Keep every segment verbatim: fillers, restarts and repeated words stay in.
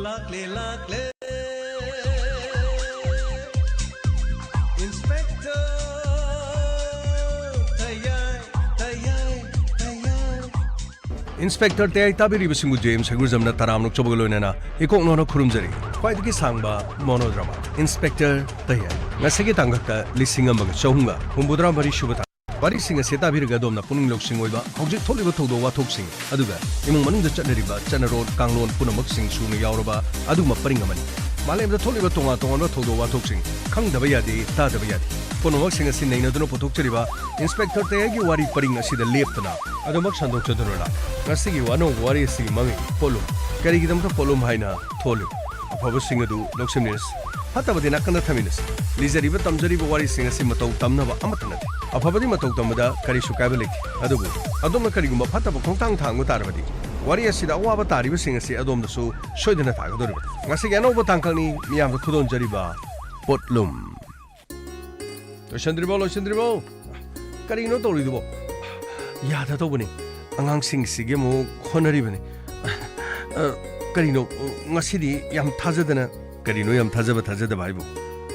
ꯂꯥꯛꯂꯦ, ꯂꯥꯛꯂꯦ꯫ Inspector ꯇꯌꯥꯏ, ꯇꯌꯥꯏ, ꯇꯌꯥꯏ꯫ Inspector ꯇꯌꯥꯏ ꯇꯥꯕꯤꯔꯤꯕꯁꯤꯡꯕꯨ James ꯍꯩꯒ꯭ꯔꯨꯖꯝꯅ ꯇꯔꯥꯝꯅ ꯑꯣꯛꯆꯕꯒ ꯂꯣꯏꯅꯅ ꯏꯀꯣꯛ ꯅꯣꯟꯅ ꯈꯨꯔꯨꯝꯖꯔꯤ꯫ ꯈ꯭ꯋꯥꯏꯗꯒꯤ ꯁꯥꯡꯕ monodrama Inspector ꯇꯌꯥꯏ꯫ ꯉꯁꯤꯒꯤ ꯇꯥꯡꯀꯛꯇ ꯂꯤꯁꯤꯡ ꯑꯃꯒ ꯆꯍꯨꯝꯒ ꯍꯨꯝꯐꯨꯇꯔꯥ ꯃꯔꯤ ꯁꯨꯕ ꯊꯥ꯫ ꯋꯥꯔꯤꯁꯤꯡ ꯑꯁꯤ ꯇꯥꯕꯤꯔꯒ ꯑꯗꯣꯝꯅ ꯄꯨꯛꯅꯤꯡ ꯂꯧꯁꯤꯡ ꯑꯣꯏꯕ ꯍꯧꯖꯤꯛ ꯊꯣꯛꯂꯤꯕ ꯊꯧꯗꯣꯛ ꯋꯥꯊꯣꯛꯁꯤꯡ, ꯑꯗꯨꯒ ꯏꯃꯨꯡ ꯃꯅꯨꯡꯗ ꯆꯠꯅꯔꯤꯕ ꯆꯠꯅꯔꯣꯟ ꯀꯥꯡꯂꯣꯟ ꯄꯨꯝꯅꯃꯛꯁꯤꯡ ꯁꯨꯅ ꯌꯥꯎꯔꯕ ꯑꯗꯨꯒꯨꯝꯕ ꯄꯔꯤꯡ ꯑꯃꯅꯤ꯫ ꯃꯥꯂꯦꯝꯗ ꯊꯣꯛꯂꯤꯕ ꯇꯣꯉꯥꯟ ꯇꯣꯉꯥꯟꯕ ꯊꯧꯗꯣꯛ ꯋꯥꯊꯣꯛꯁꯤꯡ, ꯈꯪꯗꯕ ꯌꯥꯗꯦ, ꯇꯥꯗꯕ ꯌꯥꯗꯦ, ꯄꯨꯝꯅꯃꯛꯁꯤꯡ ꯑꯁꯤ ꯅꯩꯅꯗꯨꯅ ꯄꯨꯊꯣꯛꯆꯔꯤꯕ Inspector ꯇꯌꯥꯏꯒꯤ ꯋꯥꯔꯤ ꯄꯔꯤꯡ ꯑꯁꯤꯗ ꯂꯦꯞꯇꯅ ꯑꯗꯨꯃꯛ ꯁꯟꯗꯣꯛꯆꯗꯨꯅ ꯂꯥꯛ꯫ ꯉꯁꯤꯒꯤ ꯑꯅꯧꯕ ꯋꯥꯔꯤ ꯑꯁꯤꯒꯤ ꯃꯃꯤꯡ ꯄꯣꯠꯂꯨꯝ꯫ ꯀꯔꯤꯒꯤꯗꯃꯛꯇ ꯄꯣꯠꯂꯨꯝ ꯍꯥꯏꯅ ꯊꯣꯜꯂꯤꯕ? ꯑꯐꯕꯁꯤꯡ ꯑꯗꯨ ꯂꯧꯁꯤꯟꯃꯤꯟꯅꯁꯤ, ꯐꯠꯇꯕꯗꯤ ꯅꯥꯀꯟꯗ ꯊꯝꯃꯤꯟꯅꯁꯤ꯫ ꯂꯤꯖꯔꯤꯕ ꯇꯝꯖꯔꯤꯕ ꯋꯥꯔꯤꯁꯤꯡ ꯑꯁꯤ ꯃꯇꯧ ꯇꯝꯅꯕ ꯑꯃꯠꯇ ꯅꯠꯇꯦ꯫ ꯑꯐꯕꯗꯤ ꯃꯇꯧ ꯇꯝꯕꯗ ꯀꯔꯤꯁꯨ ꯀꯥꯏꯕ ꯂꯩꯇꯦ, ꯑꯗꯨꯕꯨ ꯑꯗꯣꯝꯅ ꯀꯔꯤꯒꯨꯝꯕ ꯐꯠꯇꯕ ꯈꯣꯡꯊꯥꯡ ꯊꯥꯡꯕ ꯇꯥꯔꯕꯗꯤ, ꯋꯥꯔꯤ ꯑꯁꯤꯗ ꯑꯋꯥꯕ ꯇꯥꯔꯤꯕꯁꯤꯡ ꯑꯁꯤ ꯑꯗꯣꯝꯗꯁꯨ ꯁꯣꯏꯗꯅ ꯇꯥꯒꯗꯧꯔꯤꯕꯅꯤ꯫ ꯉꯁꯤꯒꯤ ꯑꯅꯧꯕ ꯇꯥꯡꯀꯛꯅꯤ ꯃꯤꯌꯥꯝꯗ ꯈꯨꯗꯣꯟꯖꯔꯤꯕ ꯄꯣꯠꯂꯨꯝ꯫ ꯂꯣꯏꯁꯤꯟꯗ꯭ꯔꯤꯕꯣ? ꯂꯣꯏꯁꯤꯟꯗ꯭ꯔꯤꯕꯣ? ꯀꯔꯤꯅꯣ ꯇꯧꯔꯤꯗꯨꯕꯣ? ꯌꯥꯗ ꯇꯧꯕꯅꯤ꯫ ꯑꯉꯥꯡꯁꯤꯡꯁꯤꯒꯤ ꯑꯃꯨꯛ ꯍꯣꯠꯅꯔꯤꯕꯅꯤ꯫ ꯑ, ꯀꯔꯤꯅꯣ, ꯉꯁꯤꯗꯤ ꯌꯥꯝ ꯊꯥꯖꯗꯅ꯫ ꯀꯔꯤꯅꯣ ꯌꯥꯝ ꯊꯥꯖꯕ ꯊꯥꯖꯗꯕ ꯍꯥꯏꯕꯨ?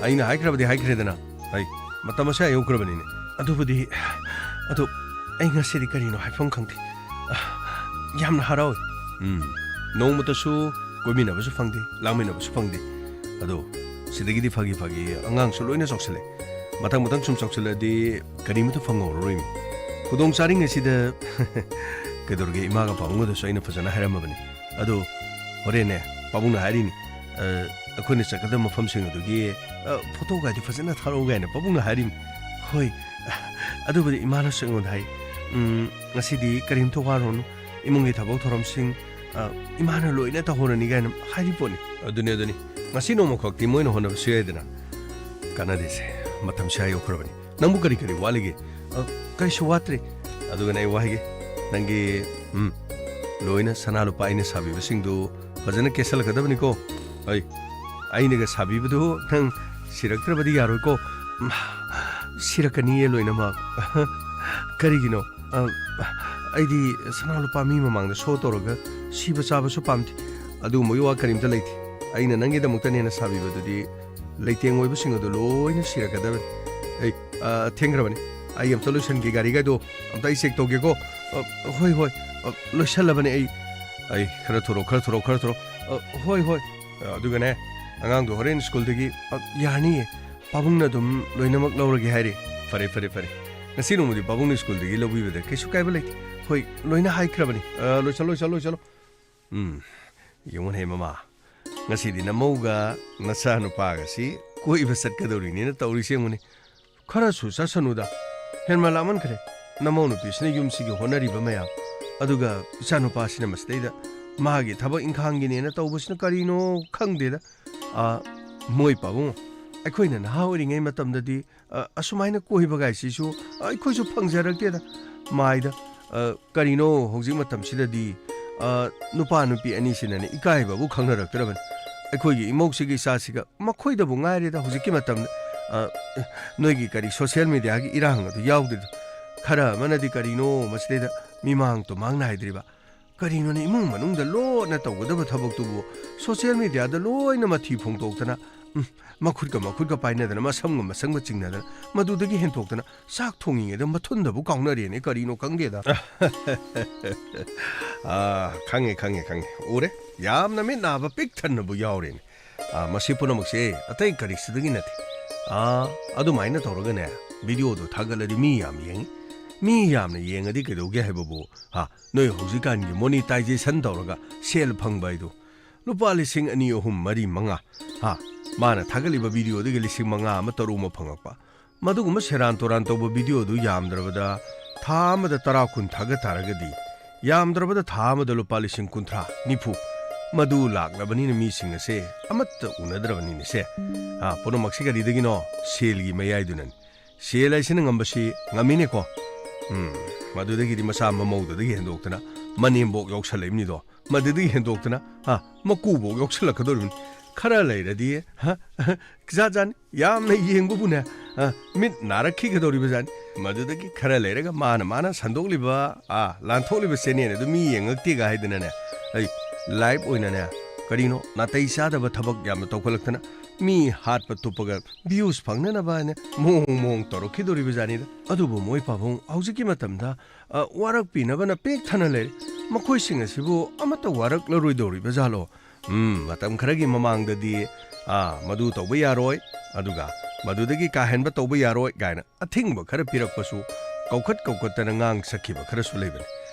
ꯑꯩꯅ ꯍꯥꯏꯈ꯭ꯔꯕꯗꯤ ꯍꯥꯏꯈ꯭ꯔꯦꯗꯅ꯫ ꯑꯩ ꯃꯇꯝ ꯑꯁꯥ ꯌꯧꯈ꯭ꯔꯕꯅꯤꯅꯦ꯫ ꯑꯗꯨꯕꯨꯗꯤ, ꯑꯗꯨ ꯑꯩ ꯉꯁꯤꯗꯤ ꯀꯔꯤꯅꯣ ꯍꯥꯏꯐꯝ ꯈꯪꯗꯦ꯫ ꯑ, ꯌꯥꯝꯅ ꯍꯔꯥꯎꯏ꯫ ꯎꯝ, ꯅꯣꯡꯃꯇꯁꯨ ꯀꯣꯏꯃꯤꯟꯅꯕꯁꯨ ꯐꯪꯗꯦ, ꯂꯥꯡꯃꯤꯟꯅꯕꯁꯨ ꯐꯪꯗꯦ꯫ ꯑꯗꯣ ꯁꯤꯗꯒꯤꯗꯤ ꯐꯒꯤ ꯐꯒꯤ ꯑꯉꯥꯡꯁꯨ ꯂꯣꯏꯅ ꯆꯥꯎꯁꯜꯂꯦ꯫ ꯃꯊꯪ ꯃꯊꯪ ꯁꯨꯝ ꯆꯥꯎꯁꯜꯂꯗꯤ ꯀꯔꯤꯃꯠꯇ ꯐꯪꯍꯧꯔꯔꯣꯏꯃꯤ꯫ ꯈꯨꯗꯣꯡ ꯆꯥꯔꯤꯉꯩꯁꯤꯗ ꯀꯩꯗꯧꯔꯒꯦ, ꯏꯃꯥꯒ ꯄꯥꯕꯨꯡꯒꯗꯁꯨ ꯑꯩꯅ ꯐꯖꯅ ꯍꯥꯏꯔꯝꯃꯕꯅꯤ꯫ ꯑꯗꯣ ꯍꯣꯔꯦꯟꯅꯦ, ꯄꯥꯕꯨꯡꯅ ꯍꯥꯏꯔꯤꯅꯤ, "ꯑ, ꯑꯩꯈꯣꯏꯅ ꯆꯠꯀꯗꯕ ꯃꯐꯝꯁꯤꯡ ꯑꯗꯨꯒꯤ, ꯑ, photo ꯒꯥꯏꯗꯤ ꯐꯖꯅ ꯊꯥꯔꯛꯎ" ꯀꯥꯏꯅ ꯄꯥꯕꯨꯡꯅ ꯍꯥꯏꯔꯤꯅꯤ꯫ ꯍꯣꯏ, ꯑꯗꯨꯕꯨꯗꯤ ꯏꯃꯥꯅꯁꯨ ꯑꯩꯉꯣꯟꯗ ꯍꯥꯏ, "ꯎꯝ, ꯉꯁꯤꯗꯤ ꯀꯔꯤꯝꯇ ꯋꯥꯔꯨꯔꯅꯨ, ꯏꯃꯨꯡꯒꯤ ꯊꯕꯛ ꯊꯧꯔꯝꯁꯤꯡ, ꯑ, ꯏꯃꯥꯅ ꯂꯣꯏꯅ ꯇꯧꯍꯧꯔꯅꯤ" ꯀꯥꯏꯅ ꯍꯥꯏꯔꯤ ꯄꯣꯠꯅꯤ꯫ ꯑꯗꯨꯅꯤ, ꯑꯗꯨꯅꯤ꯫ ꯉꯁꯤ ꯅꯣꯡꯃꯈꯛꯇꯤ ꯃꯣꯏꯅ ꯍꯣꯠꯅꯕꯁꯨ ꯌꯥꯏꯗꯅ꯫ ꯀꯥꯟꯅꯗꯦꯁꯦ, ꯃꯇꯝꯁꯦ ꯑꯥ ꯌꯧꯈ꯭ꯔꯕꯅꯤ꯫ ꯅꯪꯕꯨ ꯀꯔꯤ ꯀꯔꯤ ꯋꯥꯠꯂꯤꯒꯦ? ꯑ, ꯀꯔꯤꯁꯨ ꯋꯥꯠꯇ꯭ꯔꯤ꯫ ꯑꯗꯨꯒꯅꯦ ꯑꯩ ꯋꯥ ꯍꯥꯏꯒꯦ꯫ ꯅꯪꯒꯤ, ꯎꯝ, ꯂꯣꯏꯅ ꯁꯅꯥ ꯂꯨꯄꯥ ꯑꯩꯅ ꯁꯥꯕꯤꯕꯁꯤꯡꯗꯨ ꯐꯖꯅ ꯀꯦꯁꯜꯂꯛꯀꯗꯕꯅꯤꯀꯣ꯫ ꯑꯩ, ꯑꯩꯅꯒ ꯁꯥꯕꯤꯕꯗꯨ ꯅꯪ ꯁꯤꯔꯛꯇ꯭ꯔꯕꯗꯤ ꯌꯥꯔꯣꯏꯀꯣ꯫ ꯎꯝ, ꯁꯤꯔꯛꯀꯅꯤꯌꯦ ꯂꯣꯏꯅꯃꯛ꯫ ꯀꯔꯤꯒꯤꯅꯣ? ꯑ, ꯑꯩꯗꯤ ꯁꯅꯥ ꯂꯨꯄꯥ ꯃꯤ ꯃꯃꯥꯡꯗ show ꯇꯧꯔꯒ ꯁꯤꯕ ꯆꯥꯕꯁꯨ ꯄꯥꯝꯗꯦ꯫ ꯑꯗꯨꯒꯨꯝꯕꯒꯤ ꯋꯥ ꯀꯔꯤꯝꯇ ꯂꯩꯇꯦ꯫ ꯑꯩꯅ ꯅꯪꯒꯤꯗꯃꯛꯇꯅꯦꯅ ꯁꯥꯕꯤꯕꯗꯨꯗꯤ ꯂꯩꯇꯦꯡ ꯑꯣꯏꯕꯁꯤꯡ ꯑꯗꯨ ꯂꯣꯏꯅ ꯁꯤꯔꯛꯀꯗꯕꯅꯤ꯫ ꯑꯩ, ꯑ, ꯊꯦꯡꯈ꯭ꯔꯕꯅꯤ꯫ ꯑꯩ ꯑꯝꯇ ꯂꯣꯏꯁꯟꯒꯦ, ꯒꯥꯔꯤꯒꯥꯏꯗꯣ ꯑꯝꯇ ꯑꯩ ꯆꯦꯛ ꯇꯧꯒꯦꯀꯣ꯫ ꯑ, ꯍꯣꯏ, ꯍꯣꯏ꯫ ꯑ, ꯂꯣꯏꯁꯜꯂꯕꯅꯦ ꯑꯩ꯫ ꯑꯩ, ꯈꯔ ꯊꯨꯔꯣ, ꯈꯔ ꯊꯨꯔꯣ, ꯈꯔ ꯊꯨꯔꯣ꯫ ꯑ, ꯍꯣꯏ, ꯍꯣꯏ꯫ ꯑ, ꯑꯗꯨꯒꯅꯦ, ꯑꯉꯥꯡꯗꯣ ꯍꯣꯔꯦꯟ ꯁ꯭ꯀꯨꯜꯗꯒꯤ, ꯑ, ꯌꯥꯔꯅꯤꯌꯦ꯫ ꯄꯥꯕꯨꯡꯅ ꯑꯗꯨꯝ ꯂꯣꯏꯅꯃꯛ ꯂꯧꯔꯒꯦ ꯍꯥꯏꯔꯦ꯫ ꯐꯔꯦ, ꯐꯔꯦ, ꯐꯔꯦ꯫ ꯉꯁꯤ ꯅꯣꯡꯃꯗꯤ ꯄꯥꯕꯨꯡꯅ ꯁ꯭ꯀꯨꯜꯗꯒꯤ ꯂꯧꯕꯤꯕꯗ ꯀꯩꯁꯨ ꯀꯥꯏꯕ ꯂꯩꯇꯦ꯫ ꯍꯣꯏ, ꯂꯣꯏꯅ ꯍꯥꯏꯈ꯭ꯔꯕꯅꯤ꯫ ꯑ, ꯂꯣꯏꯁꯜꯂꯣ, ꯂꯣꯏꯁꯜꯂꯣ, ꯂꯣꯏꯁꯜꯂꯣ꯫ ꯎꯝ, ꯌꯦꯡꯉꯨꯅꯦ ꯃꯃꯥ, ꯉꯁꯤꯗꯤ ꯅꯃꯧꯒ ꯅꯆꯥꯅꯨꯄꯥꯒꯁꯤ ꯀꯣꯏꯕ ꯆꯠꯀꯗꯧꯔꯤꯅꯦꯅ ꯇꯧꯔꯤꯁꯦ ꯌꯦꯡꯉꯨꯅꯦ꯫ ꯈꯔꯁꯨ ꯆꯠꯁꯅꯨꯗ, ꯍꯦꯟꯃꯟ ꯂꯥꯃꯟꯈ꯭ꯔꯦ꯫ ꯅꯃꯧ ꯅꯨꯄꯤꯁꯤꯅ ꯌꯨꯝꯁꯤꯒꯤ ꯍꯣꯠꯅꯔꯤꯕ ꯃꯌꯥꯝ, ꯑꯗꯨꯒ ꯏꯆꯥꯅꯨꯄꯥꯁꯤꯅ ꯃꯁꯤꯗꯩꯗ ꯃꯥꯒꯤ ꯊꯕꯛ ꯏꯪꯈꯥꯡꯒꯤꯅꯦꯅ ꯇꯧꯕꯁꯤꯅ ꯀꯔꯤꯅꯣ ꯈꯪꯗꯦꯗ꯫ ꯑꯥ, ꯃꯣꯏ ꯄꯥꯕꯨꯡ, ꯑꯩꯈꯣꯏꯅ ꯅꯍꯥ ꯑꯣꯏꯔꯤꯉꯩ ꯃꯇꯝꯗꯗꯤ ꯑ, ꯑꯁꯨꯃꯥꯏꯅ ꯀꯣꯏꯕꯒꯥꯏꯁꯤꯁꯨ ꯑꯩꯈꯣꯏꯁꯨ ꯐꯪꯖꯔꯛꯇꯦꯗ꯫ ꯃꯥꯏꯗ, ꯑ, ꯀꯔꯤꯅꯣ ꯍꯧꯖꯤꯛ ꯃꯇꯝꯁꯤꯗꯗꯤ, ꯑ, ꯅꯨꯄꯥ ꯅꯨꯄꯤ ꯑꯅꯤꯁꯤꯅꯅꯦ ꯏꯀꯥꯏꯕꯕꯨ ꯈꯪꯅꯔꯛꯇ꯭ꯔꯕꯅꯤ꯫ ꯑꯩꯈꯣꯏꯒꯤ ꯏꯃꯧꯁꯤꯒꯤ ꯏꯆꯥꯁꯤꯒ ꯃꯈꯣꯏꯗꯕꯨ ꯉꯥꯏꯔꯦꯗ ꯍꯧꯖꯤꯛꯀꯤ ꯃꯇꯝꯗ, ꯑ, ꯅꯣꯏꯒꯤ ꯀꯔꯤ social mediaꯒꯤ ꯏꯔꯥꯡ ꯑꯗꯨ ꯌꯥꯎꯗ꯭ꯔꯤꯗꯣ꯫ ꯈꯔ ꯑꯃꯅꯗꯤ ꯀꯔꯤꯅꯣ ꯃꯁꯤꯗꯩꯗ ꯃꯤꯃꯥꯡ ꯇꯨꯃꯥꯡ ꯅꯥꯏꯗ꯭ꯔꯤꯕ꯫ ꯀꯔꯤꯅꯣꯅꯦ, ꯏꯃꯨꯡ ꯃꯅꯨꯡꯗ ꯂꯣꯟꯅ ꯇꯧꯒꯗꯕ ꯊꯕꯛꯇꯨꯕꯨ social mediaꯗ ꯂꯣꯏꯅ ꯃꯊꯤ ꯐꯣꯡꯗꯣꯛꯇꯅ, ꯎꯝ, ꯃꯈꯨꯠꯀ ꯃꯈꯨꯠꯀ ꯄꯥꯏꯅꯗꯅ, ꯃꯁꯝꯒ ꯃꯁꯝꯒ ꯆꯤꯡꯅꯗꯅ, ꯃꯗꯨꯗꯒꯤ ꯍꯦꯟꯗꯣꯛꯇꯅ ꯆꯥꯛ ꯊꯣꯡꯉꯤꯉꯩꯗ ꯃꯊꯨꯟꯗꯕꯨ ꯀꯥꯎꯅꯔꯦꯅꯦ, ꯀꯔꯤꯅꯣ ꯈꯪꯗꯦꯗ꯫ ꯑꯥ, ꯈꯪꯉꯦ, ꯈꯪꯉꯦ, ꯈꯪꯉꯦ꯫ ꯎꯔꯦ꯫ ꯌꯥꯝꯅ ꯃꯤꯠ ꯅꯥꯕ ꯄꯤꯛ ꯊꯟꯅꯕꯨ ꯌꯥꯎꯔꯦꯅꯦ꯫ ꯑꯥ, ꯃꯁꯤ ꯄꯨꯝꯅꯃꯛꯁꯦ ꯑꯇꯩ ꯀꯔꯤꯁꯨꯗꯒꯤ ꯅꯠꯇꯦ꯫ ꯑꯥ, ꯑꯗꯨꯃꯥꯏꯅ ꯇꯧꯔꯒꯅꯦ, videoꯗꯣ ꯊꯥꯒꯠꯂꯗꯤ ꯃꯤ ꯌꯥꯝ ꯌꯦꯡꯉꯤ꯫ ꯃꯤ ꯌꯥꯝꯅ ꯌꯦꯡꯉꯗꯤ ꯀꯩꯗꯧꯒꯦ ꯍꯥꯏꯕꯕꯨ, ꯍꯥ, ꯅꯣꯏ ꯍꯧꯖꯤꯛꯀꯥꯟꯒꯤ monetization ꯇꯧꯔꯒ ꯁꯦꯜ ꯐꯪꯕ ꯍꯥꯏꯗꯨ, ꯂꯨꯄꯥ ꯂꯤꯁꯤꯡ ꯑꯅꯤ, ꯑꯍꯨꯝ, ꯃꯔꯤ, ꯃꯉꯥ, ꯍꯥ, ꯃꯥꯅ ꯊꯥꯒꯠꯂꯤꯕ videoꯗꯒꯤ ꯂꯤꯁꯤꯡ ꯃꯉꯥ ꯑꯃ, ꯇꯔꯨꯛ ꯑꯃ ꯐꯪꯉꯛꯄ, ꯃꯗꯨꯒꯨꯝꯕ ꯁꯦꯔꯥꯟ ꯇꯨꯔꯥꯟ ꯇꯧꯕ videoꯗꯨ ꯌꯥꯝꯗ꯭ꯔꯕꯗ ꯊꯥ ꯑꯃꯗ ꯇꯔꯥ, ꯀꯨꯟ ꯊꯥꯒꯠ ꯇꯥꯔꯒꯗꯤ, ꯌꯥꯝꯗ꯭ꯔꯕꯗ ꯊꯥ ꯑꯃꯗ ꯂꯨꯄꯥ ꯂꯤꯁꯤꯡ ꯀꯨꯟꯊ꯭ꯔꯥ, ꯅꯤꯐꯨ, ꯃꯗꯨ ꯂꯥꯛꯂꯕꯅꯤꯅ ꯃꯤꯁꯤꯡ ꯑꯁꯦ ꯑꯃꯠꯇ ꯎꯅꯗ꯭ꯔꯕꯅꯤꯅꯦ ꯁꯦ꯫ ꯑꯥ, ꯄꯨꯝꯅꯃꯛꯁꯤ ꯀꯔꯤꯗꯒꯤꯅꯣ? ꯁꯦꯜꯒꯤ ꯃꯌꯥꯏꯗꯨꯅꯅꯤ꯫ ꯁꯦꯜ ꯍꯥꯏꯁꯤꯅ ꯉꯝꯕꯁꯤ ꯉꯝꯃꯤꯅꯦꯀꯣ꯫ ꯎꯝ, ꯃꯗꯨꯗꯒꯤꯗꯤ ꯃꯆꯥ ꯃꯃꯧꯗꯨꯗꯒꯤ ꯍꯦꯟꯗꯣꯛꯇꯅ ꯃꯅꯦꯝꯕꯣꯛ ꯌꯥꯎꯁꯜꯂꯛꯏꯕꯅꯤꯗꯣ꯫ ꯃꯗꯨꯗꯒꯤ ꯍꯦꯟꯗꯣꯛꯇꯅ, ꯍꯥ, ꯃꯀꯨꯕꯣꯛ ꯌꯥꯎꯁꯜꯂꯛꯀꯗꯧꯔꯤꯕꯅꯤ꯫ ꯈꯔ ꯂꯩꯔꯗꯤ, ꯍꯥ, ꯖꯥꯠ ꯖꯥꯠꯅꯤ꯫ ꯌꯥꯝꯅ ꯌꯦꯡꯕꯕꯨꯅꯦ, ꯑ, ꯃꯤꯠ ꯅꯥꯔꯛꯈꯤꯒꯗꯧꯔꯤꯕ ꯖꯥꯠꯅꯤ꯫ ꯃꯗꯨꯗꯒꯤ ꯈꯔ ꯂꯩꯔꯒ ꯃꯥꯅ, ꯃꯥꯅ ꯁꯟꯗꯣꯛꯂꯤꯕ, ꯑ, ꯂꯥꯟꯊꯣꯛꯂꯤꯕ channel ꯑꯗꯨ ꯃꯤ ꯌꯦꯡꯉꯛꯇꯦꯒ ꯍꯥꯏꯗꯅꯅꯦ, ꯑꯩ ꯂꯥꯏꯐ ꯑꯣꯏꯅꯅꯦ, ꯀꯔꯤꯅꯣ, ꯅꯥꯇꯩ ꯆꯥꯗꯕ ꯊꯕꯛ ꯌꯥꯝꯅ ꯇꯧꯈꯠꯂꯛꯇꯅ, ꯃꯤ ꯍꯥꯠꯄ ꯇꯨꯞꯄꯒ ꯚ꯭ꯌꯨꯁ ꯐꯪꯅꯅꯕ ꯍꯥꯏꯅ ꯃꯑꯣꯡ ꯃꯑꯣꯡ ꯇꯧꯔꯛꯈꯤꯗꯣꯔꯤꯕ ꯖꯥꯠꯅꯤꯗ꯫ ꯑꯗꯨꯕꯨ ꯃꯣꯏ ꯄꯥꯕꯨꯡ ꯍꯧꯖꯤꯛꯀꯤ ꯃꯇꯝꯗ, ꯑ, ꯋꯥꯔꯛꯄꯤꯅꯕꯅ ꯄꯤꯛ ꯊꯟꯅ ꯂꯩꯔꯦ꯫ ꯃꯈꯣꯏꯁꯤꯡ ꯑꯁꯤꯕꯨ ꯑꯃꯠꯇ ꯋꯥꯔꯛꯂꯔꯣꯏꯗꯧꯔꯤꯕ ꯖꯥꯠꯂꯣ? ꯎꯝ, ꯃꯇꯝ ꯈꯔꯒꯤ ꯃꯃꯥꯡꯗꯗꯤ, ꯑ, ꯃꯗꯨ ꯇꯧꯕ ꯌꯥꯔꯣꯏ, ꯑꯗꯨꯒ ꯃꯗꯨꯗꯒꯤ ꯀꯥ ꯍꯦꯟꯕ ꯇꯧꯕ ꯌꯥꯔꯣꯏ ꯀꯥꯏꯅ ꯑꯊꯤꯡꯕ ꯈꯔ ꯄꯤꯔꯛꯄꯁꯨ ꯀꯧꯈꯠ ꯀꯧꯈꯠꯇꯅ ꯉꯥꯡ ꯁꯛꯈꯤꯕ ꯈꯔꯁꯨ ꯂꯩꯕꯅꯤ꯫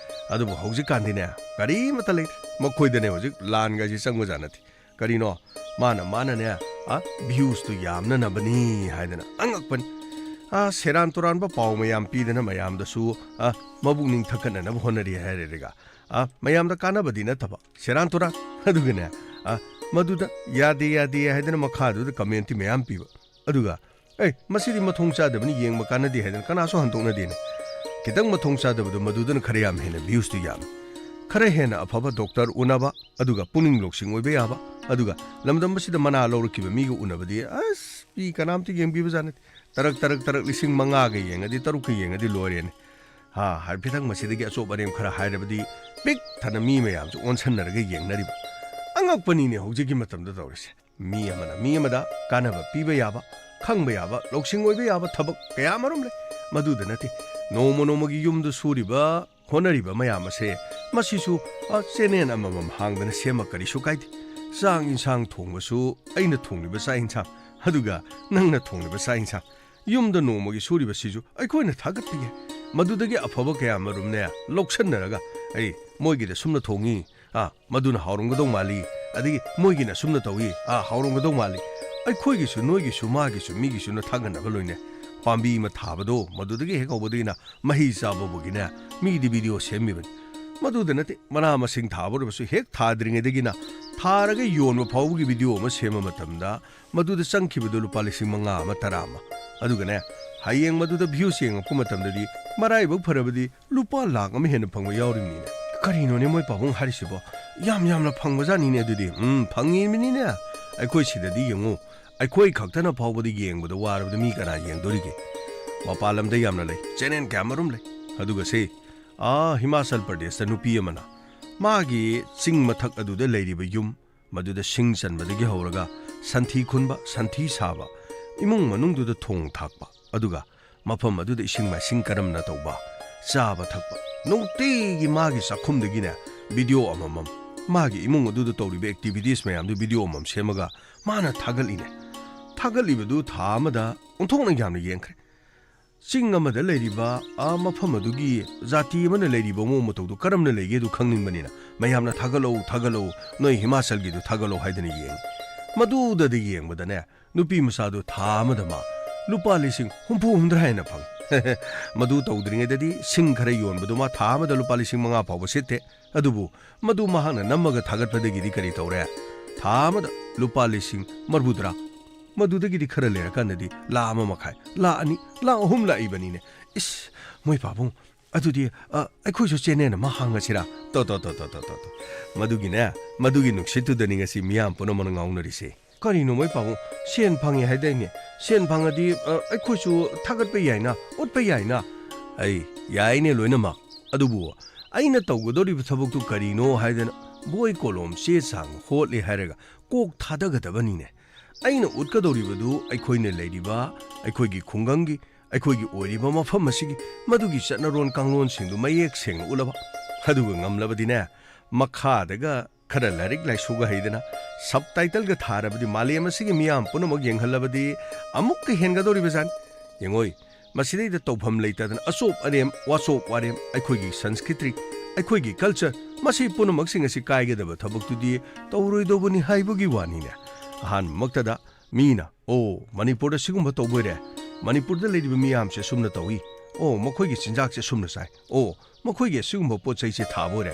ꯑꯗꯨꯕꯨ ꯍꯧꯖꯤꯛꯀꯥꯟꯗꯤꯅꯦ, ꯀꯔꯤꯃꯠꯇ ꯂꯩꯇ꯭ꯔꯦ꯫ ꯃꯈꯣꯏꯗꯅꯦ ꯍꯧꯖꯤꯛ ꯂꯥꯟꯒꯁꯤ ꯆꯪꯕꯖꯥꯠ ꯅꯠꯇꯦ꯫ ꯀꯔꯤꯅꯣ? ꯃꯥꯅ, ꯃꯥꯅꯅꯦ, ꯑ, ꯚ꯭ꯌꯨꯁꯇꯨ ꯌꯥꯝꯅꯅꯕꯅꯤ ꯍꯥꯏꯗꯅ ꯑꯉꯛꯄꯅꯤ꯫ ꯑ, ꯁꯦꯔꯥꯟ ꯇꯨꯔꯥꯟꯕ ꯄꯥꯎ ꯃꯌꯥꯝ ꯄꯤꯗꯅ ꯃꯌꯥꯝꯗꯁꯨ, ꯑ, ꯃꯕꯨꯛꯅꯤꯡ ꯊꯛꯀꯠꯅꯅꯕ ꯍꯣꯠꯅꯔꯤ ꯍꯥꯏꯔꯦꯒ, ꯑ, ꯃꯌꯥꯝꯗ ꯀꯥꯟꯅꯕꯗꯤ ꯅꯠꯇꯕ, ꯁꯦꯔꯥꯟ ꯇꯨꯔꯥꯟ꯫ ꯑꯗꯨꯒꯅꯦ, ꯑ, ꯃꯗꯨꯗ ꯌꯥꯗꯦ, ꯌꯥꯗꯦ ꯍꯥꯏꯗꯅ ꯃꯈꯥꯗꯨꯗ ꯀꯃꯦꯟꯇꯤ ꯃꯌꯥꯝ ꯄꯤꯕ꯫ ꯑꯗꯨꯒ, "ꯑꯦ, ꯃꯁꯤꯗꯤ ꯃꯊꯣꯡ ꯆꯥꯗꯕꯅꯤ, ꯌꯦꯡꯕ ꯀꯥꯟꯅꯗꯦ" ꯍꯥꯏꯗꯅ ꯀꯅꯥꯁꯨ ꯍꯟꯗꯣꯛꯅꯗꯦꯅꯦ꯫ ꯈꯤꯇꯪ ꯃꯊꯣꯡ ꯆꯥꯗꯕꯗꯣ ꯃꯗꯨꯗꯅ ꯈꯔ ꯌꯥꯝ ꯍꯦꯟꯅ ꯚ꯭ꯌꯨꯁꯇꯨ ꯌꯥꯝꯃꯤ꯫ ꯈꯔ ꯍꯦꯟꯅ ꯑꯐꯕ ꯗꯣꯛꯇꯔ ꯎꯅꯕ, ꯑꯗꯨꯒ ꯄꯨꯛꯅꯤꯡ ꯂꯧꯁꯤꯡ ꯑꯣꯏꯕ ꯌꯥꯕ, ꯑꯗꯨꯒ ꯂꯝꯗꯝ ꯑꯁꯤꯗ ꯃꯅꯥ ꯂꯧꯔꯛꯈꯤꯕ ꯃꯤꯒ ꯎꯅꯕꯗꯤ, ꯑꯁ, ꯃꯤ ꯀꯅꯥꯝꯇ ꯌꯦꯡꯕꯤꯕꯖꯥꯠ ꯅꯠꯇꯦ꯫ ꯇꯔꯛ, ꯇꯔꯛ, ꯇꯔꯛ, ꯂꯤꯁꯤꯡ ꯃꯉꯥꯒ ꯌꯦꯡꯉꯗꯤ, ꯇꯔꯨꯛꯀ ꯌꯦꯡꯉꯗꯤ ꯂꯣꯏꯔꯦꯅꯦ꯫ ꯍꯥ, ꯍꯥꯏꯐꯦꯠꯇꯪ ꯃꯁꯤꯗꯒꯤ ꯑꯆꯣꯞ ꯑꯔꯦꯝ ꯈꯔ ꯍꯥꯏꯔꯕꯗꯤ, ꯄꯤꯛ ꯊꯟꯅ ꯃꯤ ꯃꯌꯥꯝꯁꯨ ꯑꯣꯟꯁꯟꯅꯔꯒ ꯌꯦꯡꯅꯔꯤꯕ꯫ ꯑꯉꯛꯄꯅꯤꯅꯦ ꯍꯧꯖꯤꯛꯀꯤ ꯃꯇꯝꯗ ꯇꯧꯔꯤꯁꯦ꯫ ꯃꯤ ꯑꯃꯅ ꯃꯤ ꯑꯃꯗ ꯀꯥꯟꯅꯕ ꯄꯤꯕ ꯌꯥꯕ, ꯈꯪꯕ ꯌꯥꯕ, ꯂꯧꯁꯤꯡ ꯑꯣꯏꯕ ꯌꯥꯕ ꯊꯕꯛ ꯀꯌꯥ ꯑꯃꯔꯣꯝ ꯂꯩ꯫ ꯃꯗꯨꯗ ꯅꯠꯇꯦ, ꯅꯣꯡꯃ ꯅꯣꯡꯃꯒꯤ ꯌꯨꯝꯗ ꯁꯨꯔꯤꯕ, ꯍꯣꯠꯅꯔꯤꯕ ꯃꯌꯥꯝ ꯑꯁꯦ, ꯃꯁꯤꯁꯨ, ꯑ, ꯆꯦꯅꯦꯜ ꯑꯃꯃꯝ ꯍꯥꯡꯗꯅ ꯁꯦꯝꯃ ꯀꯔꯤꯁꯨ ꯀꯥꯏꯗꯦ꯫ ꯆꯥꯛ ꯏꯟꯁꯥꯡ ꯊꯣꯡꯕꯁꯨ ꯑꯩꯅ ꯊꯣꯡꯂꯤꯕ ꯆꯥꯛ ꯏꯟꯁꯥꯡ, ꯑꯗꯨꯒ ꯅꯪꯅ ꯊꯣꯡꯂꯤꯕ ꯆꯥꯛ ꯏꯟꯁꯥꯡ, ꯌꯨꯝꯗ ꯅꯣꯡꯃꯒꯤ ꯁꯨꯔꯤꯕꯁꯤꯁꯨ ꯑꯩꯈꯣꯏꯅ ꯊꯥꯒꯠꯄꯤꯒꯦ꯫ ꯃꯗꯨꯗꯒꯤ ꯑꯐꯕ ꯀꯌꯥ ꯃꯔꯨꯝꯅꯦ ꯂꯧꯁꯟꯅꯔꯒ, "ꯑꯩ ꯃꯣꯏꯒꯤꯗ ꯁꯨꯝꯅ ꯊꯣꯡꯉꯤ, ꯑꯥ, ꯃꯗꯨꯅ ꯍꯥꯎꯔꯝꯒꯗꯧ ꯃꯥꯜꯂꯤ, ꯑꯗꯒꯤ ꯃꯣꯏꯒꯤꯅ ꯁꯨꯝꯅ ꯇꯧꯏ, ꯑꯥ, ꯍꯥꯎꯔꯝꯒꯗꯧ ꯃꯥꯜꯂꯤ"꯫ ꯑꯩꯈꯣꯏꯒꯤꯁꯨ, ꯅꯣꯏꯒꯤꯁꯨ, ꯃꯥꯒꯤꯁꯨ, ꯃꯤꯒꯤꯁꯨꯅ ꯊꯥꯒꯠꯅꯕ ꯂꯣꯏꯅ꯫ ꯄꯥꯝꯕꯤ ꯑꯃ ꯊꯥꯕꯗꯣ, ꯃꯗꯨꯗꯒꯤ ꯍꯦꯛ ꯍꯧꯕꯗꯒꯤꯅ ꯃꯍꯩ ꯆꯥꯕꯕꯨꯒꯤꯅꯦ ꯃꯤꯗꯤ ꯚꯤꯗꯤꯑꯣ ꯁꯦꯝꯃꯤꯕꯅꯤ꯫ ꯃꯗꯨꯗ ꯅꯠꯇꯦ, ꯃꯅꯥ ꯃꯁꯤꯡ ꯊꯥꯕ ꯑꯣꯏꯔꯕꯁꯨ ꯍꯦꯛ ꯊꯥꯗ꯭ꯔꯤꯉꯩꯗꯒꯤꯅ ꯊꯥꯔꯒ ꯌꯣꯟꯕ ꯐꯥꯎꯕꯒꯤ ꯚꯤꯗꯤꯑꯣ ꯑꯃ ꯁꯦꯝꯕ ꯃꯇꯝꯗ, ꯃꯗꯨꯗ ꯆꯪꯈꯤꯕꯗꯨ ꯂꯨꯄꯥ ꯂꯤꯁꯤꯡ ꯃꯉꯥ ꯑꯃ, ꯇꯔꯥ ꯑꯃ꯫ ꯑꯗꯨꯒꯅꯦ, ꯍꯌꯦꯡ ꯃꯗꯨꯗ ꯚ꯭ꯌꯨꯁ ꯌꯦꯡꯉꯛꯄ ꯃꯇꯝꯗꯗꯤ ꯃꯔꯥꯏꯕꯛ ꯐꯔꯕꯗꯤ ꯂꯨꯄꯥ ꯂꯥꯛ ꯑꯃ ꯍꯦꯟꯅ ꯐꯪꯕ ꯌꯥꯎꯔꯤꯕꯅꯤꯅꯦ꯫ ꯀꯔꯤꯅꯣꯅꯦ ꯃꯣꯏ ꯄꯥꯕꯨꯡ ꯍꯥꯏꯔꯤꯁꯤꯕꯣ? ꯌꯥꯝ ꯌꯥꯝꯅ ꯐꯪꯕꯖꯥꯠꯅꯤꯅꯦ ꯑꯗꯨꯗꯤ꯫ ꯎꯝ, ꯐꯪꯉꯤꯕꯅꯤꯅꯦ꯫ ꯑꯩꯈꯣꯏ ꯁꯤꯗꯗꯤ ꯌꯦꯡꯉꯨ, ꯑꯩꯈꯣꯏ ꯈꯛꯇꯅ ꯐꯥꯎꯕꯗ ꯌꯦꯡꯕꯗ ꯋꯥꯔꯕꯗ ꯃꯤ ꯀꯅꯥ ꯌꯦꯡꯗꯣꯔꯤꯒꯦ? ꯃꯄꯥꯟ ꯂꯝꯗ ꯌꯥꯝꯅ ꯂꯩ, ꯆꯦꯅꯦꯜ ꯀꯌꯥ ꯃꯔꯨꯝ ꯂꯩ꯫ ꯑꯗꯨꯒ ꯁꯤ, ꯑꯥ, ꯍꯤꯃꯥꯆꯜ ꯄ꯭ꯔꯗꯦꯁꯇ ꯅꯨꯄꯤ ꯑꯃꯅ ꯃꯥꯒꯤ ꯆꯤꯡ ꯃꯊꯛ ꯑꯗꯨꯗ ꯂꯩꯔꯤꯕ ꯌꯨꯝ, ꯃꯗꯨꯗ ꯁꯤꯡ ꯆꯟꯕꯗꯒꯤ ꯍꯧꯔꯒ ꯁꯟꯊꯤ ꯈꯨꯟꯕ, ꯁꯟꯊꯤ ꯁꯥꯕ, ꯏꯃꯨꯡ ꯃꯅꯨꯡꯗꯨꯗ ꯊꯣꯡ ꯊꯥꯛꯄ, ꯑꯗꯨꯒ ꯃꯐꯝ ꯑꯗꯨꯗ ꯏꯁꯤꯡ ꯃꯥꯏꯁꯤꯡ ꯀꯔꯝꯅ ꯇꯧꯕ, ꯆꯥꯕ ꯊꯛꯄ, ꯅꯨꯡꯇꯤꯒꯤ ꯃꯥꯒꯤ ꯆꯥꯛꯈꯨꯝꯗꯒꯤꯅꯦ ꯚꯤꯗꯤꯑꯣ ꯑꯃꯃꯝ, ꯃꯥꯒꯤ ꯏꯃꯨꯡ ꯑꯗꯨꯗ ꯇꯧꯔꯤꯕ ꯑꯦꯛꯇꯤꯚꯤꯇꯤꯁ ꯃꯌꯥꯝꯗꯨ ꯚꯤꯗꯤꯑꯣ ꯑꯃꯃꯝ ꯁꯦꯝꯃꯒ ꯃꯥꯅ ꯊꯥꯒꯠꯂꯤꯅꯦ꯫ ꯊꯥꯒꯠꯂꯤꯕꯗꯨ ꯊꯥ ꯑꯃꯗ ꯑꯣꯟꯊꯣꯛꯅ ꯌꯥꯝꯅ ꯌꯦꯡꯈ꯭ꯔꯦ꯫ ꯆꯤꯡ ꯑꯃꯗ ꯂꯩꯔꯤꯕ, ꯑ, ꯃꯐꯝ ꯑꯗꯨꯒꯤ ꯖꯥꯇꯤ ꯑꯃꯅ ꯂꯩꯔꯤꯕ ꯃꯑꯣꯡ ꯃꯇꯧꯗꯨ ꯀꯔꯝꯅ ꯂꯩꯒꯦꯗꯨ ꯈꯪꯅꯤꯡꯕꯅꯤꯅ ꯃꯌꯥꯝꯅ "ꯊꯥꯒꯠꯂꯛꯎ, ꯊꯥꯒꯠꯂꯛꯎ, ꯅꯣꯏ ꯍꯤꯃꯥꯆꯜꯒꯤꯗꯨ ꯊꯥꯒꯠꯂꯛꯎ" ꯍꯥꯏꯗꯅ ꯌꯦꯡꯉꯤ꯫ ꯃꯗꯨꯗꯗꯤ ꯌꯦꯡꯕꯗꯅꯦ, ꯅꯨꯄꯤ ꯃꯆꯥꯗꯨ ꯊꯥ ꯑꯃꯗ ꯃꯥ ꯂꯨꯄꯥ ꯂꯤꯁꯤꯡ ꯍꯨꯝꯐꯨ ꯍꯨꯝꯗ꯭ꯔꯥ ꯍꯦꯟꯅ ꯐꯪꯉꯤ꯫ ꯃꯗꯨ ꯇꯧꯗ꯭ꯔꯤꯉꯩꯗꯗꯤ ꯁꯤꯡ ꯈꯔ ꯌꯣꯟꯕꯗꯨ ꯃꯥ ꯊꯥ ꯑꯃꯗ ꯂꯨꯄꯥ ꯂꯤꯁꯤꯡ ꯃꯉꯥ ꯐꯥꯎꯕ ꯁꯤꯠꯇꯦ꯫ ꯑꯗꯨꯕꯨ ꯃꯗꯨ ꯃꯍꯥꯛꯅ ꯅꯝꯃꯒ ꯊꯥꯒꯠꯄꯗꯒꯤꯗꯤ ꯀꯔꯤ ꯇꯧꯔꯦ? ꯊꯥ ꯑꯃꯗ ꯂꯨꯄꯥ ꯂꯤꯁꯤꯡ ꯃꯔꯤꯐꯨꯇꯔꯥ꯫ ꯃꯗꯨꯗꯒꯤꯗꯤ ꯈꯔ ꯂꯩꯔꯀꯥꯟꯗꯗꯤ ꯂꯥꯈ ꯑꯃ ꯃꯈꯥꯏ, ꯂꯥꯈ ꯑꯅꯤ, ꯂꯥꯈ ꯑꯍꯨꯝ ꯂꯥꯛꯏꯕꯅꯤꯅꯦ꯫ ꯏꯁ, ꯃꯣꯏ ꯄꯥꯕꯨꯡ, ꯑꯗꯨꯗꯤ, ꯑ, ꯑꯩꯈꯣꯏꯁꯨ ꯆꯦꯅꯦꯜ ꯑꯃ ꯍꯥꯡꯉꯁꯤꯔꯥ? ꯇꯣ, ꯇꯣ, ꯇꯣ, ꯇꯣ, ꯇꯣ, ꯇꯣ, ꯇꯣ꯫ ꯃꯗꯨꯒꯤꯅꯦ, ꯃꯗꯨꯒꯤ ꯅꯨꯡꯁꯤꯠꯇꯨꯗꯅꯤ ꯉꯁꯤ ꯃꯤꯌꯥꯝ ꯄꯨꯝꯅꯃꯛꯅ ꯉꯥꯎꯅꯔꯤꯁꯦ꯫ ꯀꯔꯤꯅꯣ ꯃꯣꯏ ꯄꯥꯕꯨꯡ? ꯁꯦꯟ ꯐꯪꯉꯦ ꯍꯥꯏꯗꯥꯏꯅꯦ? ꯁꯦꯟ ꯐꯪꯉꯗꯤ, ꯑ, ꯑꯩꯈꯣꯏꯁꯨ ꯊꯥꯒꯠꯄ ꯌꯥꯏꯅ, ꯎꯠꯄ ꯌꯥꯏꯅ꯫ ꯑꯩ, ꯌꯥꯏꯅꯦ ꯂꯣꯏꯅꯃꯛ꯫ ꯑꯗꯨꯕꯨ ꯑꯩꯅ ꯇꯧꯒꯗꯧꯔꯤꯕ ꯊꯕꯛꯇꯨ ꯀꯔꯤꯅꯣ ꯍꯥꯏꯗꯅ ꯕꯣꯏ ꯀꯣꯂꯣꯝ ꯆꯦ ꯆꯥꯡ ꯍꯣꯠꯂꯤ ꯍꯥꯏꯔꯒ ꯀꯣꯛ ꯊꯥꯗꯒꯗꯕꯅꯤꯅꯦ꯫ ꯑꯩꯅ ꯎꯠꯀꯗꯧꯔꯤꯕꯗꯨ ꯑꯩꯈꯣꯏꯅ ꯂꯩꯔꯤꯕ, ꯑꯩꯈꯣꯏꯒꯤ ꯈꯨꯡꯒꯪꯒꯤ, ꯑꯩꯈꯣꯏꯒꯤ ꯑꯣꯏꯔꯤꯕ ꯃꯐꯝ ꯑꯁꯤꯒꯤ ꯃꯗꯨꯒꯤ ꯆꯠꯅꯔꯣꯟ ꯀꯥꯡꯂꯣꯟꯁꯤꯡꯗꯨ ꯃꯌꯦꯛ ꯁꯦꯡꯅ ꯎꯠꯂꯕ, ꯑꯗꯨꯒ ꯉꯝꯂꯕꯗꯤꯅꯦ, ꯃꯈꯥꯗꯒ ꯈꯔ ꯂꯥꯏꯔꯤꯛ ꯂꯥꯏꯁꯨꯒ ꯍꯩꯗꯅ ꯁꯕꯇꯥꯏꯇꯜꯒ ꯊꯥꯔꯕꯗꯤ ꯃꯥꯂꯦꯝ ꯑꯁꯤꯒꯤ ꯃꯤꯌꯥꯝ ꯄꯨꯝꯅꯃꯛ ꯌꯦꯡꯍꯜꯂꯕꯗꯤ ꯑꯃꯨꯛꯀ ꯍꯦꯟꯒꯗꯧꯔꯤꯕꯖꯥꯠꯅꯤ꯫ ꯌꯦꯡꯉꯣꯏ, ꯃꯁꯤꯗꯩꯗ ꯇꯧꯐꯝ ꯂꯩꯇꯗꯅ ꯑꯆꯣꯞ ꯑꯔꯦꯝ, ꯋꯥꯆꯣꯞ ꯋꯥꯔꯦꯝ, ꯑꯩꯈꯣꯏꯒꯤ ꯁꯪꯁꯀ꯭ꯔꯤꯇꯤ, ꯑꯩꯈꯣꯏꯒꯤ ꯀꯜꯆꯔ, ꯃꯁꯤ ꯄꯨꯝꯅꯃꯛꯁꯤꯡ ꯑꯁꯤ ꯀꯥꯏꯒꯗꯕ ꯊꯕꯛꯇꯨꯗꯤ ꯇꯧꯔꯣꯏꯗꯧꯕꯅꯤ ꯍꯥꯏꯕꯒꯤ ꯋꯥꯅꯤꯅꯦ꯫ ꯑꯍꯥꯟꯕꯃꯛꯇꯗ ꯃꯤꯅ, "ꯑꯣ, ꯃꯅꯤꯄꯨꯔꯗ ꯁꯤꯒꯨꯝꯕ ꯇꯧꯕꯣꯏꯔꯦ, ꯃꯅꯤꯄꯨꯔꯗ ꯂꯩꯔꯤꯕ ꯃꯤꯌꯥꯝꯁꯦ ꯁꯨꯝꯅ ꯇꯧꯏ, ꯑꯣ, ꯃꯈꯣꯏꯒꯤ ꯆꯤꯟꯖꯥꯛꯁꯦ ꯁꯨꯝꯅ ꯆꯥꯏ, ꯑꯣ, ꯃꯈꯣꯏꯒꯤ ꯑꯁꯤꯒꯨꯝꯕ ꯄꯣꯠ ꯆꯩꯁꯦ ꯊꯥꯕꯣꯏꯔꯦ",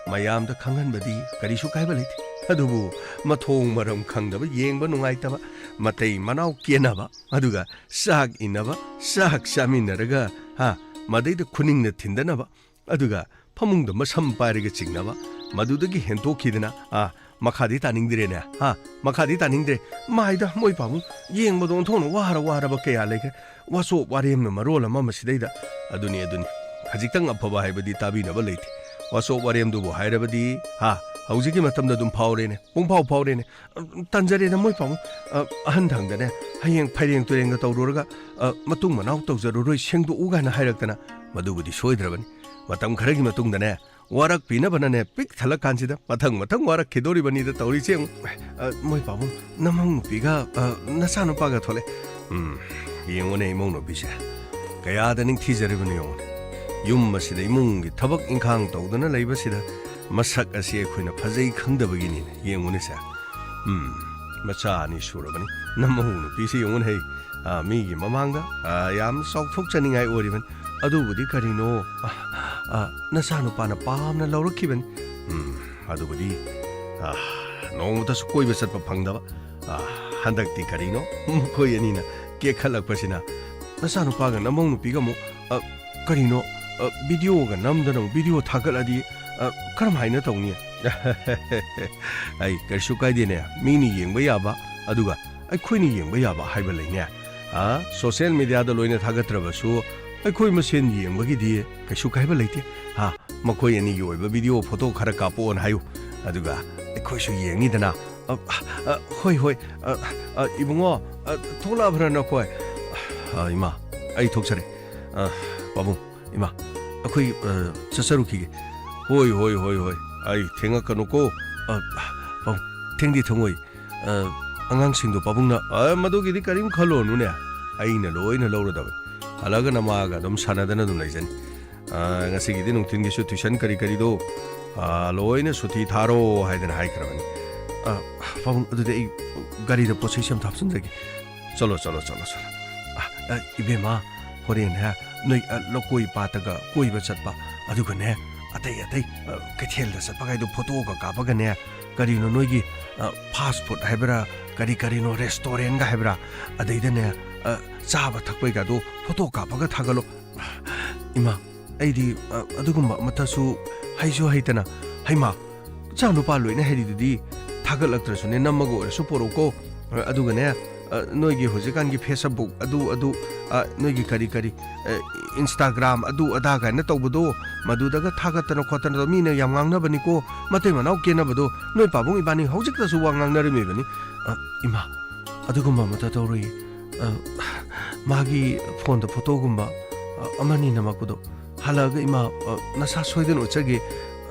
ꯃꯌꯥꯝꯗ ꯈꯪꯍꯟꯕꯗꯤ ꯀꯔꯤꯁꯨ ꯀꯥꯏꯕ ꯂꯩꯇꯦ꯫ ꯑꯗꯨꯕꯨ ꯃꯊꯣꯡ ꯃꯔꯝ ꯈꯪꯗꯕ, ꯌꯦꯡꯕ ꯅꯨꯡꯉꯥꯏꯇꯕ, ꯃꯇꯩ ꯃꯅꯥꯎ ꯀꯦꯟꯅꯕ, ꯑꯗꯨꯒ ꯆꯥꯛ ꯏꯟꯅꯕ, ꯆꯥꯛ ꯆꯥꯃꯤꯟꯅꯔꯒ, ꯍꯥ, ꯃꯗꯩꯗ ꯈꯨꯅꯤꯡꯅ ꯊꯤꯟꯗꯅꯕ, ꯑꯗꯨꯒ ꯐꯃꯨꯡꯗ ꯃꯁꯝ ꯄꯥꯏꯔꯒ ꯆꯤꯡꯅꯕ, ꯃꯗꯨꯗꯒꯤ ꯍꯦꯟꯇꯣꯛꯈꯤꯗꯅ, ꯑꯥ, ꯃꯈꯥꯗꯤ ꯇꯥꯅꯤꯡꯗ꯭ꯔꯦꯅꯦ, ꯍꯥ, ꯃꯈꯥꯗꯤ ꯇꯥꯅꯤꯡꯗ꯭ꯔꯦ꯫ ꯃꯥꯏꯗ ꯃꯣꯏ ꯄꯥꯕꯨꯡ, ꯌꯦꯡꯕꯗ ꯑꯣꯟꯊꯣꯛꯅ ꯋꯥꯔ ꯋꯥꯔꯕ ꯀꯌꯥ ꯂꯩꯈ꯭ꯔꯦ꯫ ꯋꯥꯆꯣꯞ ꯋꯥꯔꯦꯝꯅ ꯃꯔꯣꯜ ꯑꯃ ꯃꯁꯤꯗꯩꯗ꯫ ꯑꯗꯨꯅꯤ, ꯑꯗꯨꯅꯤ꯫ ꯈꯖꯤꯛꯇꯪ ꯑꯐꯕ ꯍꯥꯏꯕꯗꯤ ꯇꯥꯕꯤꯅꯕ ꯂꯩꯇꯦ꯫ ꯋꯥꯆꯣꯞ ꯋꯥꯔꯦꯝꯗꯨꯕꯨ ꯍꯥꯏꯔꯕꯗꯤ, ꯍꯥ, ꯍꯧꯖꯤꯛꯀꯤ ꯃꯇꯝꯗ ꯑꯗꯨꯝ ꯐꯥꯎꯔꯦꯅꯦ, ꯄꯨꯡꯐꯥꯎ ꯐꯥꯎꯔꯦꯅꯦ꯫ ꯑ, ꯇꯟꯖꯔꯦꯗ ꯃꯣꯏ ꯄꯥꯕꯨꯡ꯫ ꯑ, ꯑꯍꯟ ꯊꯪꯗꯅꯦ, ꯍꯌꯦꯡ ꯐꯩꯔꯦꯡ ꯇꯨꯔꯦꯡꯒ ꯇꯧꯔꯨꯔꯒ, ꯑ, ꯃꯇꯨꯡ ꯃꯅꯥꯎ ꯇꯧꯖꯔꯨꯔꯣꯏ, ꯁꯦꯡꯗꯣꯛꯎ ꯀꯥꯏꯅ ꯍꯥꯏꯔꯛꯇꯅ꯫ ꯃꯗꯨꯕꯨꯗꯤ ꯁꯣꯏꯗ꯭ꯔꯕꯅꯤ꯫ ꯃꯇꯝ ꯈꯔꯒꯤ ꯃꯇꯨꯡꯗꯅꯦ, ꯋꯥꯔꯛꯄꯤꯅꯕꯅꯅꯦ ꯄꯤꯛ ꯊꯜꯂꯀꯥꯟꯁꯤꯗ ꯃꯊꯪ ꯃꯊꯪ ꯋꯥꯔꯛꯈꯤꯗꯣꯔꯤꯕꯅꯤꯗ ꯇꯧꯔꯤꯁꯦ ꯌꯦꯡꯉꯨ꯫ ꯑ, ꯃꯣꯏ ꯄꯥꯕꯨꯡ, ꯅꯃꯧ ꯅꯨꯄꯤꯒ, ꯑ, ꯅꯆꯥꯅꯨꯄꯥꯒ ꯊꯣꯛꯂꯛꯑꯦ꯫ ꯎꯝ, ꯌꯦꯡꯉꯨꯅꯦ ꯏꯃꯧ ꯅꯨꯄꯤꯁꯦ꯫ ꯀꯌꯥꯗ ꯅꯤꯡꯊꯤꯖꯔꯤꯕꯅꯣ ꯌꯦꯡꯉꯨꯅꯦ꯫ ꯌꯨꯝ ꯑꯁꯤꯗ ꯏꯃꯨꯡꯒꯤ ꯊꯕꯛ ꯏꯪꯈꯥꯡ ꯇꯧꯗꯅ ꯂꯩꯕꯁꯤꯗ ꯃꯁꯛ ꯑꯁꯤ ꯑꯩꯈꯣꯏꯅ ꯐꯖꯩ ꯈꯪꯗꯕꯒꯤꯅꯤꯅꯦ꯫ ꯌꯦꯡꯉꯨꯅꯦ ꯁꯦ꯫ ꯎꯝ, ꯃꯆꯥ ꯑꯅꯤ ꯁꯨꯔꯕꯅꯤ꯫ ꯅꯃꯧ ꯅꯨꯄꯤꯁꯤ ꯌꯦꯡꯉꯨꯅꯦ ꯍꯩ꯫ ꯑ, ꯃꯤꯒꯤ ꯃꯃꯥꯡꯗ, ꯑ, ꯌꯥꯝ ꯆꯥꯎꯊꯣꯛꯆꯅꯤꯡꯉꯥꯏ ꯑꯣꯏꯔꯤꯕꯅꯤ꯫ ꯑꯗꯨꯕꯨꯗꯤ ꯀꯔꯤꯅꯣ? ꯑ, ꯑ, ꯅꯆꯥꯅꯨꯄꯥꯅ ꯄꯥꯝꯅ ꯂꯧꯔꯛꯈꯤꯕꯅꯤ꯫ ꯎꯝ, ꯑꯗꯨꯕꯨꯗꯤ, ꯑ, ꯅꯣꯡꯃꯇꯁꯨ ꯀꯣꯏꯕ ꯆꯠꯄ ꯐꯪꯗꯕ꯫ ꯑ, ꯍꯟꯗꯛꯇꯤ ꯀꯔꯤꯅꯣ? ꯃꯈꯣꯏ ꯑꯅꯤꯅ ꯀꯦꯛꯈꯠꯂꯛꯄꯁꯤꯅ꯫ ꯅꯆꯥꯅꯨꯄꯥꯒ ꯅꯃꯧ ꯅꯨꯄꯤꯒ ꯑꯃꯨꯛ, ꯑ, ꯀꯔꯤꯅꯣ? ꯑ, ꯚꯤꯗꯤꯑꯣꯒ ꯅꯝꯗꯅ ꯑꯃꯨꯛ ꯚꯤꯗꯤꯑꯣ ꯊꯥꯒꯠꯂꯗꯤ, ꯑ, ꯀꯔꯝ ꯍꯥꯏꯅ ꯇꯧꯅꯤ? ꯑꯩ ꯀꯩꯁꯨ ꯀꯥꯏꯗꯦꯅꯦ, ꯃꯤꯅ ꯌꯦꯡꯕ ꯌꯥꯕ, ꯑꯗꯨꯒ ꯑꯩꯈꯣꯏꯅ ꯌꯦꯡꯕ ꯌꯥꯕ ꯍꯥꯏꯕ ꯂꯩꯅꯦ꯫ ꯑ, ꯁꯣꯁꯤꯌꯦꯜ ꯃꯦꯗꯤꯌꯥꯗ ꯂꯣꯏꯅ ꯊꯥꯒꯠꯇ꯭ꯔꯕꯁꯨ ꯑꯩꯈꯣꯏ ꯃꯁꯦꯟ ꯌꯦꯡꯕꯒꯤꯗꯤ ꯀꯩꯁꯨ ꯀꯥꯏꯕ ꯂꯩꯇꯦ꯫ ꯍꯥ, ꯃꯈꯣꯏ ꯑꯅꯤꯒꯤ ꯑꯣꯏꯕ ꯚꯤꯗꯤꯑꯣ ꯐꯣꯇꯣ ꯈꯔ ꯀꯥꯞꯄꯛꯑꯣꯅ ꯍꯥꯏꯌꯨ, ꯑꯗꯨꯒ ꯑꯩꯈꯣꯏꯁꯨ ꯌꯦꯡꯅꯤꯗꯅ꯫ ꯑ, ꯑ, ꯍꯣꯏ, ꯍꯣꯏ꯫ ꯑ, ꯑ, ꯏꯕꯨꯡꯉꯣ, ꯑ, ꯊꯣꯛꯂꯛꯑꯕ꯭ꯔꯥ ꯅꯈꯣꯏ? ꯑ, ꯏꯃꯥ, ꯑꯩ ꯊꯣꯛꯆꯔꯦ꯫ ꯑ, ꯄꯥꯕꯨꯡ, ꯏꯃꯥ, ꯑꯩꯈꯣꯏ, ꯑ, ꯆꯠꯆꯔꯨꯈꯤꯒꯦ꯫ ꯍꯣꯏ, ꯍꯣꯏ, ꯍꯣꯏ, ꯍꯣꯏ꯫ ꯑꯩ ꯊꯦꯡꯉꯛꯀꯅꯨꯀꯣ꯫ ꯑ, ꯄꯥꯕꯨꯡ, ꯊꯦꯡꯗꯤ ꯊꯦꯡꯉꯣꯏ꯫ ꯑ, ꯑꯉꯥꯡꯁꯤꯡꯗꯣ ꯄꯥꯕꯨꯡꯅ, "ꯑ, ꯃꯗꯨꯒꯤꯗꯤ ꯀꯔꯤꯝ ꯈꯜꯂꯨꯅꯨꯅꯦ꯫ ꯑꯩꯅ ꯂꯣꯏꯅ ꯂꯧꯔꯗꯕꯅꯤ꯫ ꯍꯜꯂꯛꯑꯒ ꯅꯃꯥꯒ ꯑꯗꯨꯝ ꯁꯥꯟꯅꯗꯅ ꯑꯗꯨꯝ ꯂꯩꯖꯅꯤ꯫ ꯑ, ꯉꯁꯤꯒꯤꯗꯤ ꯅꯨꯡꯊꯤꯟꯒꯤꯁꯨ ꯇ꯭ꯌꯨꯁꯟ ꯀꯔꯤ ꯀꯔꯤꯗꯣ, ꯑ, ꯂꯣꯏꯅ ꯁꯨꯇꯤ ꯊꯥꯔꯣ ꯍꯥꯏꯗꯅ ꯍꯥꯏꯈ꯭ꯔꯕꯅꯤ꯫ ꯑ, ꯄꯥꯕꯨꯡ, ꯑꯗꯨꯗꯤ ꯑꯩ ꯒꯥꯔꯤꯗ ꯄꯣꯠ ꯆꯩꯁꯦ ꯑꯝꯇ ꯍꯥꯞꯆꯤꯟꯖꯒꯦ꯫ ꯆꯠꯂꯣ, ꯆꯠꯂꯣ, ꯆꯠꯂꯣ, ꯆꯠꯂꯣ꯫ ꯑ, ꯑ, ꯏꯕꯦꯝꯃ, ꯍꯣꯔꯦꯟꯅꯦ ꯅꯣꯏ, ꯑ, ꯂꯧꯀꯣꯏ ꯄꯥꯠꯇꯒ ꯀꯣꯏꯕ ꯆꯠꯄ, ꯑꯗꯨꯒꯅꯦ ꯑꯇꯩ ꯑꯇꯩ, ꯑ, ꯀꯩꯊꯦꯜꯗ ꯆꯠꯄꯒꯥꯏꯗꯣ ꯐꯣꯇꯣꯒ ꯀꯥꯞꯄꯒꯅꯦ, ꯀꯔꯤꯅꯣ ꯅꯣꯏꯒꯤ, ꯑ, ꯐꯥꯁ ꯐꯨꯗ ꯍꯥꯏꯕ꯭ꯔꯥ, ꯀꯔꯤ ꯀꯔꯤꯅꯣ ꯔꯦꯁꯇꯨꯔꯦꯟꯒ ꯍꯥꯏꯕ꯭ꯔꯥ, ꯑꯗꯩꯗꯅꯦ, ꯑ, ꯆꯥꯕ ꯊꯛꯄꯩꯒꯗꯣ ꯐꯣꯇꯣ ꯀꯥꯞꯄꯒ ꯊꯥꯒꯠꯂꯣ꯫ ꯏꯃꯥ, ꯑꯩꯗꯤ, ꯑ, ꯑꯗꯨꯒꯨꯝꯕ ꯑꯃꯠꯇꯁꯨ ꯍꯩꯁꯨ ꯍꯩꯇꯅ꯫ ꯍꯩꯃꯥ, ꯏꯆꯥ ꯅꯨꯄꯥ ꯂꯣꯏꯅ ꯍꯩꯔꯤꯗꯨꯗꯤ, ꯊꯥꯒꯠꯂꯛꯇ꯭ꯔꯁꯨꯅꯦ ꯅꯝꯃꯒ ꯑꯣꯏꯔꯁꯨ ꯄꯣꯔꯛꯎꯀꯣ꯫ ꯑ, ꯑꯗꯨꯒꯅꯦ, ꯑ, ꯅꯣꯏꯒꯤ ꯍꯧꯖꯤꯛꯀꯥꯟꯒꯤ Facebook ꯑꯗꯨ ꯑꯗꯨ, ꯑ, ꯅꯣꯏꯒꯤ ꯀꯔꯤ ꯀꯔꯤ, ꯑ, Instagram ꯑꯗꯨ ꯑꯗꯥ ꯀꯥꯏꯅ ꯇꯧꯕꯗꯣ, ꯃꯗꯨꯗꯒ ꯊꯥꯒꯠꯇꯅ ꯈꯣꯠꯇꯅ ꯇꯧ-, ꯃꯤꯅ ꯌꯥꯝ ꯉꯥꯡꯅꯕꯅꯤꯀꯣ, ꯃꯇꯩ ꯃꯅꯥꯎ ꯀꯦꯅꯕꯗꯣ, ꯅꯣꯏ ꯄꯥꯕꯨꯡ ꯏꯕꯥꯅꯤ ꯍꯧꯖꯤꯛꯇꯁꯨ ꯋꯥ ꯉꯥꯡꯅꯔꯝꯃꯤꯕꯅꯤ꯫ ꯑ, ꯏꯃꯥ, ꯑꯗꯨꯒꯨꯝꯕ ꯑꯃꯠꯇ ꯇꯧꯔꯣꯏꯌꯦ꯫ ꯑ, ꯃꯥꯒꯤ ꯐꯣꯟꯗ ꯐꯣꯇꯣꯒꯨꯝꯕ, ꯑ, ꯑꯃꯅꯤ ꯅꯝꯃꯛꯄꯗꯣ ꯍꯜꯂꯛꯑꯒ, "ꯏꯃꯥ, ꯑ, ꯅꯁꯥ ꯁꯣꯏꯗꯅ ꯎꯠꯆꯒꯦ,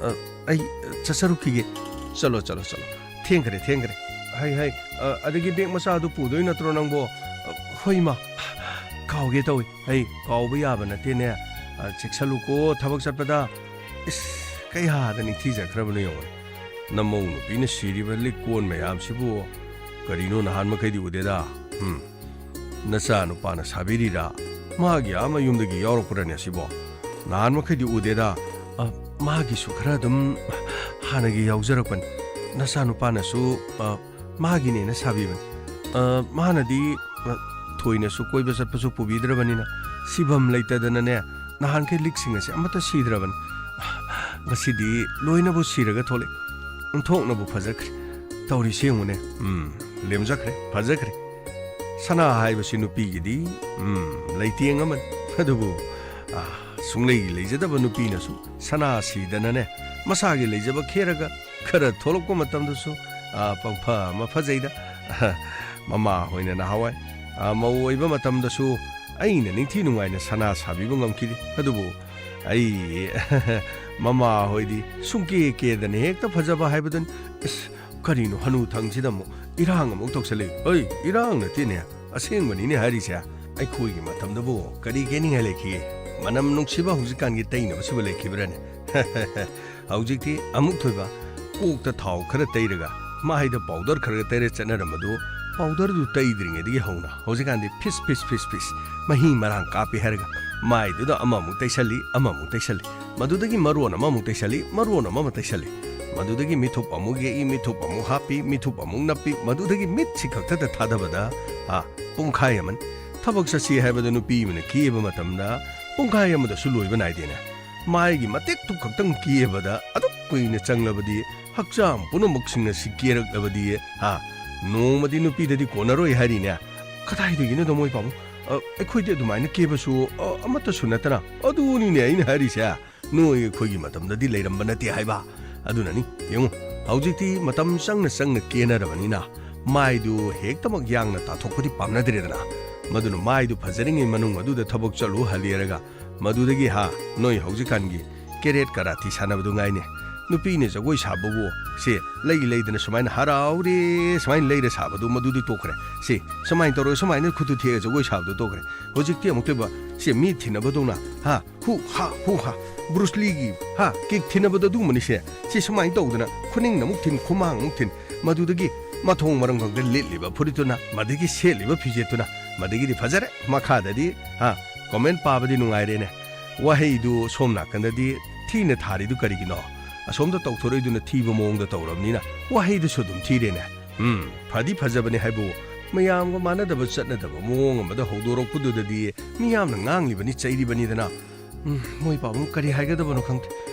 ꯑ, ꯑꯩ ꯆꯠꯆꯔꯨꯈꯤꯒꯦ꯫ ꯆꯠꯂꯣ, ꯆꯠꯂꯣ, ꯆꯠꯂꯣ꯫ ꯊꯦꯡꯈ꯭ꯔꯦ, ꯊꯦꯡꯈ꯭ꯔꯦ꯫ ꯍꯩ, ꯍꯩ, ꯑ, ꯑꯗꯒꯤ ꯕꯦꯒ ꯃꯆꯥꯗꯨ ꯄꯨꯗꯣꯏ ꯅꯠꯇ꯭ꯔꯣ ꯅꯪꯕꯣ?" "ꯑ, ꯍꯣꯏ, ꯏꯃꯥ꯫ ꯀꯥꯎꯒꯦ ꯇꯧꯏ꯫ ꯍꯩ, ꯀꯥꯎꯕ ꯌꯥꯕ ꯅꯠꯇꯦꯅꯦ꯫ ꯑ, ꯆꯦꯛꯁꯜꯂꯨꯀꯣ ꯊꯕꯛ ꯆꯠꯄꯗ꯫ ꯏꯁ, ꯀꯌꯥꯗ ꯅꯤꯡꯊꯤꯖꯈ꯭ꯔꯕꯅꯣ ꯌꯦꯡꯉꯨꯅꯦ꯫ ꯅꯃꯧ ꯅꯨꯄꯤꯅ ꯁꯤꯔꯤꯕ ꯂꯤꯛ ꯀꯣꯟ ꯃꯌꯥꯝꯁꯤꯕꯨ ꯀꯔꯤꯅꯣ ꯅꯍꯥꯟ ꯃꯈꯩꯗꯤ ꯎꯗꯦꯗ꯫ ꯎꯝ꯫ ꯅꯆꯥ ꯅꯨꯄꯥꯅ ꯁꯥꯕꯤꯔꯤꯔꯥ? ꯃꯥꯒꯤ ꯑꯥ ꯃꯌꯨꯝꯗꯒꯤ ꯌꯥꯎꯔꯛꯄ꯭ꯔꯅꯦ ꯁꯤꯕꯣ? ꯅꯍꯥꯟ ꯃꯈꯩꯗꯤ ꯎꯗꯦꯗ꯫ ꯑ, ꯃꯥꯒꯤꯁꯨ ꯈꯔ ꯑꯗꯨꯝ ꯍꯥꯟꯅꯒꯤ ꯌꯥꯎꯖꯔꯛꯄꯅꯤ꯫ ꯅꯆꯥ ꯅꯨꯄꯥꯅꯁꯨ, ꯑ, ꯃꯥꯒꯤꯅꯦꯅ ꯁꯥꯕꯤꯕꯅꯤ꯫ ꯑ, ꯃꯥꯅꯗꯤ, ꯑ, ꯊꯣꯏꯅꯁꯨ ꯀꯣꯏꯕ ꯆꯠꯄꯁꯨ ꯄꯨꯕꯤꯗ꯭ꯔꯕꯅꯤꯅ ꯁꯤꯐꯝ ꯂꯩꯇꯗꯅꯅꯦ, ꯅꯍꯥꯟꯈꯩ ꯂꯤꯛꯁꯤꯡ ꯑꯁꯦ ꯑꯃꯠꯇ ꯁꯤꯗ꯭ꯔꯕꯅꯤ꯫ ꯉꯁꯤꯗꯤ ꯂꯣꯏꯅꯕꯨ ꯁꯤꯔꯒ ꯊꯣꯛꯂꯛꯏ꯫ ꯑꯣꯟꯊꯣꯛꯅꯕꯨ ꯐꯖꯈ꯭ꯔꯦ꯫ ꯇꯧꯔꯤꯁꯤ ꯌꯦꯡꯉꯨꯅꯦ꯫ ꯎꯝ, ꯂꯦꯝꯖꯈ꯭ꯔꯦ, ꯐꯖꯈ꯭ꯔꯦ꯫ ꯁꯅꯥ ꯍꯥꯏꯕꯁꯤ ꯅꯨꯄꯤꯒꯤꯗꯤ, ꯎꯝ, ꯂꯩꯇꯦꯡ ꯑꯃꯅꯤ꯫ ꯑꯗꯨꯕꯨ, ꯑ, ꯁꯨꯡꯂꯩ ꯂꯩꯖꯗꯕ ꯅꯨꯄꯤꯅꯁꯨ ꯁꯅꯥ ꯁꯤꯗꯅꯅꯦ, ꯃꯁꯥꯒꯤ ꯂꯩꯖꯕ ꯈꯦꯔꯒ ꯈꯔ ꯊꯣꯛꯂꯛꯄ ꯃꯇꯝꯗꯁꯨ, ꯑ, ꯄꯪꯐ ꯑꯃ ꯐꯖꯩꯗ꯫ ꯃꯃꯥ ꯍꯣꯏꯅ ꯅꯍꯥꯟꯋꯥꯏ, ꯑ, ꯃꯧ ꯑꯣꯏꯕ ꯃꯇꯝꯗꯁꯨ ꯑꯩꯅ ꯅꯤꯡꯊꯤ ꯅꯨꯡꯉꯥꯏꯅ ꯁꯅꯥ ꯁꯥꯕꯤꯕ ꯉꯝꯈꯤꯗꯦ꯫ ꯑꯗꯨꯕꯨ ꯑꯩ, ꯃꯃꯥ ꯍꯣꯏꯗꯤ ꯁꯨꯡꯀꯦ ꯀꯦꯗꯅ ꯍꯦꯛꯇ ꯐꯖꯕ ꯍꯥꯏꯕꯗꯨꯅꯤ꯫ ꯑꯁ, ꯀꯔꯤꯅꯣ ꯍꯅꯨꯊꯪꯁꯤꯗ ꯑꯃꯨꯛ ꯏꯔꯥꯡ ꯑꯃꯨꯛ ꯇꯧꯁꯜꯂꯛꯏ? ꯍꯩ, ꯏꯔꯥꯡ ꯅꯠꯇꯦꯅꯦ, ꯑꯁꯦꯡꯕꯅꯤꯅꯦ ꯍꯥꯏꯔꯤꯁꯦ꯫ ꯑꯩꯈꯣꯏꯒꯤ ꯃꯇꯝꯗꯕꯨ ꯀꯔꯤ ꯀꯦꯅꯤꯡꯉꯥꯏ ꯂꯩꯈꯤꯒꯦ? ꯃꯅꯝ ꯅꯨꯡꯁꯤꯕ ꯍꯧꯖꯤꯛꯀꯥꯟꯒꯤ ꯇꯩꯅꯕꯁꯤꯕꯨ ꯂꯩꯈꯤꯕ꯭ꯔꯥꯅꯦ? ꯍꯧꯖꯤꯛꯇꯤ ꯑꯃꯨꯛ ꯊꯣꯏꯕ ꯀꯣꯛꯇ ꯊꯥꯎ ꯈꯔ ꯇꯩꯔꯒ ꯃꯥꯏꯗ ꯄꯥꯎꯗꯔ ꯈꯔ ꯇꯩꯔ ꯆꯠꯅꯔꯝꯕꯗꯨ, ꯄꯥꯎꯗꯔꯗꯨ ꯇꯩꯗ꯭ꯔꯤꯉꯩꯗꯒꯤ ꯍꯧꯅ ꯍꯧꯖꯤꯛꯀꯥꯟꯗꯤ ꯐꯤꯁ ꯐꯤꯁ ꯐꯤꯁ ꯐꯤꯁ ꯃꯍꯤ ꯃꯔꯥꯡ ꯀꯥꯞꯄꯤ ꯍꯥꯏꯔꯒ ꯃꯥꯏꯗꯨꯗ ꯑꯃꯃꯨꯛ ꯇꯩꯁꯜꯂꯤ, ꯑꯃꯃꯨꯛ ꯇꯩꯁꯜꯂꯤ, ꯃꯗꯨꯗꯒꯤ ꯃꯔꯣꯟ ꯑꯃꯃꯨꯛ ꯇꯩꯁꯜꯂꯤ, ꯃꯔꯣꯟ ꯑꯃꯃꯨꯛ ꯇꯩꯁꯜꯂꯤ, ꯃꯗꯨꯗꯒꯤ ꯃꯤꯊꯨꯞ ꯑꯃꯨꯛ ꯌꯦꯛꯏ, ꯃꯤꯊꯨꯞ ꯑꯃꯨꯛ ꯍꯥꯞꯄꯤ, ꯃꯤꯊꯨꯞ ꯑꯃꯨꯛ ꯅꯞꯄꯤ, ꯃꯗꯨꯗꯒꯤ ꯃꯤꯠꯁꯤ ꯈꯛꯇꯗ ꯊꯥꯗꯕꯗ, ꯑꯥ, ꯄꯨꯡꯈꯥꯏ ꯑꯃꯅꯤ꯫ ꯊꯕꯛ ꯆꯠꯁꯤ ꯍꯥꯏꯕꯗ ꯅꯨꯄꯤ ꯑꯃꯅ ꯀꯦꯕ ꯃꯇꯝꯗ ꯄꯨꯡꯈꯥꯏ ꯑꯃꯗꯁꯨ ꯂꯣꯏꯕ ꯅꯥꯏꯗꯦꯅꯦ꯫ ꯃꯥꯏꯒꯤ ꯃꯇꯦꯛꯇꯨ ꯈꯛꯇꯪ ꯀꯦꯕꯗ ꯑꯗꯨꯛ ꯀꯨꯏꯅ ꯆꯪꯂꯕꯗꯤ ꯍꯛꯆꯥꯡ ꯄꯨꯝꯅꯃꯛꯁꯤꯡ ꯑꯁꯤ ꯀꯦꯔꯛꯂꯕꯗꯤ, ꯍꯥ, ꯅꯣꯡꯃꯗꯤ ꯅꯨꯄꯤꯗꯗꯤ ꯀꯣꯟꯅꯔꯣꯏ ꯍꯥꯏꯔꯤꯅꯦ꯫ ꯀꯗꯥꯏꯗꯒꯤꯅꯣꯗ ꯃꯣꯏ ꯄꯥꯕꯨꯡ? ꯑ, ꯑꯩꯈꯣꯏꯗꯤ ꯑꯗꯨꯃꯥꯏꯅ ꯀꯦꯕꯁꯨ, ꯑ, ꯑꯃꯠꯇꯁꯨ ꯅꯠꯇꯅ꯫ ꯑꯗꯨꯅꯤꯅꯦ ꯑꯩꯅ ꯍꯥꯏꯔꯤꯁꯦ꯫ ꯅꯣꯏ ꯑꯩꯈꯣꯏꯒꯤ ꯃꯇꯝꯗꯗꯤ ꯂꯩꯔꯝꯕ ꯅꯠꯇꯦ ꯍꯥꯏꯕ꯫ ꯑꯗꯨꯅꯅꯤ, ꯌꯦꯡꯉꯨ, ꯍꯧꯖꯤꯛꯇꯤ ꯃꯇꯝ ꯆꯪꯅ ꯆꯪꯅ ꯀꯦꯅꯔꯕꯅꯤꯅ ꯃꯥꯏꯗꯨ ꯍꯦꯛꯇꯃꯛ ꯌꯥꯡꯅ ꯇꯥꯊꯣꯛꯄꯗꯤ ꯄꯥꯝꯅꯗ꯭ꯔꯦꯗꯅ꯫ ꯃꯗꯨꯅ ꯃꯥꯏꯗꯨ ꯐꯖꯔꯤꯉꯩ ꯃꯅꯨꯡ ꯑꯗꯨꯗ ꯊꯕꯛ ꯆꯠꯂꯨ ꯍꯜꯂꯦꯔꯒ ꯃꯗꯨꯗꯒꯤ, ꯍꯥ, ꯅꯣꯏ ꯍꯧꯖꯤꯛꯀꯥꯟꯒꯤ ꯀꯦꯔꯦꯠ ꯀꯔꯥꯇꯤ ꯁꯥꯟꯅꯕꯗꯨ ꯉꯥꯏꯅꯦ꯫ ꯅꯨꯄꯤꯅ ꯖꯒꯣꯏ ꯁꯥꯕꯕꯨ, ꯁꯦ, ꯂꯩ ꯂꯩꯗꯅ ꯁꯨꯃꯥꯏꯅ ꯍꯔꯥꯎꯔꯦ, ꯁꯨꯃꯥꯏꯅ ꯂꯩꯔ ꯁꯥꯕꯗꯨ ꯃꯗꯨꯗꯤ ꯇꯣꯛꯈ꯭ꯔꯦ꯫ ꯁꯦ, ꯁꯨꯃꯥꯏꯅ ꯇꯧꯔꯒ ꯁꯨꯃꯥꯏꯅ ꯈꯨꯠꯇꯨ ꯊꯦꯛꯑ ꯖꯒꯣꯏ ꯁꯥꯕꯗꯨ ꯇꯣꯛꯈ꯭ꯔꯦ꯫ ꯍꯧꯖꯤꯛꯇꯤ ꯑꯃꯨꯛꯇꯣꯏꯕ, ꯁꯦ, ꯃꯤ ꯊꯤꯟꯅꯕꯗꯧꯅ, ꯍꯥ, ꯍꯨ ꯍꯥ ꯍꯨ ꯍꯥ, ꯕ꯭ꯔꯨꯁ ꯂꯤꯒꯤ, ꯍꯥ, ꯀꯤꯛ ꯊꯤꯟꯅꯕꯗꯣ ꯑꯗꯨꯒꯨꯝꯕꯅꯤꯁꯦ꯫ ꯁꯤ ꯁꯨꯃꯥꯏꯅ ꯇꯧꯗꯅ ꯈꯨꯅꯤꯡꯅ ꯑꯃꯨꯛ ꯊꯤꯟ, ꯈꯨꯃꯥꯡ ꯑꯃꯨꯛ ꯊꯤꯟ, ꯃꯗꯨꯗꯒꯤ ꯃꯊꯣꯡ ꯃꯔꯝ ꯈꯪꯗꯦ ꯂꯤꯠꯂꯤꯕ ꯐꯨꯔꯤꯠꯇꯨꯅ, ꯃꯗꯒꯤ ꯁꯦꯠꯂꯤꯕ ꯐꯤꯖꯦꯠꯇꯨꯅ, ꯃꯗꯒꯤꯗꯤ ꯐꯖꯔꯦ꯫ ꯃꯈꯥꯗꯗꯤ, ꯍꯥ, ꯀꯣꯃꯦꯟ ꯄꯥꯕꯗꯤ ꯅꯨꯡꯉꯥꯏꯔꯦꯅꯦ꯫ ꯋꯥꯍꯩꯗꯨ ꯁꯣꯝ ꯅꯥꯀꯟꯗꯗꯤ ꯊꯤꯅ ꯊꯥꯔꯤꯗꯨ ꯀꯔꯤꯒꯤꯅꯣ? ꯑꯁꯣꯝꯗ ꯇꯧꯊꯣꯔꯛꯏꯗꯨꯅ ꯊꯤꯕ ꯃꯑꯣꯡꯗ ꯇꯧꯔꯕꯅꯤꯅ ꯋꯥꯍꯩꯗꯨꯁꯨ ꯑꯗꯨꯝ ꯊꯤꯔꯦꯅꯦ꯫ ꯎꯝ, ꯐꯗꯤ ꯐꯖꯕꯅꯤ ꯍꯥꯏꯕꯨ ꯃꯌꯥꯝꯒ ꯃꯥꯟꯅꯗꯕ ꯆꯠꯅꯗꯕ ꯃꯑꯣꯡ ꯑꯃꯗ ꯍꯧꯗꯣꯔꯛꯄꯗꯨꯗꯗꯤ ꯃꯤꯌꯥꯝꯅ ꯉꯥꯡꯂꯤꯕꯅꯤ, ꯆꯩꯔꯤꯕꯅꯤꯗꯅ꯫ ꯎꯝ, ꯃꯣꯏ ꯄꯥꯕꯨꯡ ꯀꯔꯤ ꯍꯥꯏꯒꯗꯕꯅꯣ ꯈꯪꯗꯦ꯫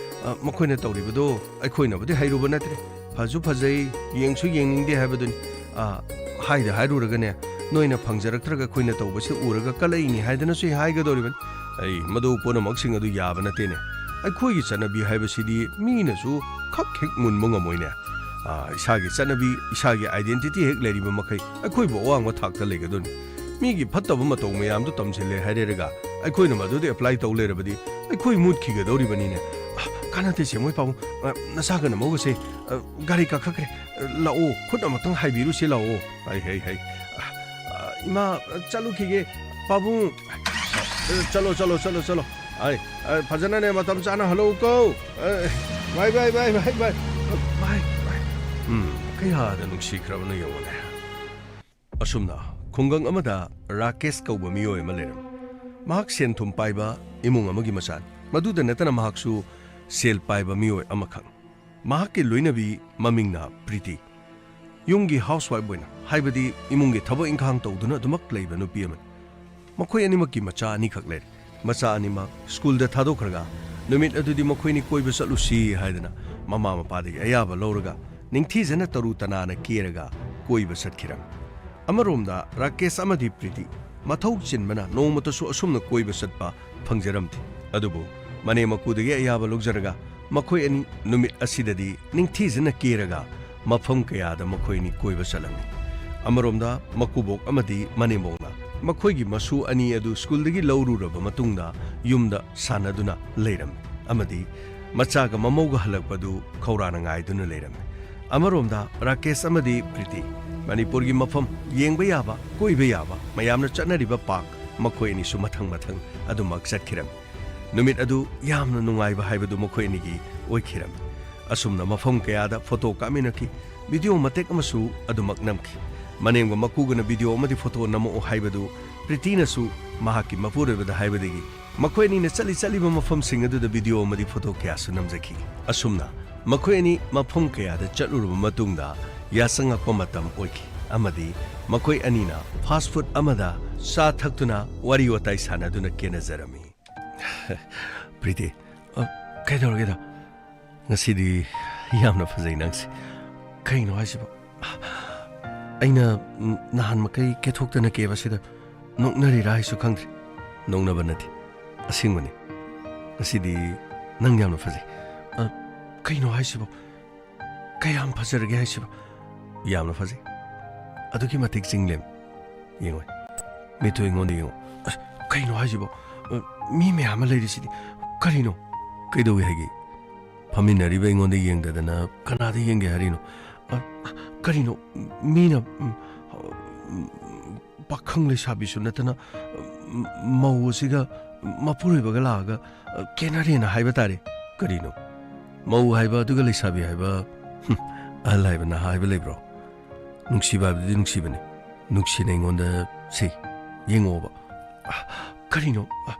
ꯑ, ꯃꯈꯣꯏꯅ ꯇꯧꯔꯤꯕꯗꯣ ꯑꯩꯈꯣꯏꯅꯕꯨꯗꯤ ꯍꯩꯔꯨꯕ ꯅꯠꯇ꯭ꯔꯦ꯫ ꯐꯁꯨ ꯐꯖꯩ, ꯌꯦꯡꯁꯨ ꯌꯦꯡꯅꯤꯡꯗꯦ ꯍꯥꯏꯕꯗꯨꯅꯤ꯫ ꯑ, ꯍꯥꯏꯗ ꯍꯥꯏꯔꯨꯔꯒꯅꯦ, ꯅꯣꯏꯅ ꯐꯪꯖꯔꯛꯇ꯭ꯔꯒ ꯑꯩꯈꯣꯏꯅ ꯇꯧꯕꯁꯤ ꯎꯔꯒ ꯀꯂꯛꯏꯅꯤ ꯍꯥꯏꯗꯅꯁꯨ ꯍꯦꯛ ꯍꯥꯏꯒꯗꯧꯔꯤꯕꯅꯤ꯫ ꯑꯩ, ꯃꯗꯨ ꯄꯨꯝꯅꯃꯛꯁꯤꯡ ꯑꯗꯨ ꯌꯥꯕ ꯅꯠꯇꯦꯅꯦ꯫ ꯑꯩꯈꯣꯏꯒꯤ ꯆꯠꯅꯕꯤ ꯍꯥꯏꯕꯁꯤꯗꯤ ꯃꯤꯅꯁꯨ ꯈꯛ ꯍꯦꯛ ꯃꯨꯟꯕ ꯉꯝꯃꯣꯏꯅꯦ꯫ ꯑ, ꯏꯁꯥꯒꯤ ꯆꯠꯅꯕꯤ, ꯏꯁꯥꯒꯤ identity ꯍꯦꯛ ꯂꯩꯔꯤꯕ ꯃꯈꯩ ꯑꯩꯈꯣꯏꯕꯨ ꯑꯋꯥꯡꯕ ꯊꯥꯛꯇ ꯂꯩꯒꯗꯣꯏꯅꯤ꯫ ꯃꯤꯒꯤ ꯐꯠꯇꯕ ꯃꯇꯧ ꯃꯌꯥꯝꯗꯨ ꯇꯝꯁꯤꯜꯂꯦ ꯍꯥꯏꯔꯦꯔꯒ ꯑꯩꯈꯣꯏꯅ ꯃꯗꯨꯗ apply ꯇꯧ ꯂꯩꯔꯕꯗꯤ ꯑꯩꯈꯣꯏ ꯃꯨꯠꯈꯤꯒꯗꯧꯔꯤꯕꯅꯤꯅꯦ꯫ ꯑ, ꯀꯥꯟꯅꯗꯦꯁꯦ ꯃꯣꯏ ꯄꯥꯕꯨꯡ, ꯑ, ꯅꯆꯥꯒꯅ ꯃꯧꯒꯁꯦ, ꯑ, ꯒꯥꯔꯤ ꯀꯥꯈꯠꯈ꯭ꯔꯦ꯫ ꯑ, ꯂꯥꯛꯑꯣ, ꯈꯨꯠ ꯑꯃꯇꯪ ꯍꯥꯏꯕꯤꯔꯨꯁꯤ ꯂꯥꯛꯑꯣ꯫ ꯍꯩ, ꯍꯩ, ꯍꯩ꯫ ꯑ, ꯑ, ꯏꯃꯥ, ꯑ, ꯆꯠꯂꯨꯈꯤꯒꯦ꯫ ꯄꯥꯕꯨꯡ, ꯑ, ꯆꯠꯂꯣ, ꯆꯠꯂꯣ, ꯆꯠꯂꯣ, ꯆꯠꯂꯣ꯫ ꯑꯩ, ꯑ, ꯐꯖꯅꯅꯦ ꯃꯇꯝ ꯆꯥꯅ ꯍꯜꯂꯛꯎꯀꯣ꯫ ꯑ, bye, bye, bye, bye, bye꯫ Bye, bye꯫ ꯎꯝ, ꯀꯌꯥꯗ ꯅꯨꯡꯁꯤꯈ꯭ꯔꯕꯅꯣ ꯌꯦꯡꯉꯨꯅꯦ꯫ ꯑꯁꯨꯝꯅ ꯈꯨꯡꯒꯪ ꯑꯃꯗ ꯔꯥꯀꯦꯁ ꯀꯧꯕ ꯃꯤꯑꯣꯏ ꯑꯃ ꯂꯩꯔꯝꯃꯤ꯫ ꯃꯍꯥꯛ ꯁꯦꯟ ꯊꯨꯝ ꯄꯥꯏꯕ ꯏꯃꯨꯡ ꯑꯃꯒꯤ ꯃꯆꯥꯅꯤ꯫ ꯃꯗꯨꯗ ꯅꯠꯇꯅ ꯃꯍꯥꯛꯁꯨ ꯁꯦꯜ ꯄꯥꯏꯕ ꯃꯤꯑꯣꯏ ꯑꯃꯈꯛꯅꯤ꯫ ꯃꯍꯥꯛꯀꯤ ꯂꯣꯏꯅꯕꯤ ꯃꯃꯤꯡꯅ ꯄ꯭ꯔꯤꯇꯤ꯫ ꯌꯨꯝꯒꯤ housewife ꯑꯣꯏꯅ, ꯍꯥꯏꯕꯗꯤ ꯏꯃꯨꯡꯒꯤ ꯊꯕꯛ ꯏꯪꯈꯥꯡ ꯇꯧꯗꯨꯅ ꯑꯗꯨꯃꯛ ꯂꯩꯕ ꯅꯨꯄꯤ ꯑꯃꯅꯤ꯫ ꯃꯈꯣꯏ ꯑꯅꯤꯃꯛꯀꯤ ꯃꯆꯥ ꯑꯅꯤꯈꯛ ꯂꯩꯔꯦ꯫ ꯃꯆꯥ ꯑꯅꯤꯃꯛ ꯁ꯭ꯀꯨꯜꯗ ꯊꯥꯗꯣꯛꯈ꯭ꯔꯒ ꯅꯨꯃꯤꯠ ꯑꯗꯨꯗꯤ ꯃꯈꯣꯏꯅꯤ ꯀꯣꯏꯕ ꯆꯠꯂꯨꯁꯤ ꯍꯥꯏꯗꯅ ꯃꯃꯥ ꯃꯄꯥꯗꯒꯤ ꯑꯌꯥꯕ ꯂꯧꯔꯒ ꯅꯤꯡꯊꯤꯖꯅ ꯇꯔꯨ ꯇꯅꯥꯟꯅ ꯀꯦꯔꯒ ꯀꯣꯏꯕ ꯆꯠꯈꯤꯔꯝꯃꯤ꯫ ꯑꯃꯔꯣꯝꯗ ꯔꯥꯀꯦꯁ ꯑꯃꯗꯤ ꯄ꯭ꯔꯤꯇꯤ ꯃꯊꯧ ꯆꯤꯟꯕꯅ ꯅꯣꯡꯃꯇꯁꯨ ꯑꯁꯨꯝꯅ ꯀꯣꯏꯕ ꯆꯠꯄ ꯐꯪꯖꯔꯝꯗꯦ꯫ ꯑꯗꯨꯕꯨ ꯃꯅꯦꯝ ꯃꯀꯨꯗꯒꯤ ꯑꯌꯥꯕ ꯂꯧꯖꯔꯒ ꯃꯈꯣꯏ ꯑꯅꯤ ꯅꯨꯃꯤꯠ ꯑꯁꯤꯗꯗꯤ ꯅꯤꯡꯊꯤꯖꯅ ꯀꯦꯔꯒ ꯃꯐꯝ ꯀꯌꯥꯗ ꯃꯈꯣꯏ ꯑꯅꯤ ꯀꯣꯏꯕ ꯆꯠꯂꯝꯃꯤ꯫ ꯑꯃꯔꯣꯝꯗ ꯃꯀꯨꯕꯣꯛ ꯑꯃꯗꯤ ꯃꯅꯦꯝꯕꯣꯛꯅ ꯃꯈꯣꯏꯒꯤ ꯃꯁꯨ ꯑꯅꯤ ꯑꯗꯨ ꯁ꯭ꯀꯨꯜꯗꯒꯤ ꯂꯧꯔꯨꯔꯕ ꯃꯇꯨꯡꯗ ꯌꯨꯝꯗ ꯁꯥꯟꯅꯗꯨꯅ ꯂꯩꯔꯝꯃꯤ ꯑꯃꯗꯤ ꯃꯆꯥꯒ ꯃꯃꯧꯒ ꯍꯜꯂꯛꯄꯗꯨ ꯈꯧꯔꯥꯅ ꯉꯥꯏꯗꯨꯅ ꯂꯩꯔꯝꯃꯤ꯫ ꯑꯃꯔꯣꯝꯗ ꯔꯥꯀꯦꯁ ꯑꯃꯗꯤ ꯄ꯭ꯔꯤꯇꯤ ꯃꯅꯤꯄꯨꯔꯒꯤ ꯃꯐꯝ ꯌꯦꯡꯕ ꯌꯥꯕ, ꯀꯣꯏꯕ ꯌꯥꯕ, ꯃꯌꯥꯝꯅ ꯆꯠꯅꯔꯤꯕ ꯄꯥꯔꯛ ꯃꯈꯣꯏ ꯑꯅꯤꯁꯨ ꯃꯊꯪ ꯃꯊꯪ ꯑꯗꯨꯃꯛ ꯆꯠꯈꯤꯔꯝꯃꯤ꯫ ꯅꯨꯃꯤꯠ ꯑꯗꯨ ꯌꯥꯝꯅ ꯅꯨꯡꯉꯥꯏꯕ ꯍꯥꯏꯕꯗꯨ ꯃꯈꯣꯏ ꯑꯅꯤꯒꯤ ꯑꯣꯏꯈꯤꯔꯝꯃꯤ꯫ ꯑꯁꯨꯝꯅ ꯃꯐꯝ ꯀꯌꯥꯗ ꯐꯣꯇꯣ ꯀꯥꯞꯃꯤꯟꯅꯈꯤ, ꯚꯤꯗꯤꯑꯣ ꯃꯇꯦꯛ ꯑꯃꯁꯨ ꯑꯗꯨꯃꯛ ꯅꯝꯈꯤ꯫ ꯃꯅꯦꯝꯒ ꯃꯀꯨꯒꯅ ꯚꯤꯗꯤꯑꯣ ꯑꯃꯗꯤ ꯐꯣꯇꯣ ꯅꯝꯃꯛꯑꯣ ꯍꯥꯏꯕꯗꯨ ꯄ꯭ꯔꯤꯇꯤꯅꯁꯨ ꯃꯍꯥꯛꯀꯤ ꯃꯄꯨꯔꯣꯏꯕꯗ ꯍꯥꯏꯕꯗꯒꯤ ꯃꯈꯣꯏ ꯑꯅꯤꯅ ꯆꯠꯂꯤ ꯆꯠꯂꯤꯕ ꯃꯐꯝꯁꯤꯡ ꯑꯗꯨꯗ ꯚꯤꯗꯤꯑꯣ ꯑꯃꯗꯤ ꯐꯣꯇꯣ ꯀꯌꯥꯁꯨ ꯅꯝꯖꯈꯤ꯫ ꯑꯁꯨꯝꯅ ꯃꯈꯣꯏ ꯑꯅꯤ ꯃꯐꯝ ꯀꯌꯥꯗ ꯆꯠꯂꯨꯔꯕ ꯃꯇꯨꯡꯗ ꯌꯥꯆꯪꯉꯛꯄ ꯃꯇꯝ ꯑꯣꯏꯈꯤ ꯑꯃꯗꯤ ꯃꯈꯣꯏ ꯑꯅꯤꯅ ꯐꯥꯁ ꯐꯨꯗ ꯑꯃꯗ ꯆꯥ ꯊꯛꯇꯨꯅ ꯋꯥꯔꯤ ꯋꯥꯇꯥꯏ ꯁꯥꯟꯅꯗꯨꯅ ꯀꯦꯅꯖꯔꯝꯃꯤ꯫ ꯄ꯭ꯔꯤꯇꯤ, ꯑ, ꯀꯩꯗꯧꯔꯒꯦꯗ? ꯉꯁꯤꯗꯤ ꯌꯥꯝꯅ ꯐꯖꯩ ꯅꯪꯁꯦ꯫ ꯀꯩꯅꯣ ꯍꯥꯏꯁꯤꯕꯣ? ꯑꯩꯅ, ꯎꯝ, ꯅꯍꯥꯟ ꯃꯈꯩ ꯀꯦꯊꯣꯛꯇꯅ ꯀꯦꯕꯁꯤꯗ ꯅꯣꯛꯅꯔꯤꯔꯥ ꯍꯥꯏꯁꯨ ꯈꯪꯗ꯭ꯔꯦ꯫ ꯅꯣꯛꯅꯕ ꯅꯠꯇꯦ, ꯑꯁꯦꯡꯕꯅꯤ꯫ ꯉꯁꯤꯗꯤ ꯅꯪ ꯌꯥꯝꯅ ꯐꯖꯩ꯫ ꯑ, ꯀꯩꯅꯣ ꯍꯥꯏꯁꯤꯕꯣ? ꯀꯌꯥꯝ ꯐꯖꯔꯒꯦ ꯍꯥꯏꯁꯤꯕꯣ? ꯌꯥꯝꯅ ꯐꯖꯩ꯫ ꯑꯗꯨꯛꯀꯤ ꯃꯇꯤꯛ ꯆꯤꯡꯂꯦꯝ꯫ ꯌꯦꯡꯉꯣ꯫ ꯃꯤꯠꯇꯨ ꯑꯩꯉꯣꯟꯗ ꯌꯦꯡꯉꯣ꯫ ꯑꯁ, ꯀꯩꯅꯣ ꯍꯥꯏꯁꯤꯕꯣ? ꯑ, ꯃꯤ ꯃꯌꯥꯝ ꯑꯃ ꯂꯩꯔꯤꯁꯤꯗꯤ꯫ ꯀꯔꯤꯅꯣ? ꯀꯩꯗꯧꯏ ꯍꯥꯏꯒꯦ? ꯐꯝꯃꯤꯟꯅꯔꯤꯕ ꯑꯩꯉꯣꯟꯗ ꯌꯦꯡꯗꯗꯅ ꯀꯅꯥꯗ ꯌꯦꯡꯒꯦ ꯍꯥꯏꯔꯤꯅꯣ? ꯑ, ꯀꯔꯤꯅꯣ? ꯃꯤꯅ, ꯎꯝ, ꯎꯝ, ꯄꯥꯈꯪ ꯂꯩꯁꯥꯕꯤꯁꯨ ꯅꯠꯇꯅ, ꯎꯝ, ꯃꯧ ꯑꯁꯤꯒ ꯃꯄꯨꯔꯣꯏꯕꯒ ꯂꯥꯛꯑꯒ, ꯑ, ꯀꯦꯅꯔꯦꯅ ꯍꯥꯏꯕ ꯇꯥꯔꯦ꯫ ꯀꯔꯤꯅꯣ? ꯃꯧ ꯍꯥꯏꯕ ꯑꯗꯨꯒ ꯂꯩꯁꯥꯕꯤ ꯍꯥꯏꯕ, ꯍꯨꯝ, ꯑꯍꯜ ꯍꯥꯏꯕ ꯅꯍꯥ ꯍꯥꯏꯕ ꯂꯩꯕ꯭ꯔꯣ? ꯅꯨꯡꯁꯤꯕ ꯍꯥꯏꯕꯗꯨꯗꯤ ꯅꯨꯡꯁꯤꯕꯅꯤ꯫ ꯅꯨꯡꯁꯤꯅ ꯑꯩꯉꯣꯟꯗ ꯁꯤ ꯌꯦꯡꯉꯣꯕ꯫ ꯑ, ꯀꯔꯤꯅꯣ? ꯑ,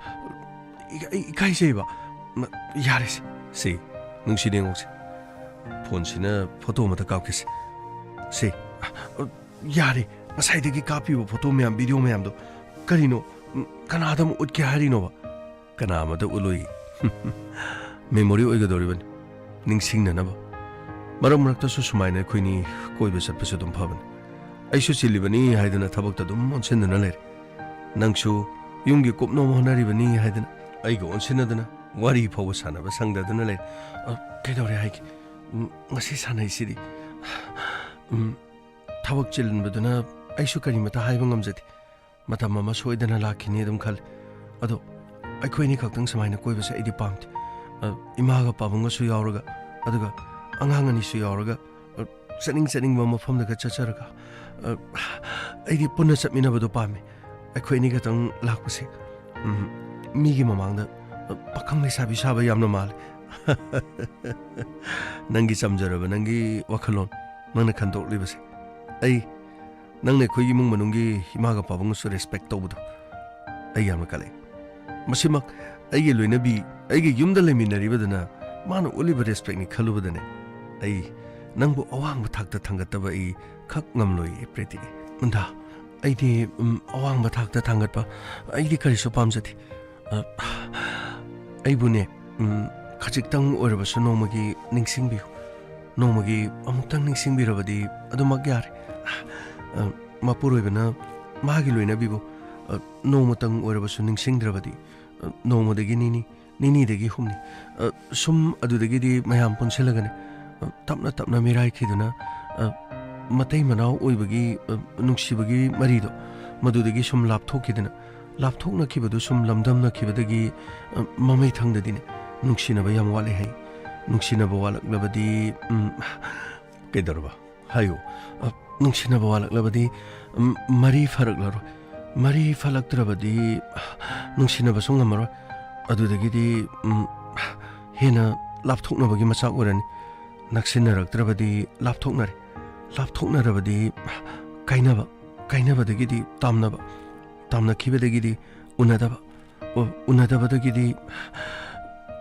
ꯏ-, ꯑꯩ ꯏꯀꯥꯏꯖꯩꯕ꯫ ꯃ-, ꯌꯥꯔꯦꯁꯦ꯫ ꯁꯤ, ꯅꯨꯡꯁꯤꯅ ꯌꯦꯡꯉꯣꯁꯦ꯫ ꯐꯣꯟꯁꯤꯅ ꯐꯣꯇꯣ ꯑꯃꯇ ꯀꯥꯞꯀꯦꯁꯦ꯫ ꯁꯤ, ꯑ, ꯌꯥꯔꯦ꯫ ꯉꯁꯥꯏꯗꯒꯤ ꯀꯥꯞꯄꯤꯕ ꯐꯣꯇꯣ ꯃꯌꯥꯝ, ꯚꯤꯗꯤꯑꯣ ꯃꯌꯥꯝꯗꯣ ꯀꯔꯤꯅꯣ? ꯎꯝ, ꯀꯅꯥꯗ ꯑꯃꯨꯛ ꯎꯠꯀꯦ ꯍꯥꯏꯔꯤꯅꯣꯕ? ꯀꯅꯥ ꯑꯃꯗ ꯎꯠꯂꯣꯏ꯫ ꯃꯦꯃꯣꯔꯤ ꯑꯣꯏꯒꯗꯧꯔꯤꯕꯅꯤ, ꯅꯤꯡꯁꯤꯡꯅꯅꯕ꯫ ꯃꯔꯛ ꯃꯔꯛꯇꯁꯨ ꯁꯨꯃꯥꯏꯅ ꯑꯩꯈꯣꯏꯅꯤ ꯀꯣꯏꯕ ꯆꯠꯄꯁꯨ ꯑꯗꯨꯝ ꯐꯕꯅꯤ꯫ ꯑꯩꯁꯨ ꯆꯤꯜꯂꯤꯕꯅꯤ ꯍꯥꯏꯗꯨꯅ ꯊꯕꯛꯇ ꯑꯗꯨꯝ ꯑꯣꯟꯁꯤꯟꯗꯨꯅ ꯂꯩꯔꯦ꯫ ꯅꯪꯁꯨ ꯌꯨꯝꯒꯤ ꯀꯨꯞꯅꯣꯝ ꯍꯣꯠꯅꯔꯤꯕꯅꯤ ꯍꯥꯏꯗꯅ ꯑꯩꯒ ꯑꯣꯟꯁꯤꯟꯅꯗꯨꯅ ꯋꯥꯔꯤ ꯐꯥꯎꯕ ꯁꯥꯟꯅꯕ ꯁꯪꯗꯗꯨꯅ ꯂꯩꯔꯦ꯫ ꯑ, ꯀꯩꯗꯧꯔꯦ ꯍꯥꯏꯒꯦ? ꯎꯝ, ꯉꯁꯤ ꯁꯥꯟꯅꯩꯁꯤꯗꯤ꯫ ꯎꯝ, ꯊꯕꯛ ꯆꯤꯟꯕꯗꯨꯅ ꯑꯩꯁꯨ ꯀꯔꯤꯃꯇ ꯍꯥꯏꯕ ꯉꯝꯖꯗꯦ꯫ ꯃꯇꯝ ꯑꯃ ꯁꯣꯏꯗꯅ ꯂꯥꯛꯈꯤꯅꯤ ꯑꯗꯨꯝ ꯈꯜꯂꯤ꯫ ꯑꯗꯣ ꯑꯩꯈꯣꯏ ꯑꯅꯤ ꯈꯛꯇꯪ ꯁꯨꯃꯥꯏꯅ ꯀꯣꯏꯕꯁꯦ ꯑꯩꯗꯤ ꯄꯥꯝꯗꯦ꯫ ꯑ, ꯏꯃꯥꯒ ꯄꯥꯕꯨꯡꯒꯁꯨ ꯌꯥꯎꯔꯒ, ꯑꯗꯨꯒ ꯑꯉꯥꯡ ꯑꯅꯤꯁꯨ ꯌꯥꯎꯔꯒ, ꯑ, ꯆꯠꯅꯤꯡ ꯆꯠꯅꯤꯡꯕ ꯃꯐꯝꯗꯒ ꯆꯠꯆꯔꯒ, ꯑ, ꯑꯩꯗꯤ ꯄꯨꯟꯅ ꯆꯠꯃꯤꯟꯅꯕꯗꯣ ꯄꯥꯝꯃꯤ꯫ ꯑꯩꯈꯣꯏ ꯑꯅꯤ ꯈꯛꯇꯪ ꯂꯥꯛꯄꯁꯦ, ꯎꯝ, ꯃꯤꯒꯤ ꯃꯃꯥꯡꯗ, ꯑ, ꯄꯥꯈꯪ ꯂꯩꯁꯥꯕꯤ ꯁꯥꯕ ꯌꯥꯝꯅ ꯃꯥꯜꯂꯦ꯫ ꯅꯪꯒꯤ ꯆꯝꯖꯔꯕ ꯅꯪꯒꯤ ꯋꯥꯈꯜꯂꯣꯟ, ꯅꯪꯅ ꯈꯟꯗꯣꯛꯂꯤꯕꯁꯦ, ꯑꯩ ꯅꯪꯅ ꯑꯩꯈꯣꯏꯒꯤ ꯏꯃꯨꯡ ꯃꯅꯨꯡꯒꯤ ꯏꯃꯥꯒ ꯄꯥꯕꯨꯡꯒꯁꯨ respect ꯇꯧꯕꯗꯣ ꯑꯩ ꯌꯥꯝꯅ ꯀꯜꯂꯛꯑꯦ꯫ ꯃꯁꯤꯃꯛ ꯑꯩꯒꯤ ꯂꯣꯏꯅꯕꯤ, ꯑꯩꯒꯤ ꯌꯨꯝꯗ ꯂꯩꯃꯤꯟꯅꯔꯤꯕꯗꯨꯅ ꯃꯥꯅ ꯎꯠꯂꯤꯕ respectꯅꯤ ꯈꯜꯂꯨꯕꯗꯅꯦ, ꯑꯩ ꯅꯪꯕꯨ ꯑꯋꯥꯡꯕ ꯊꯥꯛꯇ ꯊꯥꯡꯒꯠꯇꯕ ꯑꯩ ꯈꯛ ꯉꯝꯂꯣꯏꯌꯦ, ꯄ꯭ꯔꯤꯇꯤ꯫ ꯃꯟꯗꯥ, ꯑꯩꯗꯤ, ꯎꯝ, ꯑꯋꯥꯡꯕ ꯊꯥꯛꯇ ꯊꯥꯡꯒꯠꯄ ꯑꯩꯗꯤ ꯀꯔꯤꯁꯨ ꯄꯥꯝꯖꯗꯦ꯫ ꯑ, ꯑꯩꯕꯨꯅꯦ, ꯎꯝ, ꯈꯖꯤꯛꯇꯪ ꯑꯣꯏꯔꯕꯁꯨ ꯅꯣꯡꯃꯒꯤ ꯅꯤꯡꯁꯤꯡꯕꯤꯌꯨ꯫ ꯅꯣꯡꯃꯒꯤ ꯑꯃꯨꯛꯇꯪ ꯅꯤꯡꯁꯤꯡꯕꯤꯔꯕꯗꯤ ꯑꯗꯨꯃꯛ ꯌꯥꯔꯦ꯫ ꯑ, ꯃꯄꯨꯔꯣꯏꯕꯅ ꯃꯥꯒꯤ ꯂꯣꯏꯅꯕꯤꯕꯨ, ꯑ, ꯅꯣꯡꯃꯇꯪ ꯑꯣꯏꯔꯕꯁꯨ ꯅꯤꯡꯁꯤꯡꯗ꯭ꯔꯕꯗꯤ, ꯑ, ꯅꯣꯡꯃꯗꯒꯤ ꯅꯤꯅꯤ, ꯅꯤꯅꯤꯗꯒꯤ ꯍꯨꯝꯅꯤ, ꯑ, ꯁꯨꯝ ꯑꯗꯨꯗꯒꯤꯗꯤ ꯃꯌꯥꯝ ꯄꯨꯟꯁꯤꯜꯂꯒꯅꯦ, ꯑ, ꯇꯞꯅ ꯇꯞꯅ ꯃꯤꯔꯥꯏꯈꯤꯗꯨꯅ, ꯑ, ꯃꯇꯩ ꯃꯅꯥꯎ ꯑꯣꯏꯕꯒꯤ, ꯑ, ꯅꯨꯡꯁꯤꯕꯒꯤ ꯃꯔꯤꯗꯣ ꯃꯗꯨꯗꯒꯤ ꯁꯨꯝ ꯂꯥꯞꯊꯣꯛꯈꯤꯗꯅ, ꯂꯥꯞꯊꯣꯛꯅꯈꯤꯕꯗꯨ ꯁꯨꯝ ꯂꯝꯗꯝꯅꯈꯤꯕꯗꯒꯤ, ꯑ, ꯃꯃꯩꯊꯪꯗꯗꯤꯅꯦ ꯅꯨꯡꯁꯤꯅꯕ ꯌꯥꯝ ꯋꯥꯠꯂꯦ ꯍꯥꯏ꯫ ꯅꯨꯡꯁꯤꯅꯕ ꯋꯥꯠꯂꯛꯂꯕꯗꯤ, ꯎꯝ, ꯀꯩꯗꯧꯔꯕ? ꯍꯥꯏꯌꯨ꯫ ꯑ, ꯅꯨꯡꯁꯤꯅꯕ ꯋꯥꯠꯂꯛꯂꯕꯗꯤ, ꯎꯝ, ꯃꯔꯤ ꯐꯔꯛꯂꯔꯣꯏ꯫ ꯃꯔꯤ ꯐꯠꯂꯛꯇ꯭ꯔꯕꯗꯤ ꯅꯨꯡꯁꯤꯅꯕꯁꯨ ꯉꯝꯃꯔꯣꯏ꯫ ꯑꯗꯨꯗꯒꯤꯗꯤ, ꯎꯝ, ꯍꯦꯟꯅ ꯂꯥꯞꯊꯣꯛꯅꯕꯒꯤ ꯃꯆꯥꯛ ꯑꯣꯏꯔꯅꯤ꯫ ꯅꯛꯁꯤꯟꯅꯔꯛꯇ꯭ꯔꯕꯗꯤ ꯂꯥꯞꯊꯣꯛꯅꯔꯦ꯫ ꯂꯥꯞꯊꯣꯛꯅꯔꯕꯗꯤ ꯀꯥꯏꯅꯕ, ꯀꯥꯏꯅꯕꯗꯒꯤꯗꯤ ꯇꯥꯝꯅꯕ, ꯇꯥꯝꯅꯈꯤꯕꯗꯒꯤꯗꯤ ꯎꯅꯗꯕ, ꯎ-, ꯎꯅꯗꯕꯗꯒꯤꯗꯤ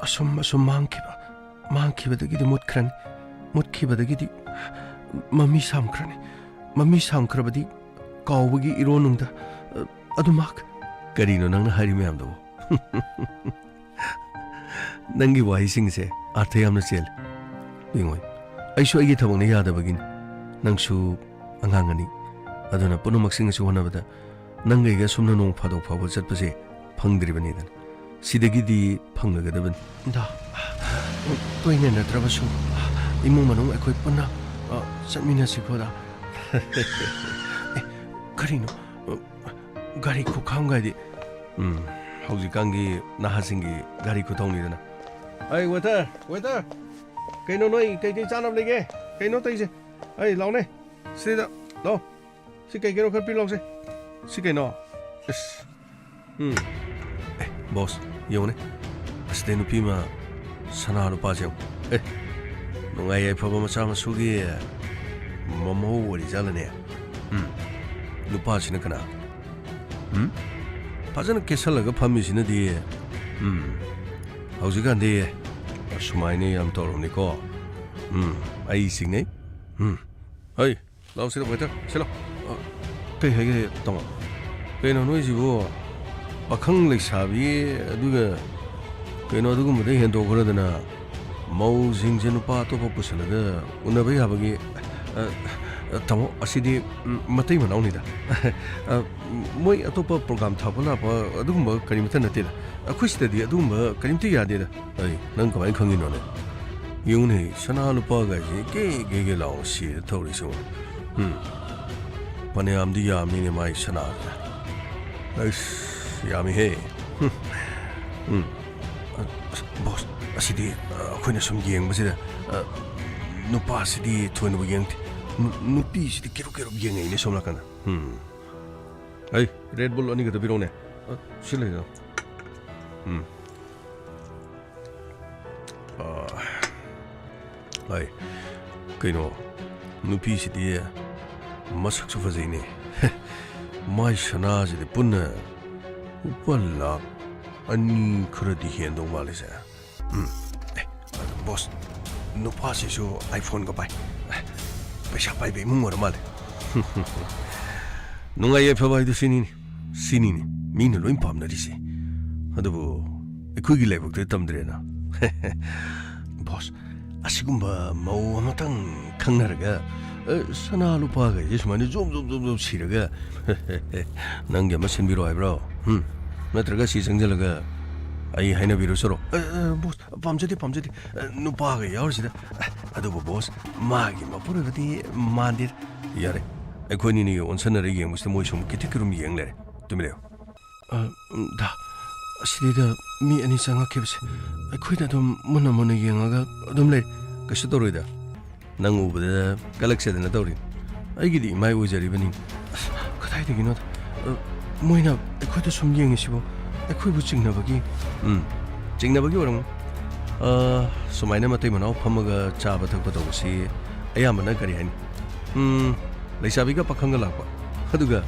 ꯑꯁꯨꯝ ꯑꯁꯨꯝ ꯃꯥꯡꯈꯤꯕ, ꯃꯥꯡꯈꯤꯕꯗꯒꯤꯗꯤ ꯃꯨꯠꯈ꯭ꯔꯅꯤ, ꯃꯨꯠꯈꯤꯕꯗꯒꯤꯗꯤ ꯃꯃꯤ ꯁꯥꯝꯈ꯭ꯔꯅꯤ, ꯃꯃꯤ ꯁꯥꯝꯈ꯭ꯔꯕꯗꯤ ꯀꯥꯎꯕꯒꯤ ꯏꯔꯣꯟꯅꯨꯡꯗ, ꯑ, ꯑꯗꯨꯃꯛ꯫ ꯀꯔꯤꯅꯣ ꯅꯪꯅ ꯍꯥꯏꯔꯤ ꯃꯌꯥꯝꯗꯨꯕꯨ? ꯅꯪꯒꯤ ꯋꯥꯍꯩꯁꯤꯡꯁꯦ ꯑꯥꯔꯊ ꯌꯥꯝꯅ ꯆꯦꯜꯂꯦ꯫ ꯌꯦꯡꯉꯣ, ꯑꯩꯁꯨ ꯑꯩꯒꯤ ꯊꯕꯛꯅ ꯌꯥꯗꯕꯒꯤꯅꯤ꯫ ꯅꯪꯁꯨ ꯑꯉꯥꯡ ꯑꯅꯤ, ꯑꯗꯨꯅ ꯄꯨꯝꯅꯃꯛꯁꯤꯡ ꯑꯁꯤ ꯍꯣꯠꯅꯕꯗ ꯅꯪꯒ ꯑꯩꯒ ꯑꯁꯨꯝꯅ ꯅꯣꯡ ꯐꯥꯗꯣꯛ ꯐꯥꯎꯕ ꯆꯠꯄꯁꯦ ꯐꯪꯗ꯭ꯔꯤꯕꯅꯤꯗꯅ꯫ ꯁꯤꯗꯒꯤꯗꯤ ꯐꯪꯂꯒꯗꯕꯅꯤ꯫ ꯗꯥ, ꯇꯣꯏꯅ ꯅꯠꯇ꯭ꯔꯕꯁꯨ ꯏꯃꯨꯡ ꯃꯅꯨꯡ ꯑꯩꯈꯣꯏ ꯄꯨꯟꯅ, ꯑ, ꯆꯠꯃꯤꯟꯅꯁꯤꯀꯣ, ꯗꯥ꯫ ꯑꯦ, ꯀꯔꯤꯅꯣ? ꯑ, ꯒꯥꯔꯤ ꯈꯨꯈꯥꯝꯒꯥꯏꯗꯤ꯫ ꯎꯝ, ꯍꯧꯖꯤꯛꯀꯥꯟꯒꯤ ꯅꯍꯥꯁꯤꯡꯒꯤ ꯒꯥꯔꯤ ꯈꯨꯊꯧꯅꯤꯗꯅ꯫ ꯑꯩ waiter, waiter, ꯀꯩꯅꯣ ꯅꯣꯏ ꯀꯩꯀꯩ ꯆꯥꯅꯕ ꯂꯩꯒꯦ? ꯀꯩꯅꯣ ꯇꯧꯔꯤꯁꯦ? ꯑꯩ ꯂꯥꯎꯅꯦ, ꯁꯤꯗ ꯂꯥꯎ꯫ ꯁꯤ ꯀꯩ ꯀꯩꯅꯣ ꯈꯔ ꯄꯤꯔꯛꯑꯣꯁꯦ꯫ ꯁꯤ ꯀꯩꯅꯣ? ꯏꯁ꯫ ꯎꯝ꯫ ꯑꯦ, boss, ꯌꯦꯡꯉꯨꯅꯦ꯫ ꯑꯁꯤꯗꯩ ꯅꯨꯄꯤ ꯑꯃ ꯁꯅꯥ ꯂꯨꯄꯥꯁꯦ ꯌꯦꯡꯉꯨ꯫ ꯑꯦ, ꯅꯨꯡꯉꯥꯏ ꯌꯥꯏꯐꯕ ꯃꯆꯥ ꯃꯁꯨꯒꯤ ꯃꯃꯧ ꯑꯣꯏꯔꯤꯖꯥꯠꯂꯅꯦ? ꯎꯝ꯫ ꯅꯨꯄꯥꯁꯤꯅ ꯀꯅꯥ? ꯎꯝ? ꯐꯖꯅ ꯀꯦꯁꯜꯂꯒ ꯐꯝꯃꯤꯁꯤꯅꯗꯤ, ꯎꯝ, ꯍꯧꯖꯤꯛꯀꯥꯟꯗꯤ ꯑꯁꯨꯃꯥꯏꯅ ꯌꯥꯝ ꯇꯧꯔꯕꯅꯤꯀꯣ꯫ ꯎꯝ, ꯑꯩ ꯆꯤꯡꯅꯩ꯫ ꯎꯝ꯫ ꯍꯩ, ꯂꯥꯎ ꯁꯤꯗ, waiter, ꯁꯤ ꯂꯥꯎ꯫ ꯑ, ꯀꯩ ꯍꯥꯏꯒꯦ, ꯇꯥꯃꯣ? ꯀꯩꯅꯣ ꯅꯣꯏꯁꯤꯕꯨ? ꯄꯥꯈꯪ ꯂꯩꯁꯥꯕꯤ, ꯑꯗꯨꯒ ꯀꯩꯅꯣ, ꯑꯗꯨꯒꯨꯝꯕꯗ ꯍꯦꯟꯗꯣꯛꯈ꯭ꯔꯗꯅ ꯃꯧꯁꯤꯡꯁꯦ ꯅꯨꯄꯥ ꯑꯇꯣꯞꯄ ꯄꯨꯁꯜꯂꯒ ꯎꯅꯕ ꯌꯥꯕꯒꯤ, ꯑ, ꯑ, ꯇꯥꯃꯣ, ꯑꯁꯤꯗꯤ, ꯎꯝ, ꯃꯇꯩ ꯃꯅꯥꯎꯅꯤꯗ꯫ ꯑ, ꯃꯣꯏ ꯑꯇꯣꯞꯄ program ꯊꯥꯕ ꯂꯥꯛꯄ ꯑꯗꯨꯒꯨꯝꯕ ꯀꯔꯤꯃꯠꯇ ꯅꯠꯇꯦꯗ꯫ ꯑꯩꯈꯣꯏ ꯁꯤꯗꯗꯤ ꯑꯗꯨꯒꯨꯝꯕ ꯀꯔꯤꯝꯇ ꯌꯥꯗꯦꯗ꯫ ꯑꯩ, ꯅꯪ ꯀꯃꯥꯏꯅ ꯈꯪꯉꯤꯅꯣꯅꯦ? ꯌꯦꯡꯉꯨꯅꯦ, ꯁꯅꯥ ꯂꯨꯄꯥꯒꯥꯏꯁꯦ ꯒꯦ ꯒꯦ ꯒꯦ ꯂꯥꯎꯅ ꯁꯤꯔ ꯊꯧꯔꯤꯁꯤ ꯌꯦꯡꯉꯨ꯫ ꯎꯝ, ꯐꯅꯌꯥꯝꯗꯤ ꯌꯥꯝꯅꯤꯅꯦ ꯃꯥꯏ ꯁꯅꯥꯁꯦ꯫ ꯑꯩꯁ, ꯌꯥꯝꯃꯤꯍꯦ꯫ ꯎꯝ, ꯎꯝ꯫ ꯑꯁ, boss, ꯑꯁꯤꯗꯤ, ꯑ, ꯑꯩꯈꯣꯏꯅ ꯁꯨꯝ ꯌꯦꯡꯕꯁꯤꯗ, ꯑ, ꯅꯨꯄꯥꯁꯤꯗꯤ ꯊꯣꯏꯅꯕꯨ ꯌꯦꯡꯗꯦ꯫ ꯅꯨ-, ꯅꯨꯄꯤꯁꯤꯗꯤ ꯀꯦꯔꯨꯞ ꯀꯦꯔꯨꯞ ꯌꯦꯡꯉꯛꯏꯅꯦ ꯁꯣꯝ ꯅꯥꯀꯟꯗ꯫ ꯎꯝ꯫ ꯑꯩ, Red Bull ꯑꯅꯤꯈꯛꯇ ꯄꯤꯔꯛꯎꯅꯦ꯫ ꯑ, ꯁꯤ ꯂꯩꯔꯣ꯫ ꯎꯝ꯫ ꯑ, ꯑꯩ, ꯀꯩꯅꯣ, ꯅꯨꯄꯤꯁꯤꯗꯤ ꯃꯁꯛꯁꯨ ꯐꯖꯩꯅꯦ꯫ ꯃꯥꯏ ꯁꯅꯥꯁꯤꯗꯤ ꯄꯨꯟꯅ ꯂꯨꯄꯥ ꯂꯥꯈ ꯑꯅꯤ ꯈꯔꯗꯤ ꯍꯦꯟꯗꯧ ꯃꯥꯜꯂꯤꯁꯦ꯫ ꯎꯝ꯫ ꯑꯦ, boss, ꯅꯨꯄꯥꯁꯤꯁꯨ iPhone-ꯒ ꯄꯥꯏ꯫ ꯑꯦ, ꯄꯩꯁꯥ ꯄꯥꯏꯕ ꯏꯃꯨꯡ ꯑꯣꯏꯔ ꯃꯥꯜꯂꯦ꯫ ꯅꯨꯡꯉꯥꯏ ꯌꯥꯏꯐꯕ ꯍꯥꯏꯗꯨ ꯁꯤꯅꯤꯅꯦ꯫ ꯁꯤꯅꯤꯅꯦ ꯃꯤꯅ ꯂꯣꯏ ꯄꯥꯝꯅꯔꯤꯁꯦ꯫ ꯑꯗꯨꯕꯨ ꯑꯩꯈꯣꯏꯒꯤ ꯂꯥꯏꯕꯛꯇ ꯇꯝꯗ꯭ꯔꯦꯅ꯫ Boss, ꯑꯁꯤꯒꯨꯝꯕ ꯃꯧ ꯑꯃꯇꯪ ꯈꯪꯅꯔꯒ ꯑ, ꯁꯅꯥ ꯂꯨꯄꯥꯒꯩꯁꯦ ꯁꯨꯃꯥꯏꯅ ꯖꯣꯝ ꯖꯣꯝ ꯖꯣꯝ ꯖꯣꯝ ꯁꯤꯔꯒ ꯅꯪꯒꯤ ꯑꯃ ꯁꯤꯟꯕꯤꯔꯣ ꯍꯥꯏꯕ꯭ꯔꯣ? ꯍꯨꯝ? ꯅꯠꯇ꯭ꯔꯒ ꯁꯤ ꯆꯪꯁꯤꯜꯂꯒ ꯑꯩ ꯍꯥꯏꯅꯕꯤꯔꯨꯁꯤꯔꯣ? ꯑ, ꯑ, ꯕꯣꯁ, ꯄꯥꯝꯖꯗꯦ, ꯄꯥꯝꯖꯗꯦ꯫ ꯑ, ꯅꯨꯄꯥꯒ ꯌꯥꯎꯔꯤꯁꯤꯗ꯫ ꯑ, ꯑꯗꯨꯕꯨ ꯕꯣꯁ, ꯃꯥꯒꯤ ꯃꯄꯨꯔꯣꯏꯕꯗꯤ ꯃꯥꯟꯗꯦꯗ꯫ ꯌꯥꯔꯦ, ꯑꯩꯈꯣꯏꯅꯤꯅ ꯑꯣꯟꯁꯟꯅꯔ ꯌꯦꯡꯕꯁꯤꯗ ꯃꯣꯏ ꯁꯨꯝ ꯀꯤꯊꯤꯛ ꯀꯤꯔꯨꯝ ꯌꯦꯡ ꯂꯩꯔꯦ꯫ ꯇꯨꯃꯤꯟ ꯂꯩꯌꯨ꯫ ꯑ, ꯎꯝ, ꯗꯥ, ꯑꯁꯤꯗꯩꯗ ꯃꯤ ꯑꯅꯤ ꯆꯪꯉꯛꯈꯤꯕꯁꯦ ꯑꯩꯈꯣꯏꯗ ꯑꯗꯨꯝ ꯃꯨꯟꯅ ꯃꯨꯟꯅ ꯌꯦꯡꯉꯒ ꯑꯗꯨꯝ ꯂꯩ꯫ ꯀꯩꯁꯨ ꯇꯧꯔꯣꯏꯗ꯫ ꯅꯪ ꯎꯕꯗ ꯀꯂꯛꯆꯗꯅ ꯇꯧꯔꯤꯅꯤ꯫ ꯑꯩꯒꯤꯗꯤ ꯏꯃꯥꯏ ꯑꯣꯏꯖꯔꯤꯕꯅꯤ꯫ ꯑꯁ, ꯀꯗꯥꯏꯗꯒꯤꯅꯣꯗ? ꯑ, ꯃꯣꯏꯅ ꯑꯩꯈꯣꯏꯗ ꯁꯨꯝ ꯌꯦꯡꯉꯤꯁꯤꯕꯨ ꯑꯩꯈꯣꯏꯕꯨ ꯆꯤꯡꯅꯕꯒꯤ? ꯎꯝ, ꯆꯤꯡꯅꯕꯒꯤ ꯑꯣꯏꯔꯝꯒꯅꯤ꯫ ꯑ, ꯁꯨꯃꯥꯏꯅ ꯃꯇꯩ ꯃꯅꯥꯎ ꯐꯝꯃꯒ ꯆꯥꯕ ꯊꯛꯄ ꯇꯧꯕꯁꯤ ꯑꯌꯥꯝꯕꯅ ꯀꯔꯤ ꯍꯥꯏꯅꯤ? ꯎꯝ, ꯂꯩꯁꯥꯕꯤꯒ ꯄꯥꯈꯪꯒ ꯂꯥꯛꯄ꯫ ꯑꯗꯨꯒ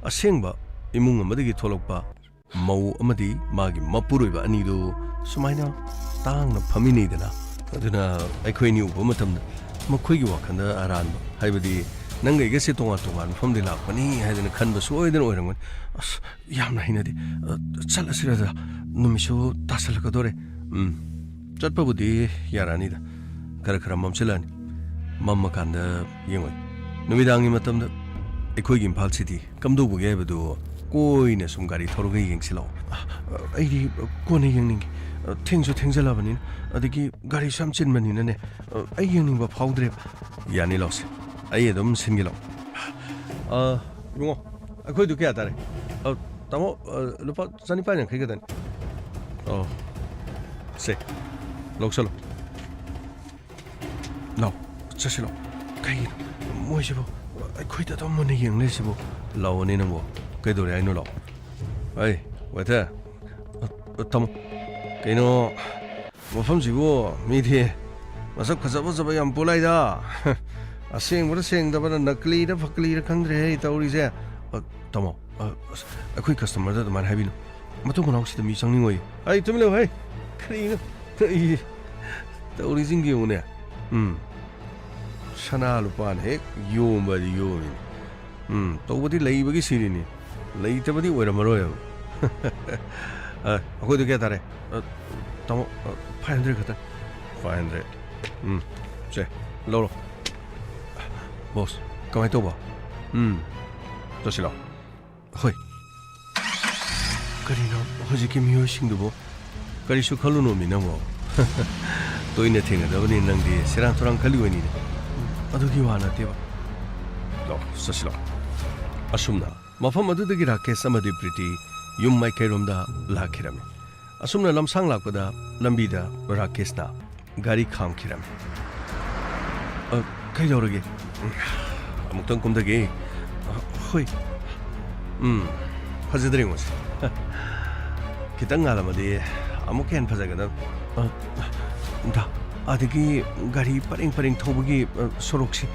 ꯑꯁꯦꯡꯕ ꯏꯃꯨꯡ ꯑꯃꯗꯒꯤ ꯊꯣꯛꯂꯛꯄ ꯃꯧ ꯑꯃꯗꯤ ꯃꯥꯒꯤ ꯃꯄꯨꯔꯣꯏꯕ ꯑꯅꯤꯗꯨ ꯁꯨꯃꯥꯏꯅ ꯇꯥꯡꯅ ꯐꯝꯃꯤꯟꯅꯩꯗꯅ꯫ ꯑꯗꯨꯅ ꯑꯩꯈꯣꯏ ꯑꯅꯤ ꯎꯕ ꯃꯇꯝꯗ ꯃꯈꯣꯏꯒꯤ ꯋꯥꯈꯜꯗ ꯑꯔꯥꯟꯕ, ꯍꯥꯏꯕꯗꯤ ꯅꯪꯒ ꯑꯩꯒꯁꯦ ꯇꯣꯉꯥꯟ ꯇꯣꯉꯥꯟꯕ ꯃꯐꯝꯗꯒꯤ ꯂꯥꯛꯄꯅꯤ ꯍꯥꯏꯗꯅ ꯈꯟꯕ ꯁꯣꯏꯗꯅ ꯑꯣꯏꯔꯝꯒꯅꯤ꯫ ꯑꯁ, ꯌꯥꯝꯅ ꯍꯩꯅꯗꯦ꯫ ꯑ, ꯆꯠꯂꯁꯤꯔꯗ? ꯅꯨꯃꯤꯠꯁꯨ ꯇꯥꯁꯜꯂꯛꯀꯗꯣꯔꯦ꯫ ꯎꯝ, ꯆꯠꯄꯕꯨꯗꯤ ꯌꯥꯔꯛꯑꯅꯤꯗ꯫ ꯈꯔ ꯈꯔ ꯃꯝꯁꯤꯜꯂꯛꯑꯅꯤ꯫ ꯃꯝꯃꯀꯥꯟꯗ ꯌꯦꯡꯉꯣꯏ꯫ ꯅꯨꯃꯤꯗꯥꯡꯒꯤ ꯃꯇꯝꯗ ꯑꯩꯈꯣꯏꯒꯤ ꯏꯝꯐꯥꯜ ꯁꯤꯇꯤ ꯀꯝꯗꯧꯕꯒꯦ ꯍꯥꯏꯕꯗꯨ ꯀꯣꯏꯅ ꯁꯨꯝ ꯒꯥꯔꯤ ꯊꯧꯔꯒ ꯌꯦꯡꯁꯤ ꯂꯥꯛꯑꯣ꯫ ꯑ, ꯑꯩꯗꯤ ꯀꯣꯟꯅ ꯌꯦꯡꯅꯤꯡꯉꯤ꯫ ꯑ, ꯊꯦꯡꯁꯨ ꯊꯦꯡꯖꯜꯂꯕꯅꯤꯅ, ꯑꯗꯒꯤ ꯒꯥꯔꯤꯁꯨ ꯌꯥꯝ ꯆꯤꯟꯕꯅꯤꯅꯅꯦ, ꯑ, ꯑꯩ ꯌꯦꯡꯅꯤꯡꯕ ꯐꯥꯎꯗ꯭ꯔꯦꯕ꯫ ꯌꯥꯅꯤ, ꯂꯥꯛꯁꯤ꯫ ꯑꯩ ꯑꯗꯨꯝ ꯁꯤꯟꯒꯦ ꯂꯥꯛꯑꯣ꯫ ꯑ, ꯏꯕꯨꯡꯉꯣ, ꯑꯩꯈꯣꯏꯗꯨ ꯀꯌꯥ ꯇꯥꯔꯦ? ꯑ, ꯇꯥꯃꯣ, ꯑ, ꯂꯨꯄꯥ ꯆꯅꯤꯄꯥꯟ ꯌꯥꯡꯈꯩ ꯈꯛꯇꯅꯤ꯫ ꯑꯣ, ꯁꯦ, ꯂꯧꯁꯜꯂꯣ꯫ ꯂꯥꯎ, ꯆꯠꯁꯤ ꯂꯥꯎ꯫ ꯀꯩꯒꯤꯅꯣ ꯃꯣꯏꯁꯤꯕꯨ ꯑꯩꯈꯣꯏꯗ ꯑꯗꯨꯝ ꯃꯨꯟꯅ ꯌꯦꯡ ꯂꯩꯔꯤꯁꯤꯕꯨ? ꯂꯥꯎꯑꯣꯅꯦ ꯅꯪꯕꯣ, ꯀꯩꯗꯧꯔꯦ ꯍꯥꯏꯅꯣ? ꯂꯥꯎ꯫ ꯑꯩ, ꯋꯦꯇꯔ, ꯑ, ꯑ, ꯇꯥꯃꯣ, ꯀꯩꯅꯣ, ꯃꯐꯝꯁꯤꯕꯨ ꯃꯤꯗꯤ ꯃꯁꯛ ꯐꯖ ꯐꯖꯕ ꯌꯥꯝ ꯄꯣꯂꯥꯏꯗ꯫ ꯑꯁꯦꯡꯕꯔ ꯁꯦꯡꯗꯕꯔ, ꯅꯀꯂꯤꯔ ꯐꯀꯂꯤꯔ ꯈꯪꯗ꯭ꯔꯦꯍꯦ ꯇꯧꯔꯤꯁꯦ꯫ ꯑ, ꯇꯥꯃꯣ, ꯑ, ꯑꯁ, ꯑꯩꯈꯣꯏ ꯀꯁꯇꯃꯔꯗ ꯑꯗꯨꯃꯥꯏꯅ ꯍꯥꯏꯕꯤꯅꯨ꯫ ꯃꯇꯨꯡ ꯃꯅꯥꯎꯁꯤꯗ ꯃꯤ ꯆꯪꯅꯤꯡꯉꯣꯏ꯫ ꯑꯩ ꯇꯨꯃꯤꯟ ꯂꯩꯌꯨ, ꯍꯩ꯫ ꯀꯔꯤꯅꯣ? ꯑꯩ ꯇꯧꯔꯤꯁꯤꯡ ꯌꯦꯡꯉꯨꯅꯦ꯫ ꯎꯝ꯫ ꯁꯅꯥ ꯂꯨꯄꯥꯅ ꯍꯦꯛ ꯌꯣꯝꯕꯗꯤ ꯌꯣꯝꯃꯤꯅꯤ꯫ ꯎꯝ, ꯇꯧꯕꯗꯤ ꯂꯩꯕꯒꯤ ꯁꯤꯔꯤꯅꯤ, ꯂꯩꯇꯕꯗꯤ ꯑꯣꯏꯔꯝꯃꯔꯣꯏꯕ꯫ ꯑ, ꯑꯩꯈꯣꯏꯗꯣ ꯀꯌꯥ ꯇꯥꯔꯦ? ꯑ, ꯇꯥꯃꯣ, ꯑ, five hundred ꯈꯛꯇ꯫ Five hundred꯫ ꯎꯝ, ꯁꯦ, ꯂꯧꯔꯣ꯫ ꯕꯣꯁ, ꯀꯃꯥꯏ ꯇꯧꯕ? ꯎꯝ, ꯆꯠꯁꯤꯂꯣ꯫ ꯍꯣꯏ꯫ ꯀꯔꯤꯅꯣ ꯍꯧꯖꯤꯛꯀꯤ ꯃꯤꯑꯣꯏꯁꯤꯡꯗꯨꯕꯨ? ꯀꯔꯤꯁꯨ ꯈꯜꯂꯨꯅꯣ, ꯃꯤ ꯅꯪꯕꯣ꯫ ꯇꯣꯏꯅ ꯊꯦꯡꯅꯗꯕꯅꯤ ꯅꯪꯗꯤ, ꯁꯦꯔꯥꯟ ꯊꯨꯔꯥꯟ ꯈꯜꯂꯤ ꯑꯣꯏꯅꯤꯅꯦ꯫ ꯑꯗꯨꯒꯤ ꯋꯥ ꯅꯠꯇꯦꯕ꯫ ꯂꯥꯛꯑꯣ, ꯆꯠꯁꯤꯂꯣ꯫ ꯑꯁꯨꯝꯅ ꯃꯐꯝ ꯑꯗꯨꯗꯒꯤ ꯔꯥꯀꯦꯁ ꯑꯃꯗꯤ ꯄ꯭ꯔꯤꯇꯤ ꯌꯨꯝ ꯃꯥꯏꯀꯩꯔꯣꯝꯗ ꯂꯥꯛꯈꯤꯔꯝꯃꯤ꯫ ꯑꯁꯨꯝꯅ ꯂꯝꯁꯥꯡ ꯂꯥꯛꯄꯗ ꯂꯝꯕꯤꯗ ꯔꯥꯀꯦꯁꯅ ꯒꯥꯔꯤ ꯈꯥꯝꯈꯤꯔꯝꯃꯤ꯫ "ꯑ, ꯀꯩꯗꯧꯔꯒꯦ?" "ꯑꯃꯨꯛꯇꯪ ꯀꯨꯝꯊꯒꯦ꯫" "ꯑ, ꯍꯣꯏ꯫" "ꯎꯝ, ꯐꯖꯗ꯭ꯔꯦ ꯉꯣꯁꯦ꯫ ꯈꯤꯇꯪ ꯉꯥꯜꯂꯝꯃꯗꯤ ꯑꯃꯨꯛꯀ ꯍꯦꯟꯅ ꯐꯖꯒꯗꯕ꯫" "ꯑ, ꯗꯥ, ꯑꯗꯒꯤ ꯒꯥꯔꯤ ꯄꯔꯦꯡ ꯄꯔꯦꯡ ꯊꯧꯕꯒꯤ, ꯑ, ꯁꯣꯔꯣꯛꯁꯤ꯫"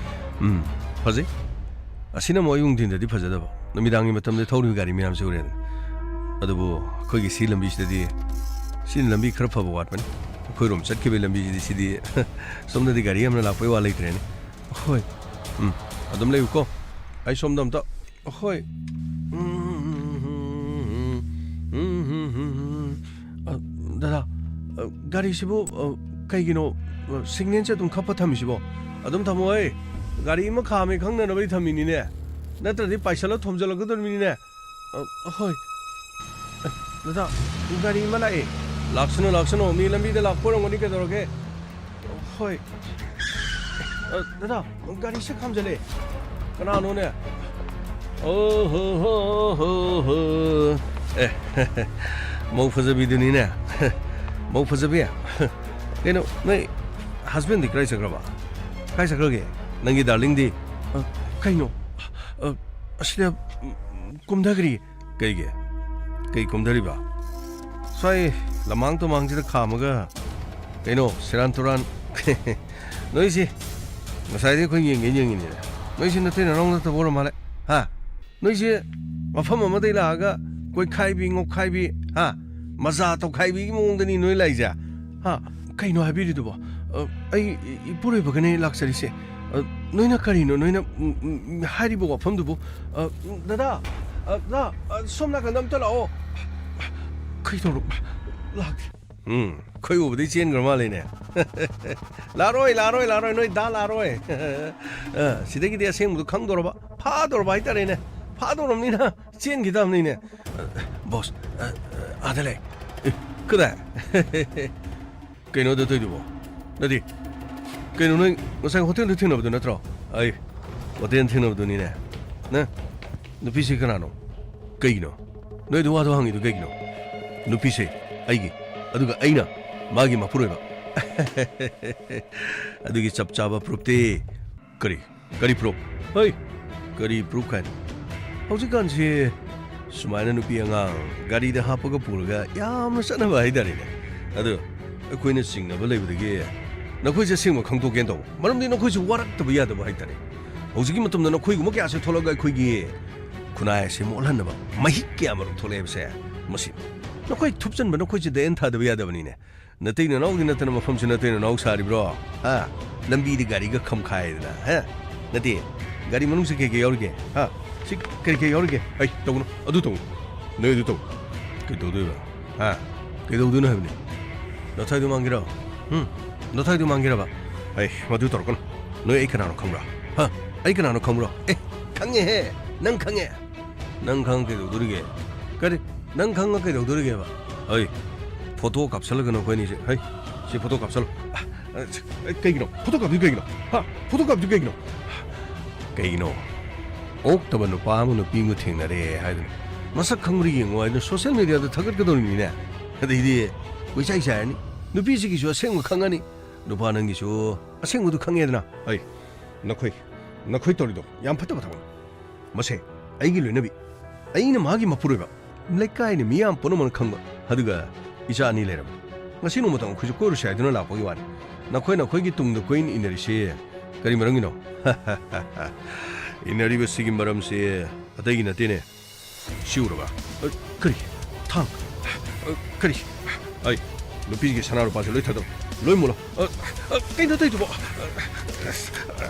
"ꯎꯝ, ꯐꯖꯩ꯫ ꯑꯁꯤꯅ ꯑꯃꯨꯛ ꯑꯌꯨꯛ ꯅꯨꯡꯊꯤꯟꯗꯗꯤ ꯐꯖꯗꯕ꯫ ꯅꯨꯃꯤꯗꯥꯡꯒꯤ ꯃꯇꯝꯗ ꯊꯧꯔꯤꯕ ꯒꯥꯔꯤ ꯃꯌꯥꯝꯁꯦ ꯎꯔꯦꯗꯅ꯫ ꯑꯗꯨꯕꯨ ꯑꯩꯈꯣꯏꯒꯤ ꯁꯤ ꯂꯝꯕꯤꯁꯤꯗꯗꯤ ꯁꯤꯅ ꯂꯝꯕꯤ ꯈꯔ ꯐꯕ ꯋꯥꯠꯄꯅꯤ꯫ ꯑꯩꯈꯣꯏꯔꯣꯝ ꯆꯠꯈꯤꯕꯒꯤ ꯂꯝꯕꯤꯁꯤꯗꯤ ꯁꯤꯗꯤ ꯁꯣꯝꯗꯗꯤ ꯒꯥꯔꯤ ꯌꯥꯝꯅ ꯂꯥꯛꯄꯒꯤ ꯋꯥ ꯂꯩꯇ꯭ꯔꯦꯅꯦ꯫" "ꯍꯣꯏ꯫ ꯎꯝ, ꯑꯗꯨꯝ ꯂꯩꯌꯨꯀꯣ꯫ ꯑꯩ ꯁꯣꯝꯗ ꯑꯝꯇ, ꯍꯣꯏ꯫ ꯎꯝ, ꯎꯝ, ꯎꯝ, ꯎꯝ, ꯎꯝ, ꯎꯝ, ꯎꯝ, ꯎꯝ, ꯎꯝ꯫ ꯑ, ꯗꯗꯥ, ꯑ, ꯒꯥꯔꯤꯁꯤꯕꯨ, ꯑ, ꯀꯩꯒꯤꯅꯣ, ꯑ, ꯁꯤꯒꯅꯦꯜꯁꯦ ꯑꯗꯨꯝ ꯈꯞꯄ ꯊꯝꯃꯤꯁꯤꯕꯣ? ꯑꯗꯨꯝ ꯊꯝꯃꯣꯍꯦ꯫ ꯒꯥꯔꯤ ꯑꯃ ꯈꯥꯝꯃꯦ ꯈꯪꯅꯅꯕꯒꯤ ꯊꯝꯃꯤꯅꯤꯅꯦ꯫ ꯅꯠꯇ꯭ꯔꯗꯤ ꯄꯥꯏꯁꯜꯂ ꯊꯣꯝꯖꯤꯜꯂꯛꯀꯗꯧꯔꯤꯕꯅꯤꯅꯦ꯫" "ꯑ, ꯍꯣꯏ꯫ ꯑ, ꯗꯗꯥ, ꯒꯥꯔꯤ ꯑꯃ ꯂꯥꯛꯑꯦ꯫" "ꯂꯥꯛꯁꯅꯨ, ꯂꯥꯛꯁꯅꯨ꯫ ꯃꯤ ꯂꯝꯕꯤꯗ ꯂꯥꯛꯄ ꯑꯣꯏꯔꯝꯒꯅꯤ, ꯀꯩꯗꯧꯔꯒꯦ?" "ꯍꯣꯏ꯫ ꯑ, ꯗꯗꯥ, ꯒꯥꯔꯤꯁꯦ ꯈꯥꯝꯖꯜꯂꯦ꯫ ꯀꯅꯥꯅꯣꯅꯦ? ꯑꯣ ꯍꯣ ꯍꯣ ꯍꯣ ꯍꯣ꯫ ꯑꯦ, ꯃꯧ ꯐꯖꯕꯤꯗꯨꯅꯤꯅꯦ꯫ ꯃꯧ ꯐꯖꯕꯤ꯫ ꯀꯩꯅꯣ, ꯅꯣꯏ husbandꯗꯤ ꯀꯗꯥꯏ ꯆꯠꯈ꯭ꯔꯕ? ꯀꯥꯏ ꯆꯠꯈ꯭ꯔꯒꯦ? ꯅꯪꯒꯤ darlingꯗꯤ?" "ꯑ, ꯀꯩꯅꯣ? ꯑ, ꯑꯁꯤꯗ, ꯎꯝ, ꯀꯨꯝꯊꯈ꯭ꯔꯤ꯫" "ꯀꯩꯒꯤ? ꯀꯩ ꯀꯨꯝꯊꯔꯤꯕ?" "ꯁ꯭ꯋꯥꯏ ꯂꯃꯥꯡ ꯇꯨꯃꯥꯡꯁꯤꯗ ꯈꯥꯝꯃꯒ, ꯀꯩꯅꯣ, ꯁꯦꯔꯥꯟ ꯇꯨꯔꯥꯟ꯫" "ꯅꯣꯏꯁꯤ ꯉꯁꯥꯏꯗꯩ ꯑꯩꯈꯣꯏ ꯌꯦꯡꯒꯦ ꯌꯦꯡꯉꯤꯅꯤꯅꯦ꯫ ꯅꯣꯏꯁꯤ ꯅꯇꯩ ꯅꯅꯥꯎ ꯅꯠꯇꯕ ꯑꯣꯏꯔ ꯃꯥꯜꯂꯦ, ꯍꯥ? ꯅꯣꯏꯁꯦ ꯃꯐꯝ ꯑꯃꯗꯒꯤ ꯂꯥꯛꯑꯒ ꯀꯣꯏꯈꯥꯏꯕꯤ, ꯉꯧꯈꯥꯏꯕꯤ, ꯍꯥ? ꯃꯖꯥ ꯇꯧꯈꯥꯏꯕꯤꯒꯤ ꯃꯑꯣꯡꯗꯅꯤ ꯅꯣꯏ ꯂꯥꯛꯏꯁꯦ, ꯍꯥ? ꯀꯩꯅꯣ ꯍꯥꯏꯕꯤꯔꯤꯗꯨꯕꯣ? ꯑ, ꯑꯩ ꯏ-, ꯏꯄꯨꯔꯣꯏꯕꯒꯅꯦ ꯂꯥꯛꯆꯔꯤꯁꯦ꯫ ꯑ, ꯅꯣꯏꯅ ꯀꯔꯤꯅꯣ ꯅꯣꯏꯅ, ꯎꯝ, ꯎꯝ, ꯎꯝ, ꯍꯥꯏꯔꯤꯕ ꯋꯥꯐꯝꯗꯨꯕꯨ? ꯑ, ꯎꯝ, ꯗꯗꯥ, ꯑ, ꯗꯗꯥ, ꯑ, ꯁꯣꯝ ꯅꯥꯀꯟꯗ ꯑꯝꯇ ꯂꯥꯛꯑꯣ꯫" ꯀꯩꯗꯧꯔꯕ? ꯂꯥꯛ-, ꯎꯝ, ꯈꯣꯏ ꯎꯕꯗꯩ ꯆꯦꯟꯈ꯭ꯔ ꯃꯥꯜꯂꯦꯅꯦ꯫ ꯂꯥꯛꯑꯔꯣꯏ, ꯂꯥꯛꯑꯔꯣꯏ, ꯂꯥꯛꯑꯔꯣꯏ, ꯅꯣꯏ ꯗꯥ ꯂꯥꯛꯑꯔꯣꯏ꯫ ꯑ, ꯁꯤꯗꯒꯤꯗꯤ ꯑꯁꯦꯡꯕꯗꯣ ꯈꯪꯗꯣꯔꯕ, ꯐꯥꯗꯣꯔꯕ ꯍꯥꯏꯇꯥꯔꯦꯅꯦ꯫ ꯐꯥꯗꯣꯔꯕꯅꯤꯅ ꯆꯦꯟꯈꯤꯗꯕꯅꯤꯅꯦ꯫ ꯑ, ꯕꯣꯁ, ꯑ, ꯑ, ꯑꯥꯗ ꯂꯩ꯫ ꯑꯦ, ꯀꯗꯥꯏ? ꯀꯩꯅꯣꯗ ꯇꯧꯏꯗꯨꯕꯣ? ꯅꯠꯇꯦ꯫ ꯀꯩꯅꯣ, ꯅꯣꯏ ꯉꯁꯥꯏ ꯍꯣꯇꯦꯜꯗ ꯊꯦꯡꯅꯕꯗꯨ ꯅꯠꯇ꯭ꯔꯣ? ꯑꯩ ꯍꯣꯇꯦꯜ ꯊꯦꯡꯅꯕꯗꯨꯅꯤꯅꯦ꯫ ꯅ? ꯅꯨꯄꯤꯁꯤ ꯀꯅꯥꯅꯣ? ꯀꯩꯒꯤꯅꯣ? ꯅꯣꯏ ꯑꯗꯨ ꯋꯥꯗꯣ ꯍꯪꯉꯤꯗꯨ ꯀꯩꯒꯤꯅꯣ? ꯅꯨꯄꯤꯁꯦ ꯑꯩꯒꯤ, ꯑꯗꯨꯒ ꯑꯩꯅ ꯃꯥꯒꯤ ꯃꯄꯨꯔꯣꯏꯕ꯫ ꯑꯗꯨꯒꯤ ꯆꯞ ꯆꯥꯕ ꯄ꯭ꯔꯨꯐꯇꯤ ꯀꯔꯤ? ꯀꯔꯤ ꯄ꯭ꯔꯨꯐ? ꯍꯩ! ꯀꯔꯤ ꯄ꯭ꯔꯨꯐ ꯀꯥꯏꯅ? ꯍꯧꯖꯤꯛꯀꯥꯟꯁꯤ ꯁꯨꯃꯥꯏꯅ ꯅꯨꯄꯤ ꯑꯉꯥꯡ ꯒꯥꯔꯤꯗ ꯍꯥꯞꯄꯒ ꯄꯨꯔꯒ ꯌꯥꯝꯅ ꯆꯠꯅꯕ ꯍꯥꯏꯇꯥꯔꯦꯅꯦ꯫ ꯑꯗꯣ ꯑꯩꯈꯣꯏꯅ ꯆꯤꯡꯅꯕ ꯂꯩꯕꯗꯒꯤ ꯅꯈꯣꯏꯁꯦ ꯑꯁꯦꯡꯕ ꯈꯪꯗꯣꯛꯀꯦꯅ ꯇꯧꯕ꯫ ꯃꯔꯝꯗꯤ ꯅꯈꯣꯏꯁꯨ ꯋꯥꯔꯛꯇꯕ ꯌꯥꯗꯕ ꯍꯥꯏꯇꯥꯔꯦ꯫ ꯍꯧꯖꯤꯛꯀꯤ ꯃꯇꯝꯗ ꯅꯈꯣꯏꯒꯨꯝꯕ ꯀꯌꯥꯁꯦ ꯊꯣꯛꯂꯒ ꯑꯩꯈꯣꯏꯒꯤ ꯈꯨꯟꯅꯥꯏ ꯑꯁꯤ ꯃꯣꯠꯍꯟꯅꯕ ꯃꯍꯤꯛ ꯀꯌꯥꯃꯔꯨꯝ ꯊꯣꯛꯂꯛꯑꯦꯕꯁꯦ꯫ ꯃꯁꯤ ꯅꯈꯣꯏ ꯊꯨꯞꯆꯟꯕ, ꯅꯈꯣꯏꯁꯦ ꯗꯦꯟ ꯊꯥꯗꯕ ꯌꯥꯗꯕꯅꯤꯅꯦ꯫ ꯅꯇꯩ ꯅꯅꯥꯎꯗꯤ ꯅꯠꯇꯅ ꯃꯐꯝꯁꯤ ꯅꯇꯩ ꯅꯅꯥꯎ ꯁꯥꯔꯤꯕ꯭ꯔꯣ? ꯍꯥ? ꯂꯝꯕꯤꯗꯤ ꯒꯥꯔꯤꯒ ꯈꯝꯈꯥꯏꯗꯅ, ꯍꯥ? ꯅꯠꯇꯦ, ꯒꯥꯔꯤ ꯃꯅꯨꯡꯁꯤ ꯀꯩ ꯀꯩ ꯌꯥꯎꯔꯤꯒꯦ? ꯍꯥ? ꯁꯤ ꯀꯔꯤ ꯀꯩ ꯌꯥꯎꯔꯤꯒꯦ? ꯑꯩ ꯇꯧꯒꯅꯨ, ꯑꯗꯨ ꯇꯧꯒꯅꯨ꯫ ꯅꯣꯏ ꯑꯗꯨ ꯇꯧ꯫ ꯀꯩꯗꯧꯗꯣꯏꯕ? ꯍꯥ? ꯀꯩꯗꯧꯗꯣꯏꯅꯣ ꯍꯥꯏꯕꯅꯤ? ꯅꯊꯥꯏꯗꯨ ꯃꯥꯡꯒꯦꯔꯣ? ꯍꯨꯝ? ꯅꯊꯥꯏꯗꯨ ꯃꯥꯡꯒꯦꯔꯕ? ꯑꯩ ꯃꯗꯨ ꯇꯧꯔꯛꯀꯅꯨ꯫ ꯅꯣꯏ ꯑꯩ ꯀꯅꯥꯅꯣ ꯈꯪꯕ꯭ꯔꯥ? ꯍꯥ? ꯑꯩ ꯀꯅꯥꯅꯣ ꯈꯪꯕ꯭ꯔꯣ? ꯑꯦ, ꯈꯪꯉꯦꯍꯦ! ꯅꯪ ꯈꯪꯉꯦ! ꯅꯪ ꯈꯪꯉ ꯀꯩꯗꯧꯗꯣꯔꯤꯒꯦ? ꯀꯔꯤ? ꯅꯪ ꯈꯪꯉ ꯀꯩꯗꯧꯗꯣꯔꯤꯒꯦꯕ? ꯑꯩ ꯐꯣꯇꯣ ꯀꯥꯞꯁꯜꯂꯒ ꯅꯈꯣꯏ ꯑꯅꯤꯁꯦ, ꯍꯩ, ꯁꯤ ꯐꯣꯇꯣ ꯀꯥꯞꯁꯜꯂꯣ꯫ ꯑ, ꯑ, ꯀꯩꯒꯤꯅꯣ? ꯐꯣꯇꯣ ꯀꯥꯞꯇꯣꯏ ꯀꯩꯒꯤꯅꯣ? ꯍꯥ? ꯐꯣꯇꯣ ꯀꯥꯞꯇꯣꯏ ꯀꯩꯒꯤꯅꯣ? ꯀꯩꯒꯤꯅꯣ? ꯑꯣꯛꯇꯕ ꯅꯨꯄꯥ ꯑꯃ ꯅꯨꯄꯤ ꯑꯃ ꯊꯦꯡꯅꯔꯦ ꯍꯥꯏꯗꯅ ꯃꯁꯛ ꯈꯪꯕ꯭ꯔꯥ ꯌꯦꯡꯉꯣ ꯍꯥꯏꯗꯅ ꯁꯣꯁꯤꯌꯦꯜ ꯃꯦꯗꯤꯌꯥꯗ ꯊꯥꯒꯠꯀꯗꯧꯔꯤꯅꯤꯅꯦ꯫ ꯑꯗꯩꯗꯤ ꯀꯣꯏꯆꯥꯏ ꯆꯥꯏꯔꯅꯤ꯫ ꯅꯨꯄꯤꯁꯤꯒꯤꯁꯨ ꯑꯁꯦꯡꯕ ꯈꯪꯉꯅꯤ, ꯅꯨꯄꯥ ꯅꯪꯒꯤꯁꯨ ꯑꯁꯦꯡꯕꯗꯨ ꯈꯪꯉꯦꯗꯅ꯫ ꯑꯩ, ꯅꯈꯣꯏ, ꯅꯈꯣꯏ ꯇꯧꯔꯤꯗꯣ ꯌꯥꯝ ꯐꯠꯇꯕ ꯊꯕꯛꯅꯤ꯫ ꯃꯁꯦ ꯑꯩꯒꯤ ꯂꯣꯏꯅꯕꯤ, ꯑꯩꯅ ꯃꯥꯒꯤ ꯃꯄꯨꯔꯣꯏꯕ, ꯂꯩꯀꯥꯏꯅ ꯃꯤꯌꯥꯝ ꯄꯨꯝꯅꯃꯛꯅ ꯈꯪꯕ, ꯑꯗꯨꯒ ꯏꯆꯥ ꯑꯅꯤ ꯂꯩꯔꯕ꯫ ꯉꯁꯤ ꯅꯣꯡꯃꯇꯪ ꯑꯩꯈꯣꯏꯁꯨ ꯀꯣꯏꯔꯨꯁꯦ ꯍꯥꯏꯗꯨꯅ ꯂꯥꯛꯄꯒꯤ ꯋꯥꯅꯤ꯫ ꯅꯈꯣꯏ ꯅꯈꯣꯏꯒꯤ ꯇꯨꯡꯗ ꯀꯣꯏꯟ ꯏꯟꯅꯔꯤꯁꯤ ꯀꯔꯤ ꯃꯔꯝꯒꯤꯅꯣ? ꯏꯟꯅꯔꯤꯕꯁꯤꯒꯤ ꯃꯔꯝꯁꯤ ꯑꯇꯩꯒꯤ ꯅꯠꯇꯦꯅꯦ꯫ ꯁꯤ ꯎꯔꯕ? ꯑ, ꯀꯔꯤ? ꯊꯥꯡ? ꯑ, ꯀꯔꯤ? ꯑꯩ ꯅꯨꯄꯤꯒꯤ ꯁꯅꯥ ꯂꯨꯄꯥꯁꯦ ꯂꯣꯏ ꯊꯥꯗꯧ, ꯂꯣꯏ ꯃꯨꯜꯂꯣ꯫ ꯑ, ꯑ, ꯀꯩꯅꯣ ꯇꯧꯏꯗꯨꯕꯣ?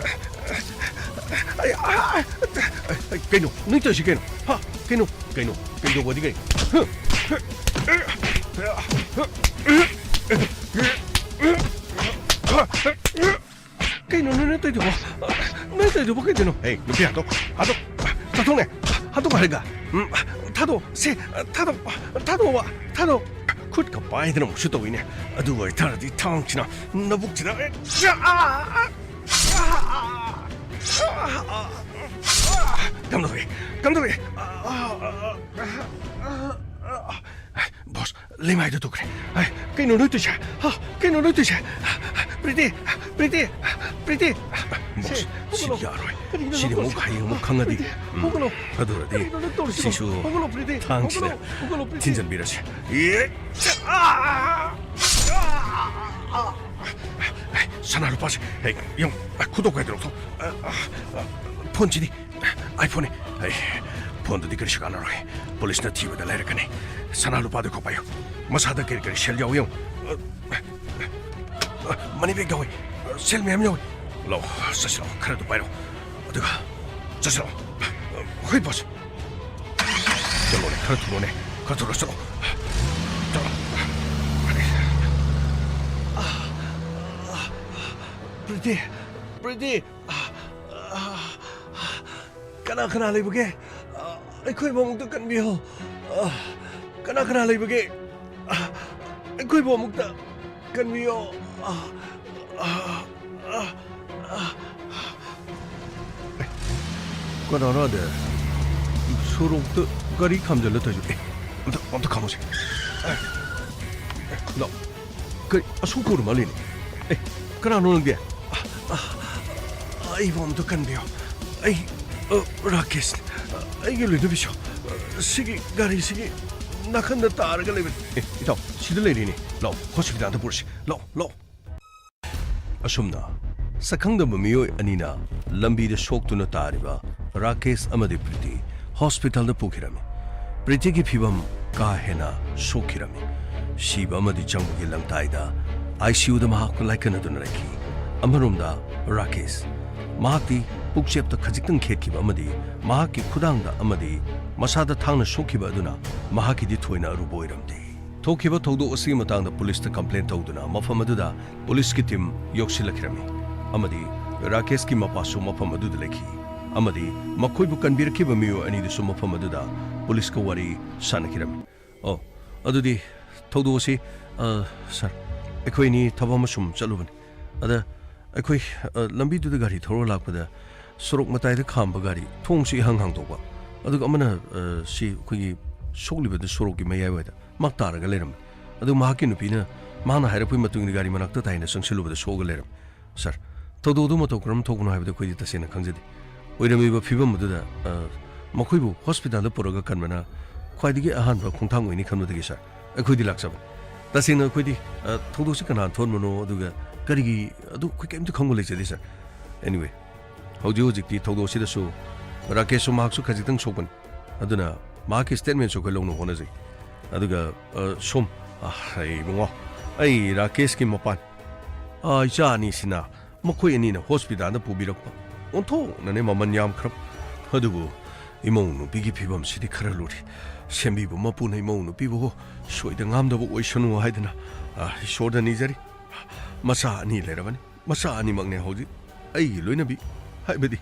ꯑꯩ, ꯑ, ꯑ, ꯀꯩꯅꯣ? ꯅꯣꯏ ꯇꯧꯔꯤꯁꯤ ꯀꯩꯅꯣ? ꯍꯥ? ꯀꯩꯅꯣ? ꯀꯩꯅꯣ? ꯀꯩꯗꯧꯕꯗꯤ ꯀꯩ? ꯍ? ꯍ? ꯀꯩꯅꯣ ꯅꯣꯏꯅ ꯇꯧꯏꯗꯨꯕꯣ? ꯅꯣꯏ ꯇꯧꯏꯗꯨꯕꯣ ꯀꯩꯗꯅꯣ? ꯑꯦ, ꯅꯨꯄꯤ ꯍꯥꯠꯇꯣꯛ, ꯍꯥꯠꯇꯣꯛ, ꯆꯠꯊꯣꯛꯅꯦ, ꯍꯥꯠꯇꯣꯛ ꯍꯥꯏꯔꯒ꯫ ꯎꯝ, ꯊꯥꯗꯣꯛ, ꯁꯦ, ꯊꯥꯗꯣꯛ, ꯊꯥꯗꯣꯛꯑꯣꯕ, ꯊꯥꯗꯣꯛ꯫ ꯈꯨꯠꯀ ꯄꯥꯏꯗꯅ ꯑꯃꯨꯛꯁꯨ ꯇꯧꯏꯅꯦ꯫ ꯑꯗꯨ ꯑꯣꯏꯇꯥꯔꯗꯤ ꯊꯥꯡꯁꯤꯅ ꯅꯕꯨꯛꯁꯤꯗ, ꯑꯦ, ꯑꯥ, ꯑꯥ, ꯑꯥ, ꯑꯥ, ꯑꯥ, ꯑꯥ, ꯀꯝꯗꯧꯔꯦ? ꯀꯝꯗꯧꯔꯦ? ꯑꯥ, ꯑꯥ, ꯑꯥ, ꯑꯥ, ꯑꯥ, ꯑꯥ, ꯕꯣꯁ, ꯂꯩꯃꯥꯏꯗ ꯇꯨꯈ꯭ꯔꯦ꯫ ꯑꯦ, ꯀꯩꯅꯣ ꯅꯣꯏ ꯇꯧꯏꯁꯦ? ꯍꯥ? ꯀꯩꯅꯣ ꯅꯣꯏ ꯇꯧꯏꯁꯦ? ꯄ꯭ꯔꯤꯇꯤ! ꯄ꯭ꯔꯤꯇꯤ! ꯄ꯭ꯔꯤꯇꯤ! ꯕꯣꯁ, ꯁꯦ, ꯁꯤꯗꯤ ꯍꯧꯒꯠꯂꯣ꯫ ꯌꯥꯔꯣꯏ꯫ ꯀꯔꯤꯅꯣ ꯁꯤꯗꯤ ꯅꯪ ꯑꯃꯨꯛ ꯇꯧꯔꯤꯁꯦ? ꯍꯌꯦꯡ ꯑꯃꯨꯛ ꯈꯪꯉꯗꯤ, ꯄ꯭ꯔꯤꯇꯤ, ꯎꯝ, ꯍꯧꯒꯠꯂꯣ꯫ ꯑꯗꯨꯅꯗꯤ ꯀꯔꯤꯅꯣ ꯅꯪ ꯇꯧꯔꯤꯁꯤꯕꯣ? ꯁꯤꯁꯨ ꯍꯧꯒꯠꯂꯣ, ꯄ꯭ꯔꯤꯇꯤ! ꯊꯥꯡꯁꯤꯅ ꯍꯧꯒꯠꯂꯣ, ꯍꯧꯒꯠꯂꯣ, ꯄ꯭ꯔꯤꯇꯤ! ꯊꯤꯟꯖꯟꯕꯤꯔꯁꯤ꯫ ꯑꯦ! ꯑꯥ! ꯑꯥ! ꯑꯥ! ꯁꯅꯥ ꯂꯨꯄꯥꯁꯦ, ꯍꯦ, ꯌꯦꯡꯉꯨ, ꯈꯨꯗꯣꯞ ꯀꯥꯏꯗ ꯂꯧꯊꯣꯛ-, ꯑ, ꯑ, ꯑ, ꯐꯣꯟꯁꯤꯗꯤ, iPhone-ꯅꯤ꯫ ꯑꯩ, ꯐꯣꯟꯗꯨꯗꯤ ꯀꯔꯤꯁꯨ ꯀꯥꯟꯅꯔꯣꯏ꯫ ꯄꯨꯂꯤꯁꯅ ꯊꯤꯕꯗ ꯂꯩꯔꯛꯀꯅꯤ꯫ ꯁꯅꯥ ꯂꯨꯄꯥꯗꯨ ꯈꯛ ꯄꯥꯏꯌꯨ꯫ ꯃꯁꯥꯗ ꯀꯔꯤ ꯀꯔꯤ ꯁꯦꯜ ꯌꯥꯎꯏ ꯌꯦꯡꯉꯨ꯫ ꯑ, ꯑ, money bag ꯌꯥꯎꯏ꯫ ꯑ, ꯁꯦꯜ ꯃꯌꯥꯝ ꯌꯥꯎꯏ꯫ ꯂꯥꯛꯑꯣ, ꯆꯠꯁꯤ ꯂꯥꯛꯑꯣ, ꯈꯔꯗꯨ ꯄꯥꯏꯔꯣ꯫ ꯑꯗꯨꯒ ꯆꯠꯁꯤ ꯂꯥꯛꯑꯣ꯫ ꯍꯣꯏ, ꯕꯣꯁ꯫ ꯆꯠꯂꯣꯅꯦ, ꯈꯔ ꯊꯨꯔꯣꯅꯦ꯫ ꯈꯔ ꯊꯨꯔꯣ, ꯆꯠꯂꯣ꯫ ꯆꯠꯂꯣ꯫ ꯄ꯭ꯔꯤꯇꯤ, ꯄ꯭ꯔꯤꯇꯤ꯫ ꯀꯅꯥ ꯀꯅꯥ ꯂꯩꯕꯒꯦ? ꯑꯩꯈꯣꯏꯕꯨ ꯑꯃꯨꯛꯇ ꯀꯟꯕꯤꯌꯣ꯫ ꯀꯅꯥ ꯀꯅꯥ ꯂꯩꯕꯒꯦ? ꯑꯩꯈꯣꯏꯕꯨ ꯑꯃꯨꯛꯇ ꯀꯟꯕꯤꯌꯣ꯫ ꯀꯅꯥꯅꯣ ꯑꯗ? ꯁꯣꯔꯣꯛꯇ ꯒꯥꯔꯤ ꯈꯥꯝꯖꯜꯂ ꯇꯧꯏꯁꯦ꯫ ꯑꯦ, ꯑꯝꯇ, ꯑꯝꯇ ꯈꯥꯝꯃꯨꯁꯦ꯫ ꯑꯦ, ꯂꯥꯛꯑꯣ꯫ ꯀꯔꯤ, ꯑꯁꯨꯛ ꯀꯨꯏꯅ ꯃꯥꯜꯂꯤꯅꯦ꯫ ꯑꯦ, ꯀꯅꯥꯅꯣ ꯅꯪꯗꯤ? ꯑ, ꯑ, ꯑꯩꯕꯨ ꯑꯝꯇ ꯀꯟꯕꯤꯌꯣ꯫ ꯑꯩ, ꯑ, ꯔꯥꯀꯦꯁ, ꯑ, ꯑꯩꯒꯤ ꯂꯣꯏꯅꯕꯤꯁꯨ, ꯑ, ꯁꯤꯒꯤ ꯒꯥꯔꯤꯁꯤꯒꯤ ꯅꯥꯀꯟꯗ ꯇꯥꯔꯒ ꯂꯩꯕꯅꯤ꯫ ꯑꯦ, ꯏꯇꯥꯎ, ꯁꯤꯗ ꯂꯩꯔꯤꯅꯦ꯫ ꯂꯥꯛꯑꯣ, ꯍꯣꯁꯄꯤꯇꯥꯜꯗ ꯄꯨꯔꯁꯤ꯫ ꯂꯥꯛꯑꯣ, ꯂꯥꯛꯑꯣ꯫ ꯑꯁꯨꯝꯅ ꯁꯛꯈꯪꯗꯕ ꯃꯤꯑꯣꯏ ꯑꯅꯤꯅ ꯂꯝꯕꯤꯗ ꯁꯣꯛꯇꯨꯅ ꯇꯥꯔꯤꯕ ꯔꯥꯀꯦꯁ ꯑꯃꯗꯤ ꯄ꯭ꯔꯤꯇꯤ ꯍꯣꯁꯄꯤꯇꯥꯜꯗ ꯄꯨꯈꯤꯔꯝꯃꯤ꯫ ꯄ꯭ꯔꯤꯇꯤꯒꯤ ꯐꯤꯕꯝ ꯀꯥ ꯍꯦꯟꯅ ꯁꯣꯛꯈꯤꯔꯝꯃꯤ꯫ ꯁꯤꯕ ꯑꯃꯗꯤ ꯆꯪꯕꯒꯤ ꯂꯝꯇꯥꯏꯗ ICU-ꯗ ꯃꯍꯥꯛ ꯂꯥꯏꯀꯠꯅꯗꯨꯅ ꯂꯩꯈꯤ꯫ ꯑꯃꯔꯣꯝꯗ ꯔꯥꯀꯦꯁ, ꯃꯍꯥꯛꯇꯤ ꯄꯨꯛꯆꯦꯞꯇ ꯈꯖꯤꯛꯇꯪ ꯈꯦꯠꯈꯤꯕ ꯑꯃꯗꯤ ꯃꯍꯥꯛꯀꯤ ꯈꯨꯗꯥꯡꯗ ꯑꯃꯗꯤ ꯃꯁꯥꯗ ꯊꯥꯡꯅ ꯁꯣꯛꯈꯤꯕ ꯑꯗꯨꯅ ꯃꯍꯥꯛꯀꯤꯗꯤ ꯊꯣꯏꯅ ꯑꯔꯨꯕ ꯑꯣꯏꯔꯝꯗꯦ꯫ ꯊꯣꯛꯈꯤꯕ ꯊꯧꯗꯣꯛ ꯑꯁꯤꯒꯤ ꯃꯇꯥꯡꯗ ꯄꯨꯂꯤꯁꯇ ꯀꯝꯄ꯭ꯂꯦꯟ ꯇꯧꯗꯨꯅ ꯃꯐꯝ ꯑꯗꯨꯗ ꯄꯨꯂꯤꯁꯀꯤ ꯇꯤꯝ ꯌꯧꯁꯤꯜꯂꯛꯈꯤꯔꯝꯃꯤ ꯑꯃꯗꯤ ꯔꯥꯀꯦꯁꯀꯤ ꯃꯄꯥꯁꯨ ꯃꯐꯝ ꯑꯗꯨꯗ ꯂꯩꯈꯤ ꯑꯃꯗꯤ ꯃꯈꯣꯏꯕꯨ ꯀꯟꯕꯤꯔꯛꯈꯤꯕ ꯃꯤꯑꯣꯏ ꯑꯅꯤꯗꯨꯁꯨ ꯃꯐꯝ ꯑꯗꯨꯗ ꯄꯨꯂꯤꯁꯀ ꯋꯥꯔꯤ ꯁꯥꯟꯅꯈꯤꯔꯝꯃꯤ꯫ ꯑꯣ, ꯑꯗꯨꯗꯤ ꯊꯧꯗꯣꯛ ꯑꯁꯤ, ꯑ, ꯁꯥꯔ, ꯑꯩꯈꯣꯏ ꯑꯅꯤ ꯊꯕꯛ ꯑꯃ ꯁꯨꯝ ꯆꯠꯂꯨꯕꯅꯤ꯫ ꯑꯗ ꯑꯩꯈꯣꯏ, ꯑ, ꯂꯝꯕꯤꯗꯨꯗ ꯒꯥꯔꯤ ꯊꯧꯔ ꯂꯥꯛꯄꯗ ꯁꯣꯔꯣꯛ ꯃꯇꯥꯏꯗ ꯈꯥꯝꯕ ꯒꯥꯔꯤ ꯊꯣꯡꯁꯨ ꯏꯍꯥꯡ ꯍꯥꯡꯗꯣꯛꯄ, ꯑꯗꯨꯒ ꯑꯃꯅ, ꯑ, ꯁꯤ ꯑꯩꯈꯣꯏꯒꯤ ꯁꯣꯛꯂꯤꯕꯗꯨ ꯁꯣꯔꯣꯛꯀꯤ ꯃꯌꯥꯏꯋꯥꯏꯗ ꯃꯥꯛ ꯇꯥꯔꯒ ꯂꯩꯔꯝꯃꯤ꯫ ꯑꯗꯨ ꯃꯍꯥꯛꯀꯤ ꯅꯨꯄꯤꯅ ꯃꯍꯥꯛꯅ ꯍꯥꯏꯔꯛꯄꯒꯤ ꯃꯇꯨꯡ ꯏꯟꯅ ꯒꯥꯔꯤ ꯃꯅꯥꯛꯇ ꯇꯥꯏꯅ ꯆꯪꯁꯤꯜꯂꯨꯕꯗ ꯁꯣꯛꯑꯒ ꯂꯩꯔꯝꯃꯤ꯫ ꯁꯥꯔ, ꯊꯧꯗꯣꯛ ꯑꯗꯨ ꯃꯇꯧ ꯀꯔꯝꯅ ꯊꯣꯛꯄꯅꯣ ꯍꯥꯏꯕꯗꯨ ꯑꯩꯈꯣꯏꯗꯤ ꯇꯁꯦꯡꯅ ꯈꯪꯖꯗꯦ꯫ ꯑꯣꯏꯔꯝꯃꯤꯕ ꯐꯤꯕꯝ ꯑꯗꯨꯗ, ꯑ, ꯃꯈꯣꯏꯕꯨ ꯍꯣꯁꯄꯤꯇꯥꯜꯗ ꯄꯨꯔꯒ ꯀꯟꯕꯅ ꯈ꯭ꯋꯥꯏꯗꯒꯤ ꯑꯍꯥꯟꯕ ꯈꯣꯡꯊꯥꯡ ꯑꯣꯏꯅꯤ ꯈꯟꯕꯗꯒꯤ, ꯁꯥꯔ, ꯑꯩꯈꯣꯏꯗꯤ ꯂꯥꯛꯆꯕꯅꯤ꯫ ꯇꯁꯦꯡꯅ ꯑꯩꯈꯣꯏꯗꯤ, ꯑ, ꯊꯧꯗꯣꯛꯁꯤ ꯀꯅꯥꯅ ꯊꯣꯛꯍꯟꯕꯅꯣ ꯑꯗꯨꯒ ꯀꯔꯤꯒꯤ, ꯑꯗꯨ ꯑꯩꯈꯣꯏ ꯀꯔꯤꯝꯇ ꯈꯪꯕ ꯂꯩꯖꯗꯦ, ꯁꯥꯔ꯫ Anyway, ꯍꯧꯖꯤꯛ ꯍꯧꯖꯤꯛꯇꯤ ꯊꯧꯗꯣꯛꯁꯤꯗꯁꯨ ꯔꯥꯀꯦꯁꯁꯨ ꯃꯍꯥꯛꯁꯨ ꯈꯖꯤꯛꯇꯪ ꯁꯣꯛꯄꯅꯤ꯫ ꯑꯗꯨꯅ ꯃꯍꯥꯛꯀꯤ ꯁ꯭ꯇꯦꯠꯃꯦꯟꯁꯨ ꯑꯩꯈꯣꯏ ꯂꯧꯅꯕ ꯍꯣꯠꯅꯖꯩ꯫ ꯑꯗꯨꯒ, ꯑ, ꯁꯣꯝ, ꯑ, ꯑꯩ ꯏꯕꯨꯡꯉꯣ, ꯑꯩ ꯔꯥꯀꯦꯁꯀꯤ ꯃꯄꯥꯟ, ꯑ, ꯏꯆꯥ ꯑꯅꯤꯁꯤꯅ ꯃꯈꯣꯏ ꯑꯅꯤꯅ ꯍꯣꯁꯄꯤꯇꯥꯜꯗ ꯄꯨꯕꯤꯔꯛꯄ ꯑꯣꯟꯊꯣꯛꯅꯅꯦ ꯃꯃꯜ ꯌꯥꯝꯈ꯭ꯔꯕ꯫ ꯑꯗꯨꯕꯨ ꯏꯃꯧ ꯅꯨꯄꯤꯒꯤ ꯐꯤꯕꯝꯁꯤꯗꯤ ꯈꯔ ꯂꯨꯔꯤ꯫ ꯁꯦꯝꯕꯤꯕ ꯃꯄꯨꯅ ꯏꯃꯧ ꯅꯨꯄꯤꯕꯨ ꯁꯣꯏꯗ ꯉꯥꯝꯗꯕ ꯑꯣꯏꯁꯅꯨ ꯍꯥꯏꯗꯅ, ꯑ, ꯏꯁꯣꯔꯗ ꯅꯤꯖꯔꯤ꯫ ꯃꯆꯥ ꯑꯅꯤ ꯂꯩꯔꯕꯅꯤ꯫ ꯃꯆꯥ ꯑꯅꯤꯃꯛꯅꯦ ꯍꯧꯖꯤꯛ ꯑꯩꯒꯤ ꯂꯣꯏꯅꯕꯤ, ꯍꯥꯏꯕꯗꯤ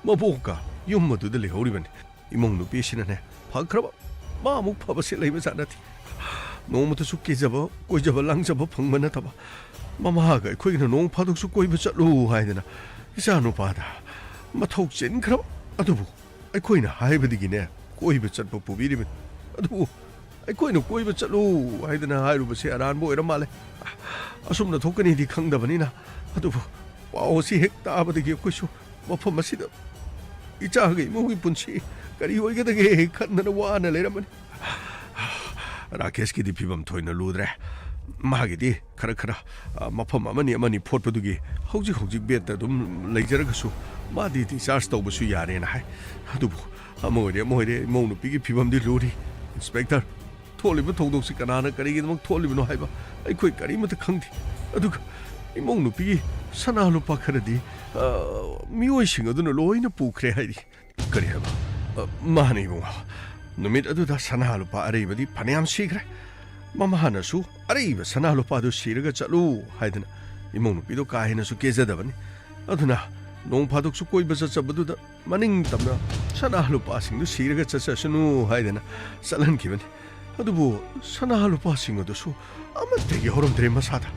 ꯃꯕꯣꯛꯀ ꯌꯨꯝ ꯑꯗꯨꯗ ꯂꯩꯍꯧꯔꯤꯕꯅꯤ꯫ ꯏꯃꯧ ꯅꯨꯄꯤꯁꯤꯅꯅꯦ ꯐꯈ꯭ꯔꯕ, ꯃꯥ ꯑꯃꯨꯛ ꯐꯕꯁꯤ ꯂꯩꯕ ꯖꯥꯠ ꯅꯠꯇꯦ꯫ ꯅꯣꯡꯃꯇꯁꯨ ꯀꯦꯖꯕ, ꯀꯣꯏꯖꯕ, ꯂꯥꯡꯖꯕ ꯐꯪꯕ ꯅꯠꯇꯕ, ꯃꯃꯥꯒ ꯑꯩꯈꯣꯏꯒꯅ ꯅꯣꯡ ꯐꯥꯗꯣꯛꯁꯨ ꯀꯣꯏꯕ ꯆꯠꯂꯨ ꯍꯥꯏꯗꯅ ꯏꯆꯥ ꯅꯨꯄꯥꯗ ꯃꯊꯧ ꯆꯤꯟꯈ꯭ꯔꯕ꯫ ꯑꯗꯨꯕꯨ ꯑꯩꯈꯣꯏꯅ ꯍꯥꯏꯕꯗꯒꯤꯅꯦ ꯀꯣꯏꯕ ꯆꯠꯄ ꯄꯨꯕꯤꯔꯤꯕꯅꯤ꯫ ꯑꯗꯨꯕꯨ ꯑꯩꯈꯣꯏꯅ ꯀꯣꯏꯕ ꯆꯠꯂꯨ ꯍꯥꯏꯗꯅ ꯍꯥꯏꯔꯨꯕꯁꯦ ꯑꯔꯥꯟꯕ ꯑꯣꯏꯔ ꯃꯥꯜꯂꯦ꯫ ꯑꯁꯨꯝꯅ ꯊꯣꯛꯀꯅꯤꯗꯤ ꯈꯪꯗꯕꯅꯤꯅ꯫ ꯑꯗꯨꯕꯨ ꯄꯥꯎ ꯑꯁꯤ ꯍꯦꯛ ꯇꯥꯕꯗꯒꯤ ꯑꯩꯈꯣꯏꯁꯨ ꯃꯐꯝ ꯑꯁꯤꯗ ꯏꯆꯥꯒ ꯏꯃꯧꯒꯤ ꯄꯨꯟꯁꯤ ꯀꯔꯤ ꯑꯣꯏꯒꯗꯒꯦ ꯈꯟꯗꯅ ꯋꯥꯅ ꯂꯩꯔꯝꯕꯅꯤ꯫ ꯔꯥꯀꯦꯁꯀꯤꯗꯤ ꯐꯤꯕꯝ ꯊꯣꯏꯅ ꯂꯨꯗ꯭ꯔꯦ꯫ ꯃꯥꯒꯤꯗꯤ ꯈꯔ ꯈꯔ, ꯑ, ꯃꯐꯝ ꯑꯃꯅꯤ ꯑꯃꯅꯤ ꯐꯣꯠꯄꯗꯨꯒꯤ ꯍꯧꯖꯤꯛ ꯍꯧꯖꯤꯛ ꯕꯦꯗꯇ ꯑꯗꯨꯝ ꯂꯩꯖꯔꯒꯁꯨ ꯃꯥꯗꯤ ꯗꯤꯁꯆꯥꯔꯖ ꯇꯧꯕꯁꯨ ꯌꯥꯔꯦꯅ ꯍꯥꯏ꯫ ꯑꯗꯨꯕꯨ ꯑꯃ ꯑꯣꯏꯔꯦ ꯑꯃ ꯑꯣꯏꯔꯦ, ꯏꯃꯧ ꯅꯨꯄꯤꯒꯤ ꯐꯤꯕꯝꯗꯤ ꯂꯨꯔꯤ꯫ ꯏꯟꯁꯄꯦꯛꯇꯔ, ꯊꯣꯛꯂꯤꯕ ꯊꯧꯗꯣꯛꯁꯤ ꯀꯅꯥꯅ ꯀꯔꯤꯒꯤꯗꯃꯛ ꯊꯣꯛꯂꯤꯕꯅꯣ ꯍꯥꯏꯕ ꯑꯩꯈꯣꯏ ꯀꯔꯤꯃꯠꯇ ꯈꯪꯗꯦ꯫ ꯑꯗꯨꯒ ꯏꯃꯧ ꯅꯨꯄꯤꯒꯤ ꯁꯅꯥ ꯂꯨꯄꯥ ꯈꯔꯗꯤ, ꯑ, ꯃꯤꯑꯣꯏꯁꯤꯡ ꯑꯗꯨꯅ ꯂꯣꯏꯅ ꯄꯨꯈ꯭ꯔꯦ ꯍꯥꯏꯔꯤ꯫ ꯀꯔꯤ ꯍꯥꯏꯕ? ꯑ, ꯃꯥꯅꯦ ꯏꯕꯨꯡꯉꯣ꯫ ꯅꯨꯃꯤꯠ ꯑꯗꯨꯗ ꯁꯅꯥ ꯂꯨꯄꯥ ꯑꯔꯩꯕꯗꯤ ꯐꯅꯌꯥꯝ ꯁꯤꯈ꯭ꯔꯦ꯫ ꯃꯃꯥꯅꯁꯨ ꯑꯔꯤꯕ ꯁꯅꯥ ꯂꯨꯄꯥꯗꯨ ꯁꯤꯔꯒ ꯆꯠꯂꯨ ꯍꯥꯏꯗꯅ ꯏꯃꯧ ꯅꯨꯄꯤꯗꯣ ꯀꯥ ꯍꯦꯟꯅꯁꯨ ꯀꯦꯖꯗꯕꯅꯤ꯫ ꯑꯗꯨꯅ ꯅꯣꯡ ꯐꯥꯗꯣꯛꯁꯨ ꯀꯣꯏꯕ ꯆꯠꯆꯕꯗꯨꯗ ꯃꯅꯤꯡ ꯇꯝꯅ ꯁꯅꯥ ꯂꯨꯄꯥꯁꯤꯡꯗꯨ ꯁꯤꯔꯒ ꯆꯠꯆꯁꯅꯨ ꯍꯥꯏꯗꯅ ꯆꯠꯍꯟꯈꯤꯕꯅꯤ꯫ ꯑꯗꯨꯕꯨ ꯁꯅꯥ ꯂꯨꯄꯥꯁꯤꯡ ꯑꯗꯨꯁꯨ ꯑꯃꯠꯇ ꯌꯥꯎꯔꯝꯗ꯭ꯔꯦ ꯃꯁꯥꯗ꯫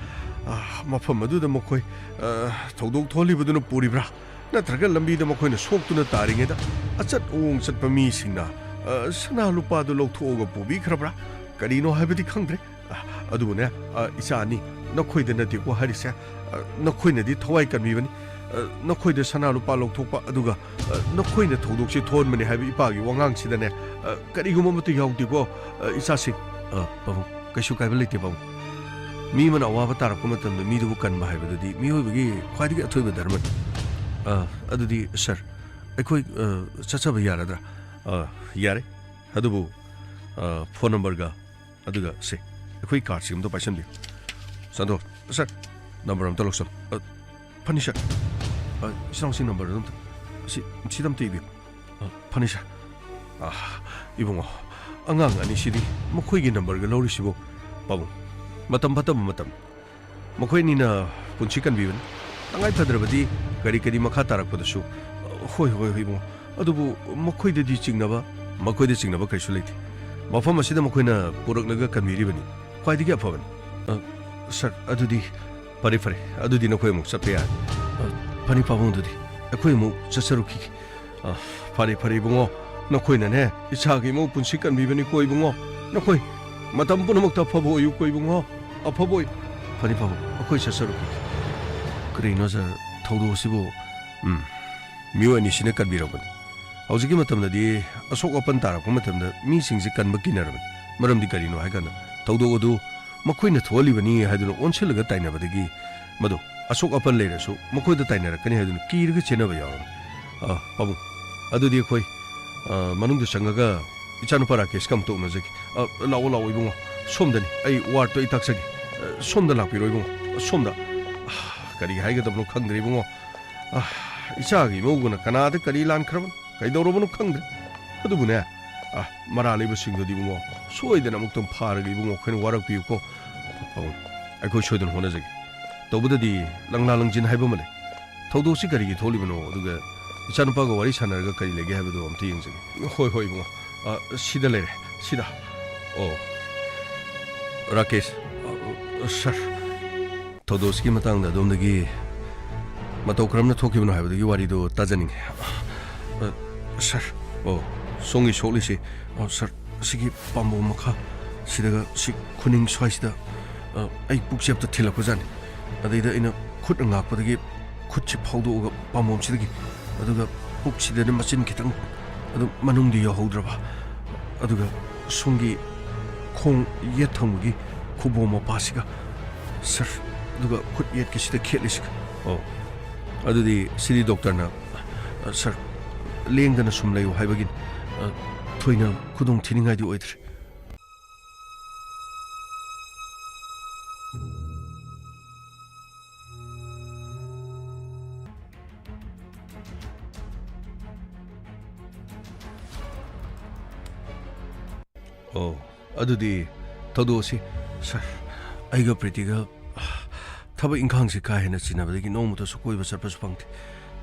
ꯑ, ꯃꯐꯝ ꯑꯗꯨꯗ ꯃꯈꯣꯏ, ꯑ, ꯊꯧꯗꯣꯛ ꯊꯣꯛꯍꯜꯂꯤꯕꯗꯨꯅ ꯄꯨꯔꯤꯕ꯭ꯔꯥ? ꯅꯠꯇ꯭ꯔꯒ ꯂꯝꯕꯤꯗ ꯃꯈꯣꯏꯅ ꯁꯣꯛꯇꯨꯅ ꯇꯥꯔꯤꯉꯩꯗ ꯑꯆꯠ ꯑꯋꯣꯡ ꯆꯠꯄ ꯃꯤꯁꯤꯡꯅ, ꯑ, ꯁꯅꯥ ꯂꯨꯄꯥꯗꯨ ꯂꯧꯊꯣꯛꯑꯒ ꯄꯨꯕꯤꯈ꯭ꯔꯕ꯭ꯔꯥ? ꯀꯔꯤꯅꯣ ꯍꯥꯏꯕꯗꯤ ꯈꯪꯗ꯭ꯔꯦ꯫ ꯑ, ꯑꯗꯨꯕꯨꯅꯦ, ꯑ, ꯏꯆꯥ ꯑꯅꯤ, ꯅꯈꯣꯏꯗ ꯅꯠꯇꯦꯀꯣ ꯍꯥꯏꯔꯤꯁꯦ꯫ ꯑ, ꯅꯈꯣꯏꯅꯗꯤ ꯊꯋꯥꯏ ꯀꯟꯕꯤꯕꯅꯤ꯫ ꯑ, ꯅꯈꯣꯏꯗ ꯁꯅꯥ ꯂꯨꯄꯥ ꯂꯧꯊꯣꯛꯄ, ꯑꯗꯨꯒ, ꯑ, ꯅꯈꯣꯏꯅ ꯊꯧꯗꯣꯛꯁꯦ ꯊꯣꯛꯍꯟꯕꯅꯤ ꯍꯥꯏꯕ ꯏꯄꯥꯒꯤ ꯋꯥꯉꯥꯡꯁꯤꯗꯅꯦ, ꯑ, ꯀꯔꯤꯒꯨꯝꯕ ꯑꯃꯠꯇ ꯌꯥꯎꯗꯦꯀꯣ, ꯑ, ꯏꯆꯥꯁꯤꯡ꯫ ꯑ, ꯄꯥꯕꯨꯡ, ꯀꯩꯁꯨ ꯀꯥꯏꯕ ꯂꯩꯇꯦ, ꯄꯥꯕꯨꯡ꯫ ꯃꯤ ꯑꯃꯅ ꯑꯋꯥꯕ ꯇꯥꯔꯛꯄ ꯃꯇꯝꯗ ꯃꯤꯗꯨꯕꯨ ꯀꯟꯕ ꯍꯥꯏꯕꯗꯨꯗꯤ ꯃꯤꯑꯣꯏꯕꯒꯤ ꯈ꯭ꯋꯥꯏꯗꯒꯤ ꯑꯊꯣꯏꯕ ꯙꯔꯃꯅꯤ꯫ ꯑ, ꯑꯗꯨꯗꯤ, ꯁꯥꯔ, ꯑꯩꯈꯣꯏ, ꯑ, ꯆꯠꯆꯕ ꯌꯥꯔꯗ꯭ꯔꯥ? ꯑ, ꯌꯥꯔꯦ꯫ ꯑꯗꯨꯕꯨ, ꯑ, ꯐꯣꯟ ꯅꯝꯕꯔꯒ ꯑꯗꯨꯒ ꯁꯦ, ꯑꯩꯈꯣꯏ ꯀꯥꯔꯗꯁꯤ ꯑꯝꯇ ꯄꯥꯏꯁꯟꯕꯤꯌꯨ꯫ ꯁꯥꯟꯇꯣ, ꯁꯥꯔ, ꯅꯝꯕꯔ ꯑꯝꯇ ꯂꯧꯁꯜꯂꯨ꯫ ꯑ, ꯐꯅꯤ, ꯁꯥꯔ꯫ ꯑ, ꯏꯆꯥꯎꯁꯤ ꯅꯝꯕꯔ ꯑꯝꯇ, ꯁꯤ, ꯁꯤꯗ ꯑꯝꯇ ꯏꯕꯤꯌꯨ꯫ ꯑ, ꯐꯅꯤ, ꯁꯥꯔ꯫ ꯑ, ꯏꯕꯨꯡꯉꯣ, ꯑꯉꯥꯡ ꯑꯅꯤꯁꯤꯗꯤ ꯃꯈꯣꯏꯒꯤ ꯅꯝꯕꯔꯒ ꯂꯧꯔꯤꯁꯤꯕꯨ? ꯄꯥꯕꯨꯡ, ꯃꯇꯝ ꯐꯠꯇꯕ ꯃꯇꯝ꯫ ꯃꯈꯣꯏ ꯑꯅꯤꯅ ꯄꯨꯟꯁꯤ ꯀꯟꯕꯤꯕꯅꯤ꯫ ꯇꯉꯥꯏ ꯐꯗ꯭ꯔꯕꯗꯤ ꯀꯔꯤ ꯀꯔꯤ ꯃꯈꯥ ꯇꯥꯔꯛꯄꯗꯁꯨ, ꯍꯣꯏ, ꯍꯣꯏ, ꯍꯣꯏ, ꯏꯕꯨꯡꯉꯣ꯫ ꯑꯗꯨꯕꯨ ꯃꯈꯣꯏꯗꯗꯤ ꯆꯤꯡꯅꯕ, ꯃꯈꯣꯏꯗ ꯆꯤꯡꯅꯕ ꯀꯔꯤꯁꯨ ꯂꯩꯇꯦ꯫ ꯃꯐꯝ ꯑꯁꯤꯗ ꯃꯈꯣꯏꯅ ꯄꯨꯔꯛꯂꯒ ꯀꯟꯕꯤꯔꯤꯕꯅꯤ꯫ ꯈ꯭ꯋꯥꯏꯗꯒꯤ ꯑꯐꯕꯅꯤ꯫ ꯑ, ꯁꯥꯔ, ꯑꯗꯨꯗꯤ ꯐꯔꯦ, ꯐꯔꯦ꯫ ꯑꯗꯨꯗꯤ ꯅꯈꯣꯏ ꯑꯃꯨꯛ ꯆꯠꯄ ꯌꯥꯔꯦ꯫ ꯑ, ꯐꯅꯤ ꯄꯥꯕꯨꯡ, ꯑꯗꯨꯗꯤ ꯑꯩꯈꯣꯏ ꯑꯃꯨꯛ ꯆꯠꯆꯔꯨꯈꯤꯒꯦ꯫ ꯑ, ꯐꯔꯦ, ꯐꯔꯦ, ꯏꯕꯨꯡꯉꯣ꯫ ꯅꯈꯣꯏꯅꯅꯦ, ꯏꯆꯥꯒꯤ ꯏꯃꯧ ꯄꯨꯟꯁꯤ ꯀꯟꯕꯤꯕꯅꯤꯀꯣ, ꯏꯕꯨꯡꯉꯣ꯫ ꯅꯈꯣꯏ ꯃꯇꯝ ꯄꯨꯝꯅꯃꯛꯇ ꯑꯐꯕ ꯑꯣꯏꯌꯨꯀꯣ, ꯏꯕꯨꯡꯉꯣ꯫ ꯑꯐꯕ ꯑꯣꯏ-, ꯐꯅꯤ, ꯐꯥꯕꯨꯡ, ꯑꯩꯈꯣꯏ ꯆꯠꯆꯔꯨꯈꯤꯒꯦ꯫ ꯀꯔꯤꯅꯣ, ꯁꯥꯔ, ꯊꯧꯗꯣꯛ ꯑꯁꯤꯕꯨ? ꯎꯝ, ꯃꯤꯑꯣꯏ ꯑꯅꯤꯁꯤꯅ ꯀꯟꯕꯤꯔꯛꯄꯅꯤ꯫ ꯍꯧꯖꯤꯛꯀꯤ ꯃꯇꯝꯗꯗꯤ ꯑꯁꯣꯛ ꯑꯄꯟ ꯇꯥꯔꯛꯄ ꯃꯇꯝꯗ ꯃꯤꯁꯤꯡꯁꯤ ꯀꯟꯕ ꯀꯤꯅꯔꯕꯅꯤ꯫ ꯃꯔꯝꯗꯤ ꯀꯔꯤꯅꯣ ꯍꯥꯏꯀꯥꯟꯗ, ꯊꯧꯗꯣꯛ ꯑꯗꯨ ꯃꯈꯣꯏꯅ ꯊꯣꯛꯍꯜꯂꯤꯕꯅꯤ ꯍꯥꯏꯗꯨꯅ ꯑꯣꯟꯁꯤꯜꯂꯒ ꯇꯥꯏꯅꯕꯗꯒꯤ ꯃꯗꯨ ꯑꯁꯣꯛ ꯑꯄꯟ ꯂꯩꯔꯁꯨ ꯃꯈꯣꯏꯗ ꯇꯥꯏꯅꯔꯛꯀꯅꯤ ꯍꯥꯏꯗꯨꯅ ꯀꯤꯔꯒ ꯆꯦꯟꯅꯕ ꯌꯥꯎꯔꯕꯅꯤ꯫ ꯑ, ꯄꯥꯕꯨꯡ, ꯑꯗꯨꯗꯤ ꯑꯩꯈꯣꯏ, ꯑ, ꯃꯅꯨꯡꯗ ꯆꯪꯉꯒ ꯏꯆꯥꯅꯨꯄꯥ ꯔꯥꯀꯦꯁꯀ ꯑꯃꯨꯛꯇ ꯎꯅꯖꯒꯦ꯫ ꯑ, ꯂꯥꯛꯑꯣ, ꯂꯥꯛꯑꯣ, ꯏꯕꯨꯡꯉꯣ꯫ ꯁꯣꯝꯗꯅꯤ, ꯑꯩ ꯋꯥꯔꯗꯇꯣ ꯑꯩ ꯇꯥꯛꯆꯒꯦ꯫ ꯑ, ꯁꯣꯝꯗ ꯂꯥꯛꯄꯤꯔꯣ, ꯏꯕꯨꯡꯉꯣ꯫ ꯁꯣꯝꯗ꯫ ꯑ, ꯀꯔꯤ ꯍꯥꯏꯒꯗꯕꯅꯣ ꯈꯪꯗ꯭ꯔꯦ, ꯏꯕꯨꯡꯉꯣ꯫ ꯑ, ꯏꯆꯥꯒꯤ ꯏꯃꯧꯒꯅ ꯀꯅꯥꯗ ꯀꯔꯤ ꯂꯥꯟꯈ꯭ꯔꯕꯅꯣ, ꯀꯩꯗꯧꯔꯕꯅꯣ ꯈꯪꯗ꯭ꯔꯦ꯫ ꯑꯗꯨꯕꯨꯅꯦ, ꯑ, ꯃꯔꯥ ꯂꯩꯕꯁꯤꯡꯗꯨꯗꯤ ꯏꯕꯨꯡꯉꯣ, ꯁꯣꯏꯗꯅ ꯑꯃꯨꯛꯇꯪ ꯐꯥꯔꯒ ꯏꯕꯨꯡꯉꯣ ꯑꯩꯈꯣꯏꯅ ꯋꯥꯔꯛꯄꯤꯌꯨꯀꯣ꯫ ꯄꯥꯕꯨꯡ, ꯑꯩꯈꯣꯏ ꯁꯣꯏꯗꯅ ꯍꯣꯠꯅꯖꯒꯦ꯫ ꯇꯧꯕꯗꯗꯤ ꯂꯪꯂꯥ ꯂꯪꯖꯤꯟ ꯍꯥꯏꯕ ꯑꯃ ꯂꯩ꯫ ꯊꯧꯗꯣꯛꯁꯤ ꯀꯔꯤꯒꯤ ꯊꯣꯛꯂꯤꯕꯅꯣ, ꯑꯗꯨꯒ ꯏꯆꯥꯅꯨꯄꯥꯒ ꯋꯥꯔꯤ ꯁꯥꯟꯅꯔꯒ ꯀꯔꯤ ꯂꯩꯒꯦ ꯍꯥꯏꯕꯗꯨ ꯑꯝꯇ ꯌꯦꯡꯖꯒꯦ꯫ ꯍꯣꯏ, ꯍꯣꯏ, ꯏꯕꯨꯡꯉꯣ꯫ ꯑ, ꯁꯤꯗ ꯂꯩꯔꯦ, ꯁꯤꯗ꯫ ꯑꯣ, ꯔꯥꯀꯦꯁ꯫ ꯑ, ꯁꯥꯔ, ꯊꯧꯗꯣꯛꯁꯤꯒꯤ ꯃꯇꯥꯡꯗ ꯑꯗꯣꯝꯗꯒꯤ ꯃꯇꯧ ꯀꯔꯝꯅ ꯊꯣꯛꯈꯤꯕꯅꯣ ꯍꯥꯏꯕꯗꯨꯒꯤ ꯋꯥꯔꯤꯗꯨ ꯇꯥꯖꯅꯤꯡꯉꯤ꯫ ꯑ, ꯁꯥꯔ, ꯑꯣ, ꯁꯣꯝꯒꯤ ꯁꯣꯛꯂꯤꯁꯤ, ꯑ, ꯁꯥꯔ, ꯑꯁꯤꯒꯤ ꯄꯥꯝꯕꯣꯝ ꯃꯈꯥ ꯁꯤꯗꯒ ꯁꯤ ꯈꯨꯅꯤꯡ ꯁ꯭ꯋꯥꯏꯁꯤꯗ, ꯑ, ꯑꯩ ꯄꯨꯛꯆꯦꯞꯇ ꯊꯤꯜꯂꯛꯄꯖꯥꯠꯅꯤ꯫ ꯑꯗꯩꯗ ꯑꯩꯅ ꯈꯨꯠꯅ ꯉꯥꯛꯄꯗꯒꯤ ꯈꯨꯠꯁꯤ ꯐꯥꯎꯗꯣꯛꯑꯒ ꯄꯥꯝꯕꯣꯝꯁꯤꯗꯒꯤ, ꯑꯗꯨꯒ ꯄꯨꯛꯁꯤꯗꯅ ꯃꯆꯤꯟ ꯈꯤꯇꯪ ꯑꯗꯨꯝ ꯃꯅꯨꯡꯗꯤ ꯌꯧꯍꯧꯗ꯭ꯔꯕ, ꯑꯗꯨꯒ ꯁꯣꯝꯒꯤ ꯈꯣꯡ ꯌꯦꯠ ꯊꯪꯕꯒꯤ ꯈꯨꯕꯣꯝ ꯃꯄꯥꯁꯤꯒ, ꯁꯥꯔ, ꯑꯗꯨꯒ ꯈꯨꯠ ꯌꯦꯠꯀꯤꯁꯤꯗ ꯈꯦꯠꯂꯤꯁꯤꯒ꯫ ꯑꯣ, ꯑꯗꯨꯗꯤ ꯁꯤꯗꯤ ꯗꯣꯛꯇꯔꯅ, ꯑ, ꯁꯥꯔ, ꯂꯦꯡꯗꯅ ꯁꯨꯝ ꯂꯩꯌꯨ ꯍꯥꯏꯕꯒꯤꯅꯤ꯫ ꯑ, ꯊꯣꯏꯅ ꯈꯨꯗꯣꯡ ꯊꯤꯅꯤꯡꯉꯥꯏꯗꯤ ꯑꯣꯏꯗ꯭ꯔꯦ꯫ ꯑꯣ, ꯑꯗꯨꯗꯤ ꯊꯧꯗꯣꯛ ꯑꯁꯤ, ꯁꯥꯔ, ꯑꯩꯒ ꯄ꯭ꯔꯤꯇꯤꯒ ꯊꯕꯛ ꯏꯪꯈꯥꯡꯁꯤ ꯀꯥ ꯍꯦꯟꯅ ꯆꯤꯟꯅꯕꯗꯒꯤ ꯅꯣꯡꯃꯇꯁꯨ ꯀꯣꯏꯕ ꯆꯠꯄꯁꯨ ꯐꯪꯗꯦ꯫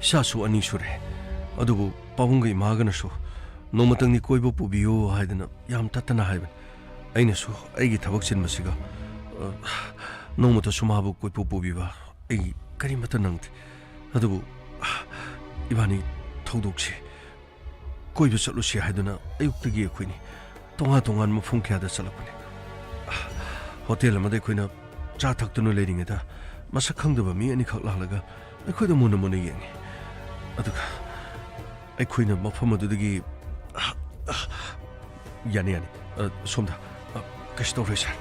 ꯏꯆꯥꯁꯨ ꯑꯅꯤ ꯁꯨꯔꯦ꯫ ꯑꯗꯨꯕꯨ ꯄꯥꯕꯨꯡꯒ ꯏꯃꯥꯒꯅꯁꯨ ꯅꯣꯡꯃꯇꯪꯗꯤ ꯀꯣꯏꯕ ꯄꯨꯕꯤꯌꯨ ꯍꯥꯏꯗꯅ ꯌꯥꯝ ꯇꯠꯇꯅ ꯍꯥꯏꯕꯅꯤ꯫ ꯑꯩꯅꯁꯨ ꯑꯩꯒꯤ ꯊꯕꯛ ꯆꯤꯟꯕꯁꯤꯒ, ꯑ, ꯅꯣꯡꯃꯇꯁꯨ ꯃꯥꯕꯨ ꯀꯣꯏꯄꯨ ꯄꯨꯕꯤꯕ ꯑꯩ ꯀꯔꯤꯃꯠꯇ ꯅꯪꯗꯦ꯫ ꯑꯗꯨꯕꯨ, ꯑ, ꯏꯕꯥꯅꯤ ꯊꯧꯗꯣꯛꯁꯤ ꯀꯣꯏꯕ ꯆꯠꯂꯨꯁꯤ ꯍꯥꯏꯗꯨꯅ ꯑꯌꯨꯛꯇꯒꯤ ꯑꯩꯈꯣꯏꯅꯤ ꯇꯣꯉꯥꯟ ꯇꯣꯉꯥꯟꯕ ꯃꯐꯝ ꯀꯌꯥꯗ ꯆꯠꯂꯛꯄꯅꯤ꯫ ꯍꯣꯇꯦꯜ ꯑꯃꯗ ꯑꯩꯈꯣꯏꯅ ꯆꯥ ꯊꯛꯇꯨꯅ ꯂꯩꯔꯤꯉꯩꯗ ꯃꯁꯛ ꯈꯪꯗꯕ ꯃꯤ ꯑꯅꯤꯈꯛ ꯂꯥꯛꯂꯒ ꯑꯩꯈꯣꯏꯗ ꯃꯨꯟꯅ ꯃꯨꯟꯅ ꯌꯦꯡꯉꯤ꯫ ꯑꯗꯨꯒ ꯑꯩꯈꯣꯏꯅ ꯃꯐꯝ ꯑꯗꯨꯗꯒꯤ, ꯌꯥꯅꯤ, ꯌꯥꯅꯤ, ꯑ, ꯁꯣꯝꯗ, ꯑ, ꯀꯩꯁꯨ ꯇꯧꯔꯣꯏ ꯁꯥꯔ,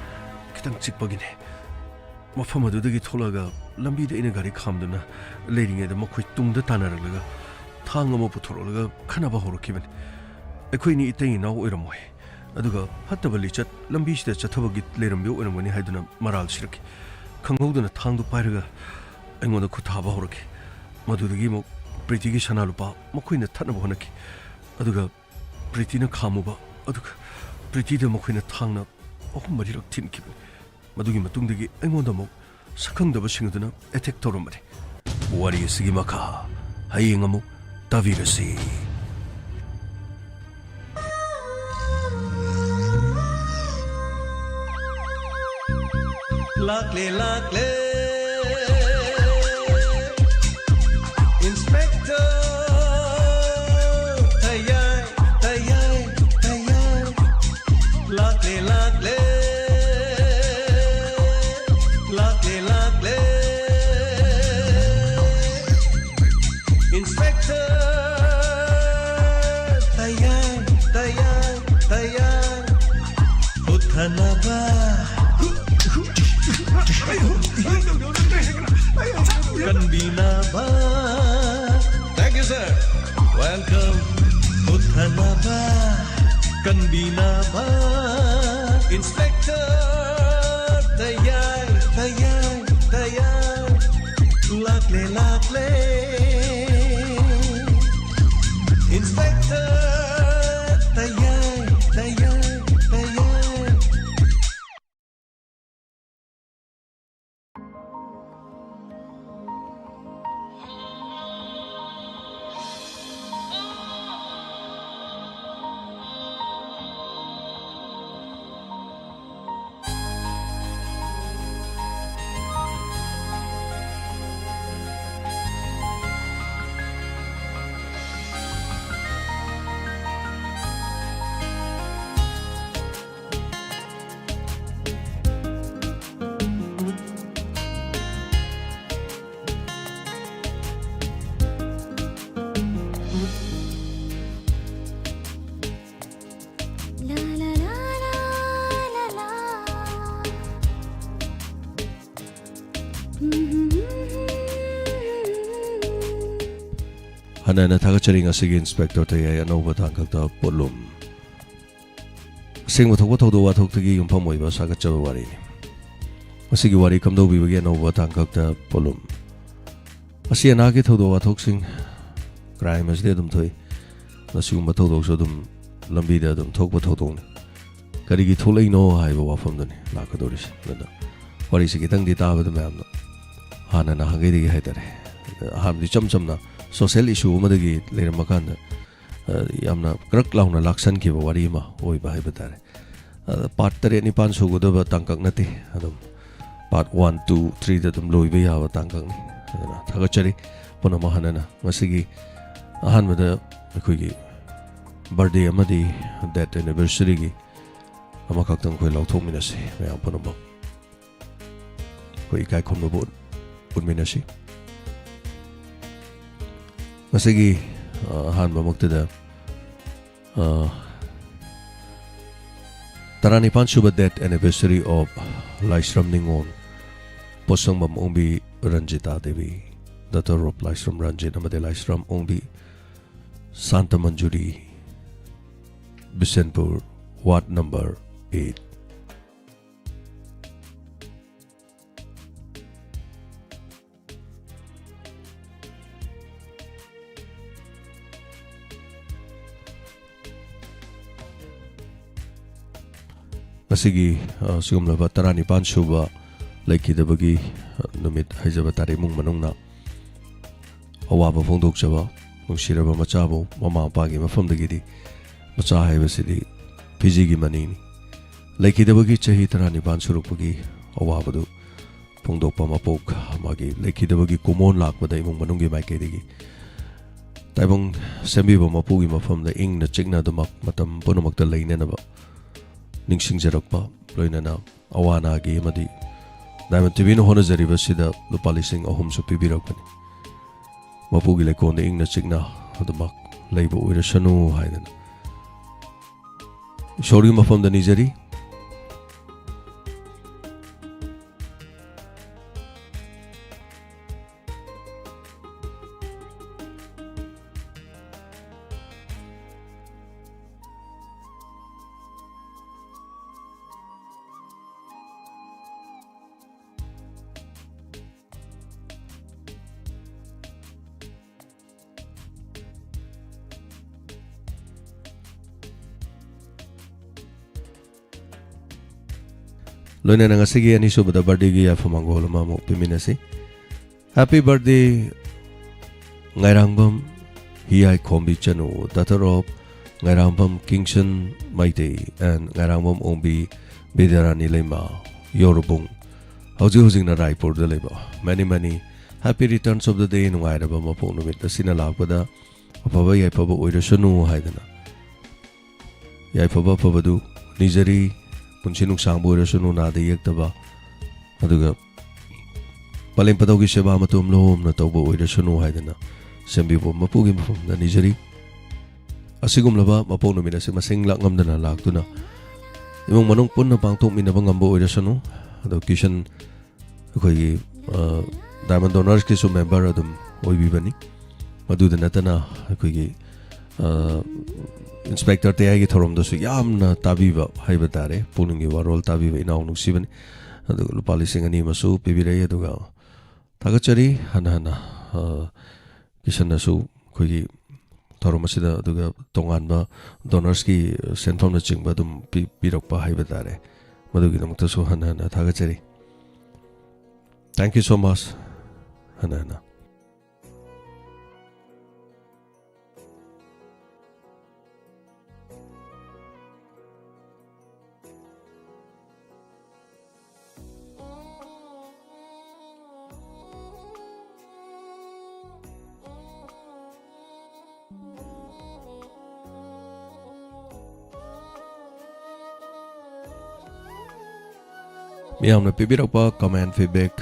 ꯈꯤꯇꯪ ꯆꯤꯛꯄꯒꯤꯅꯦ꯫ ꯃꯐꯝ ꯑꯗꯨꯗꯒꯤ ꯊꯣꯛꯂꯛꯑꯒ ꯂꯝꯕꯤꯗ ꯑꯩꯅ ꯒꯥꯔꯤ ꯈꯥꯝꯗꯨꯅ ꯂꯩꯔꯤꯉꯩꯗ ꯃꯈꯣꯏ ꯇꯨꯡꯗ ꯇꯥꯟꯅꯔꯛꯂꯒ ꯊꯥꯡ ꯑꯃ ꯄꯨꯊꯣꯔꯛꯂꯒ ꯈꯠꯅꯕ ꯍꯧꯔꯛꯈꯤꯕꯅꯤ꯫ ꯑꯩꯈꯣꯏꯅꯤ ꯏꯇꯩ ꯏꯅꯥꯎ ꯑꯣꯏꯔꯝꯃꯣꯏ꯫ ꯑꯗꯨꯒ ꯐꯠꯇꯕ ꯂꯤꯆꯠ ꯂꯝꯕꯤꯁꯤꯗ ꯆꯠꯊꯕꯒꯤ ꯂꯩꯔꯝꯕ ꯑꯣꯏꯔꯝꯒꯅꯤ ꯍꯥꯏꯗꯨꯅ ꯃꯔꯥꯜ ꯁꯤꯔꯛꯈꯤ꯫ ꯈꯪꯍꯧꯗꯅ ꯊꯥꯡꯗꯨ ꯄꯥꯏꯔꯒ ꯑꯩꯉꯣꯟꯗ ꯈꯨꯠ ꯊꯥꯕ ꯍꯧꯔꯛꯈꯤ꯫ ꯃꯗꯨꯗꯒꯤ ꯑꯃꯨꯛ ꯄ꯭ꯔꯤꯇꯤꯒꯤ ꯁꯅꯥ ꯂꯨꯄꯥ ꯃꯈꯣꯏꯅ ꯊꯠꯅꯕ ꯍꯣꯠꯅꯈꯤ꯫ ꯑꯗꯨꯒ ꯄ꯭ꯔꯤꯇꯤꯅ ꯈꯥꯝꯃꯨꯕ, ꯑꯗꯨꯒ ꯄ꯭ꯔꯤꯇꯤꯗ ꯃꯈꯣꯏꯅ ꯊꯥꯡꯅ ꯑꯍꯨꯝ ꯃꯔꯤꯔꯛ ꯊꯤꯟꯈꯤꯕꯅꯤ꯫ ꯃꯗꯨꯒꯤ ꯃꯇꯨꯡꯗꯒꯤ ꯑꯩꯉꯣꯟꯗ ꯑꯃꯨꯛ ꯁꯛꯈꯪꯗꯕꯁꯤꯡ ꯑꯗꯨꯅ ꯑꯦꯇꯦꯛ ꯇꯧꯔꯝꯕꯅꯤ꯫ ꯋꯥꯔꯤ ꯑꯁꯤꯒꯤ ꯃꯈꯥ ꯍꯌꯦꯡ ꯑꯃꯨꯛ ꯇꯥꯕꯤꯔꯁꯤ꯫ ꯂꯥꯛꯂꯦ, ꯂꯥꯛꯂꯦ, Inspector ꯇꯌꯥꯏ, ꯇꯌꯥꯏ, ꯇꯌꯥꯏ꯫ ꯂꯥꯛꯂꯦ, ꯂꯥꯛꯂꯦ, ꯂꯥꯛꯂꯦ, ꯂꯥꯛꯂꯦ, Inspector ꯇꯌꯥꯏ, ꯇꯌꯥꯏ, ꯇꯌꯥꯏ꯫ ꯍꯨꯠꯊꯅꯕ ꯀꯟꯕꯤꯅꯕ꯫ Thank you, sir. Welcome. ꯍꯨꯠꯊꯅꯕ ꯀꯟꯕꯤꯅꯕ Inspector ꯇꯌꯥꯏ, ꯇꯌꯥꯏ, ꯇꯌꯥꯏ꯫ ꯂꯥꯛꯂꯦ, ꯂꯥꯛꯂꯦ, Inspector ꯇꯌꯥꯏ, ꯇꯌꯥꯏ, ꯇꯌꯥꯏ꯫ ꯍꯟꯅ ꯍꯟꯅ ꯊꯥꯒꯠꯆꯔꯤ ꯉꯁꯤꯒꯤ Inspector ꯇꯌꯥꯏ ꯑꯅꯧꯕ ꯇꯥꯡꯀꯛꯇ ꯄꯣꯠꯂꯨꯝ꯫ ꯑꯁꯦꯡꯕ ꯊꯣꯛꯄ ꯊꯧꯗꯣꯛ ꯋꯥꯊꯣꯛꯇꯒꯤ ꯌꯨꯝꯐꯝ ꯑꯣꯏꯕ ꯁꯥꯒꯠꯆꯕ ꯋꯥꯔꯤꯅꯤ꯫ ꯃꯁꯤꯒꯤ ꯋꯥꯔꯤ ꯀꯝꯗꯧꯕꯤꯕꯒꯦ? ꯑꯅꯧꯕ ꯇꯥꯡꯀꯛꯇ ꯄꯣꯠꯂꯨꯝ꯫ ꯑꯁꯤ ꯑꯅꯥꯒꯤ ꯊꯧꯗꯣꯛ ꯋꯥꯊꯣꯛꯁꯤꯡ, crime ꯑꯁꯤꯗꯤ ꯑꯗꯨꯝ ꯊꯣꯛꯏ꯫ ꯃꯁꯤꯒꯨꯝꯕ ꯊꯧꯗꯣꯛꯁꯨ ꯑꯗꯨꯝ ꯂꯝꯕꯤꯗ ꯑꯗꯨꯝ ꯊꯣꯛꯄ ꯊꯧꯗꯣꯛꯅꯤ꯫ ꯀꯔꯤꯒꯤ ꯊꯣꯛꯂꯛꯏꯅꯣ ꯍꯥꯏꯕ ꯋꯥꯐꯝꯗꯨꯅꯤ ꯂꯥꯛꯀꯗꯧꯔꯤꯁꯦ꯫ ꯑꯗꯨꯅ ꯋꯥꯔꯤꯁꯦ ꯈꯤꯇꯪꯗꯤ ꯇꯥꯕꯗ ꯃꯌꯥꯝꯅ ꯍꯥꯟꯅ ꯅꯍꯥꯟꯈꯩꯗꯒꯤ ꯍꯥꯏꯇꯥꯔꯦ, ꯑꯍꯥꯟꯕꯗꯤ ꯏꯆꯝ ꯆꯝꯅ social issue ꯑꯃꯗꯒꯤ ꯂꯩꯔꯝꯃ ꯀꯥꯟꯗ, ꯑ, ꯌꯥꯝꯅ ꯀ꯭ꯔꯛ ꯂꯥꯎꯅ ꯂꯥꯛꯁꯟꯈꯤꯕ ꯋꯥꯔꯤ ꯑꯃ ꯑꯣꯏꯕ ꯍꯥꯏꯕ ꯇꯥꯔꯦ꯫ ꯑ, part ꯇꯔꯦꯠ ꯅꯤꯄꯥꯟ ꯁꯨꯒꯗꯕ ꯇꯥꯡꯀꯛ ꯅꯠꯇꯦ, ꯑꯗꯨꯝ part one, two, threeꯗ ꯑꯗꯨꯝ ꯂꯣꯏꯕ ꯌꯥꯕ ꯇꯥꯡꯀꯛꯅꯤ꯫ ꯑꯗꯨꯅ ꯊꯥꯒꯠꯆꯔꯤ ꯄꯨꯝꯅꯃꯛ ꯍꯟꯅꯅ꯫ ꯉꯁꯤꯒꯤ ꯑꯍꯥꯟꯕꯗ ꯑꯩꯈꯣꯏꯒꯤ birthday ꯑꯃꯗꯤ death anniversaryꯒꯤ ꯑꯃꯈꯛꯇꯪ ꯑꯩꯈꯣꯏ ꯂꯥꯎꯊꯣꯛꯃꯤꯟꯅꯁꯤ ꯃꯌꯥꯝ ꯄꯨꯝꯅꯃꯛ꯫ ꯑꯩꯈꯣꯏ ꯏꯀꯥꯏ ꯈꯨꯝꯅꯕ ꯎꯠ-, ꯎꯠꯃꯤꯟꯅꯁꯤ꯫ ꯉꯁꯤꯒꯤ, ꯑ, ꯑꯍꯥꯟꯕꯃꯛꯇꯗ, ꯑ, ꯇꯔꯥꯅꯤꯄꯥꯟ ꯁꯨꯕ death anniversary of ꯂꯥꯏꯁ꯭ꯔꯝ ꯅꯤꯉꯣꯜ, ꯄꯣꯠꯁꯪꯕꯝ ꯑꯣꯡꯕꯤ ꯔꯟꯖꯤꯇꯥ ꯗꯦꯕꯤ, daughter of ꯂꯥꯏꯁ꯭ꯔꯝ ꯔꯟꯖꯤꯠ ꯑꯃꯗꯤ Laishram Ongbi Shanta Manjuri, Bishenpur, ward number eight꯫ ꯉꯁꯤꯒꯤ, ꯑ, ꯁꯤꯒꯨꯝꯂꯕ ꯇꯔꯥꯅꯤꯄꯥꯟ ꯁꯨꯕ ꯂꯩꯈꯤꯗꯕꯒꯤ, ꯑ, ꯅꯨꯃꯤꯠ ꯍꯥꯏꯖꯕ ꯇꯥꯔꯦ, ꯏꯃꯨꯡ ꯃꯅꯨꯡꯅ ꯑꯋꯥꯕ ꯐꯣꯡꯗꯣꯛꯆꯕ, ꯅꯨꯡꯁꯤꯔꯕ ꯃꯆꯥꯕꯨ ꯃꯃꯥ ꯃꯄꯥꯒꯤ ꯃꯐꯝꯗꯒꯤꯗꯤ ꯃꯆꯥ ꯍꯥꯏꯕꯁꯤꯗꯤ ꯐꯤꯖꯤꯒꯤ ꯃꯅꯤꯅꯤ꯫ ꯂꯩꯈꯤꯗꯕꯒꯤ ꯆꯍꯤ ꯇꯔꯥꯅꯤꯄꯥꯟ ꯁꯨꯔꯛꯄꯒꯤ ꯑꯋꯥꯕꯗꯨ ꯐꯣꯡꯗꯣꯛꯄ, ꯃꯄꯣꯛ ꯃꯥꯒꯤ ꯂꯩꯈꯤꯗꯕꯒꯤ ꯀꯨꯃꯣꯟ ꯂꯥꯛꯄꯗ ꯏꯃꯨꯡ ꯃꯅꯨꯡꯒꯤ ꯃꯥꯏꯀꯩꯗꯒꯤ ꯇꯥꯏꯕꯪ ꯁꯦꯝꯕꯤꯕ ꯃꯄꯨꯒꯤ ꯃꯐꯝꯗ ꯏꯪꯅ ꯆꯤꯛꯅ ꯑꯗꯨꯃꯛ ꯃꯇꯝ ꯄꯨꯝꯅꯃꯛꯇ ꯂꯩꯅꯅꯕ ꯅꯤꯡꯁꯤꯡꯖꯔꯛꯄ, ꯂꯣꯏꯅꯅ ꯑꯋꯥ ꯑꯅꯥꯒꯤ ꯑꯃꯗꯤ ꯗꯥꯏꯃꯟ ꯇꯤꯚꯤꯅ ꯍꯣꯠꯅꯖꯔꯤꯕꯁꯤꯗ ꯂꯨꯄꯥ ꯂꯤꯁꯤꯡ ꯑꯍꯨꯝꯁꯨ ꯄꯤꯕꯤꯔꯛꯄꯅꯤ꯫ ꯃꯄꯨꯒꯤ ꯂꯩꯀꯣꯜꯗ ꯏꯪꯅ ꯆꯤꯛꯅ ꯑꯗꯨꯃꯛ ꯂꯩꯕ ꯑꯣꯏꯔꯁꯅꯨ ꯍꯥꯏꯗꯅ ꯏꯁꯣꯔꯒꯤ ꯃꯐꯝꯗ ꯅꯤꯖꯔꯤ꯫ ꯂꯣꯏꯅꯅ ꯉꯁꯤꯒꯤ ꯑꯅꯤꯁꯨꯕꯗ birthdayꯒꯤ ꯌꯥꯏꯐ ꯃꯪꯒꯣꯜ ꯑꯃ ꯑꯃꯨꯛ ꯄꯤꯃꯤꯟꯅꯁꯤ꯫ Happy birthday, Ngairangbam Hiyaikhombi Chanu, daughter of Ngairangbam Kingson Meitei and Ngairangbam Ongbi Bidyarani ꯂꯩꯃ ꯌꯧꯔꯕꯨꯡ, ꯍꯧꯖꯤꯛ ꯍꯧꯖꯤꯛꯅ ꯔꯥꯏꯄꯨꯔꯗ ꯂꯩꯕ꯫ Many many happy returns of the day꯫ ꯅꯨꯡꯉꯥꯏꯔꯕ ꯃꯄꯣꯛ ꯅꯨꯃꯤꯠ ꯑꯁꯤꯅ ꯂꯥꯛꯄꯗ ꯑꯐꯕ ꯌꯥꯏꯐꯕ ꯑꯣꯏꯔꯁꯅꯨ ꯍꯥꯏꯗꯅ ꯌꯥꯏꯐꯕ ꯑꯐꯕꯗꯨ ꯅꯤꯖꯔꯤ꯫ ꯄꯨꯟꯁꯤ ꯅꯨꯡꯁꯥꯡꯕ ꯑꯣꯏꯔꯁꯅꯨ, ꯅꯥꯗ ꯌꯦꯛꯇꯕ, ꯑꯗꯨꯒ ꯄꯂꯦꯝ ꯄꯗꯧꯒꯤ ꯁꯦꯕꯥ ꯃꯇꯣꯝ ꯂꯣꯝꯅ ꯇꯧꯕ ꯑꯣꯏꯔꯁꯅꯨ ꯍꯥꯏꯗꯅ ꯁꯦꯝꯕꯤꯕ ꯃꯄꯨꯒꯤ ꯃꯐꯝꯗ ꯅꯤꯖꯔꯤ꯫ ꯑꯁꯤꯒꯨꯝꯂꯕ ꯃꯄꯣꯛ ꯅꯨꯃꯤꯠ ꯑꯁꯤ ꯃꯁꯤꯡ ꯂꯥꯛꯉꯝꯗꯅ ꯂꯥꯛꯇꯨꯅ ꯏꯃꯨꯡ ꯃꯅꯨꯡ ꯄꯨꯟꯅ ꯄꯥꯡꯊꯣꯛꯃꯤꯟꯅꯕ ꯉꯝꯕ ꯑꯣꯏꯔꯁꯅꯨ꯫ ꯑꯗꯣ ꯀꯤꯁꯟ ꯑꯩꯈꯣꯏꯒꯤ, ꯑ, Diamond Donorsꯀꯤꯁꯨ member ꯑꯗꯨꯝ ꯑꯣꯏꯕꯤꯕꯅꯤ꯫ ꯃꯗꯨꯗ ꯅꯠꯇꯅ ꯑꯩꯈꯣꯏꯒꯤ, ꯑ, Inspector ꯇꯌꯥꯏꯒꯤ ꯊꯧꯔꯝꯗꯁꯨ ꯌꯥꯝꯅ ꯇꯥꯕꯤꯕ ꯍꯥꯏꯕ ꯇꯥꯔꯦ, ꯄꯨꯛꯅꯤꯡꯒꯤ ꯋꯥꯔꯣꯜ ꯇꯥꯕꯤꯕ ꯏꯅꯥꯎ ꯅꯨꯡꯁꯤꯕꯅꯤ꯫ ꯑꯗꯨꯒ ꯂꯨꯄꯥ ꯂꯤꯁꯤꯡ ꯑꯅꯤ ꯑꯃꯁꯨ ꯄꯤꯕꯤꯔꯛꯏ꯫ ꯑꯗꯨꯒ ꯊꯥꯒꯠꯆꯔꯤ ꯍꯟꯅ ꯍꯟꯅ, ꯑ, ꯀꯤꯁꯟꯅꯁꯨ ꯑꯩꯈꯣꯏꯒꯤ ꯊꯧꯔꯝ ꯑꯁꯤꯗ, ꯑꯗꯨꯒ ꯇꯣꯉꯥꯟꯕ donorsꯀꯤ ꯁꯦꯟꯐꯝꯅꯆꯤꯡꯕ ꯑꯗꯨꯝ ꯄꯤ-, ꯄꯤꯔꯛꯄ ꯍꯥꯏꯕ ꯇꯥꯔꯦ꯫ ꯃꯗꯨꯒꯤꯗꯃꯛꯇꯁꯨ ꯍꯟꯅ ꯍꯟꯅ ꯊꯥꯒꯠꯆꯔꯤ꯫ Thank you so much꯫ ꯍꯟꯅ ꯍꯟꯅ꯫ ꯃꯤꯌꯥꯝꯅ ꯄꯤꯕꯤꯔꯛꯄ comment, feedback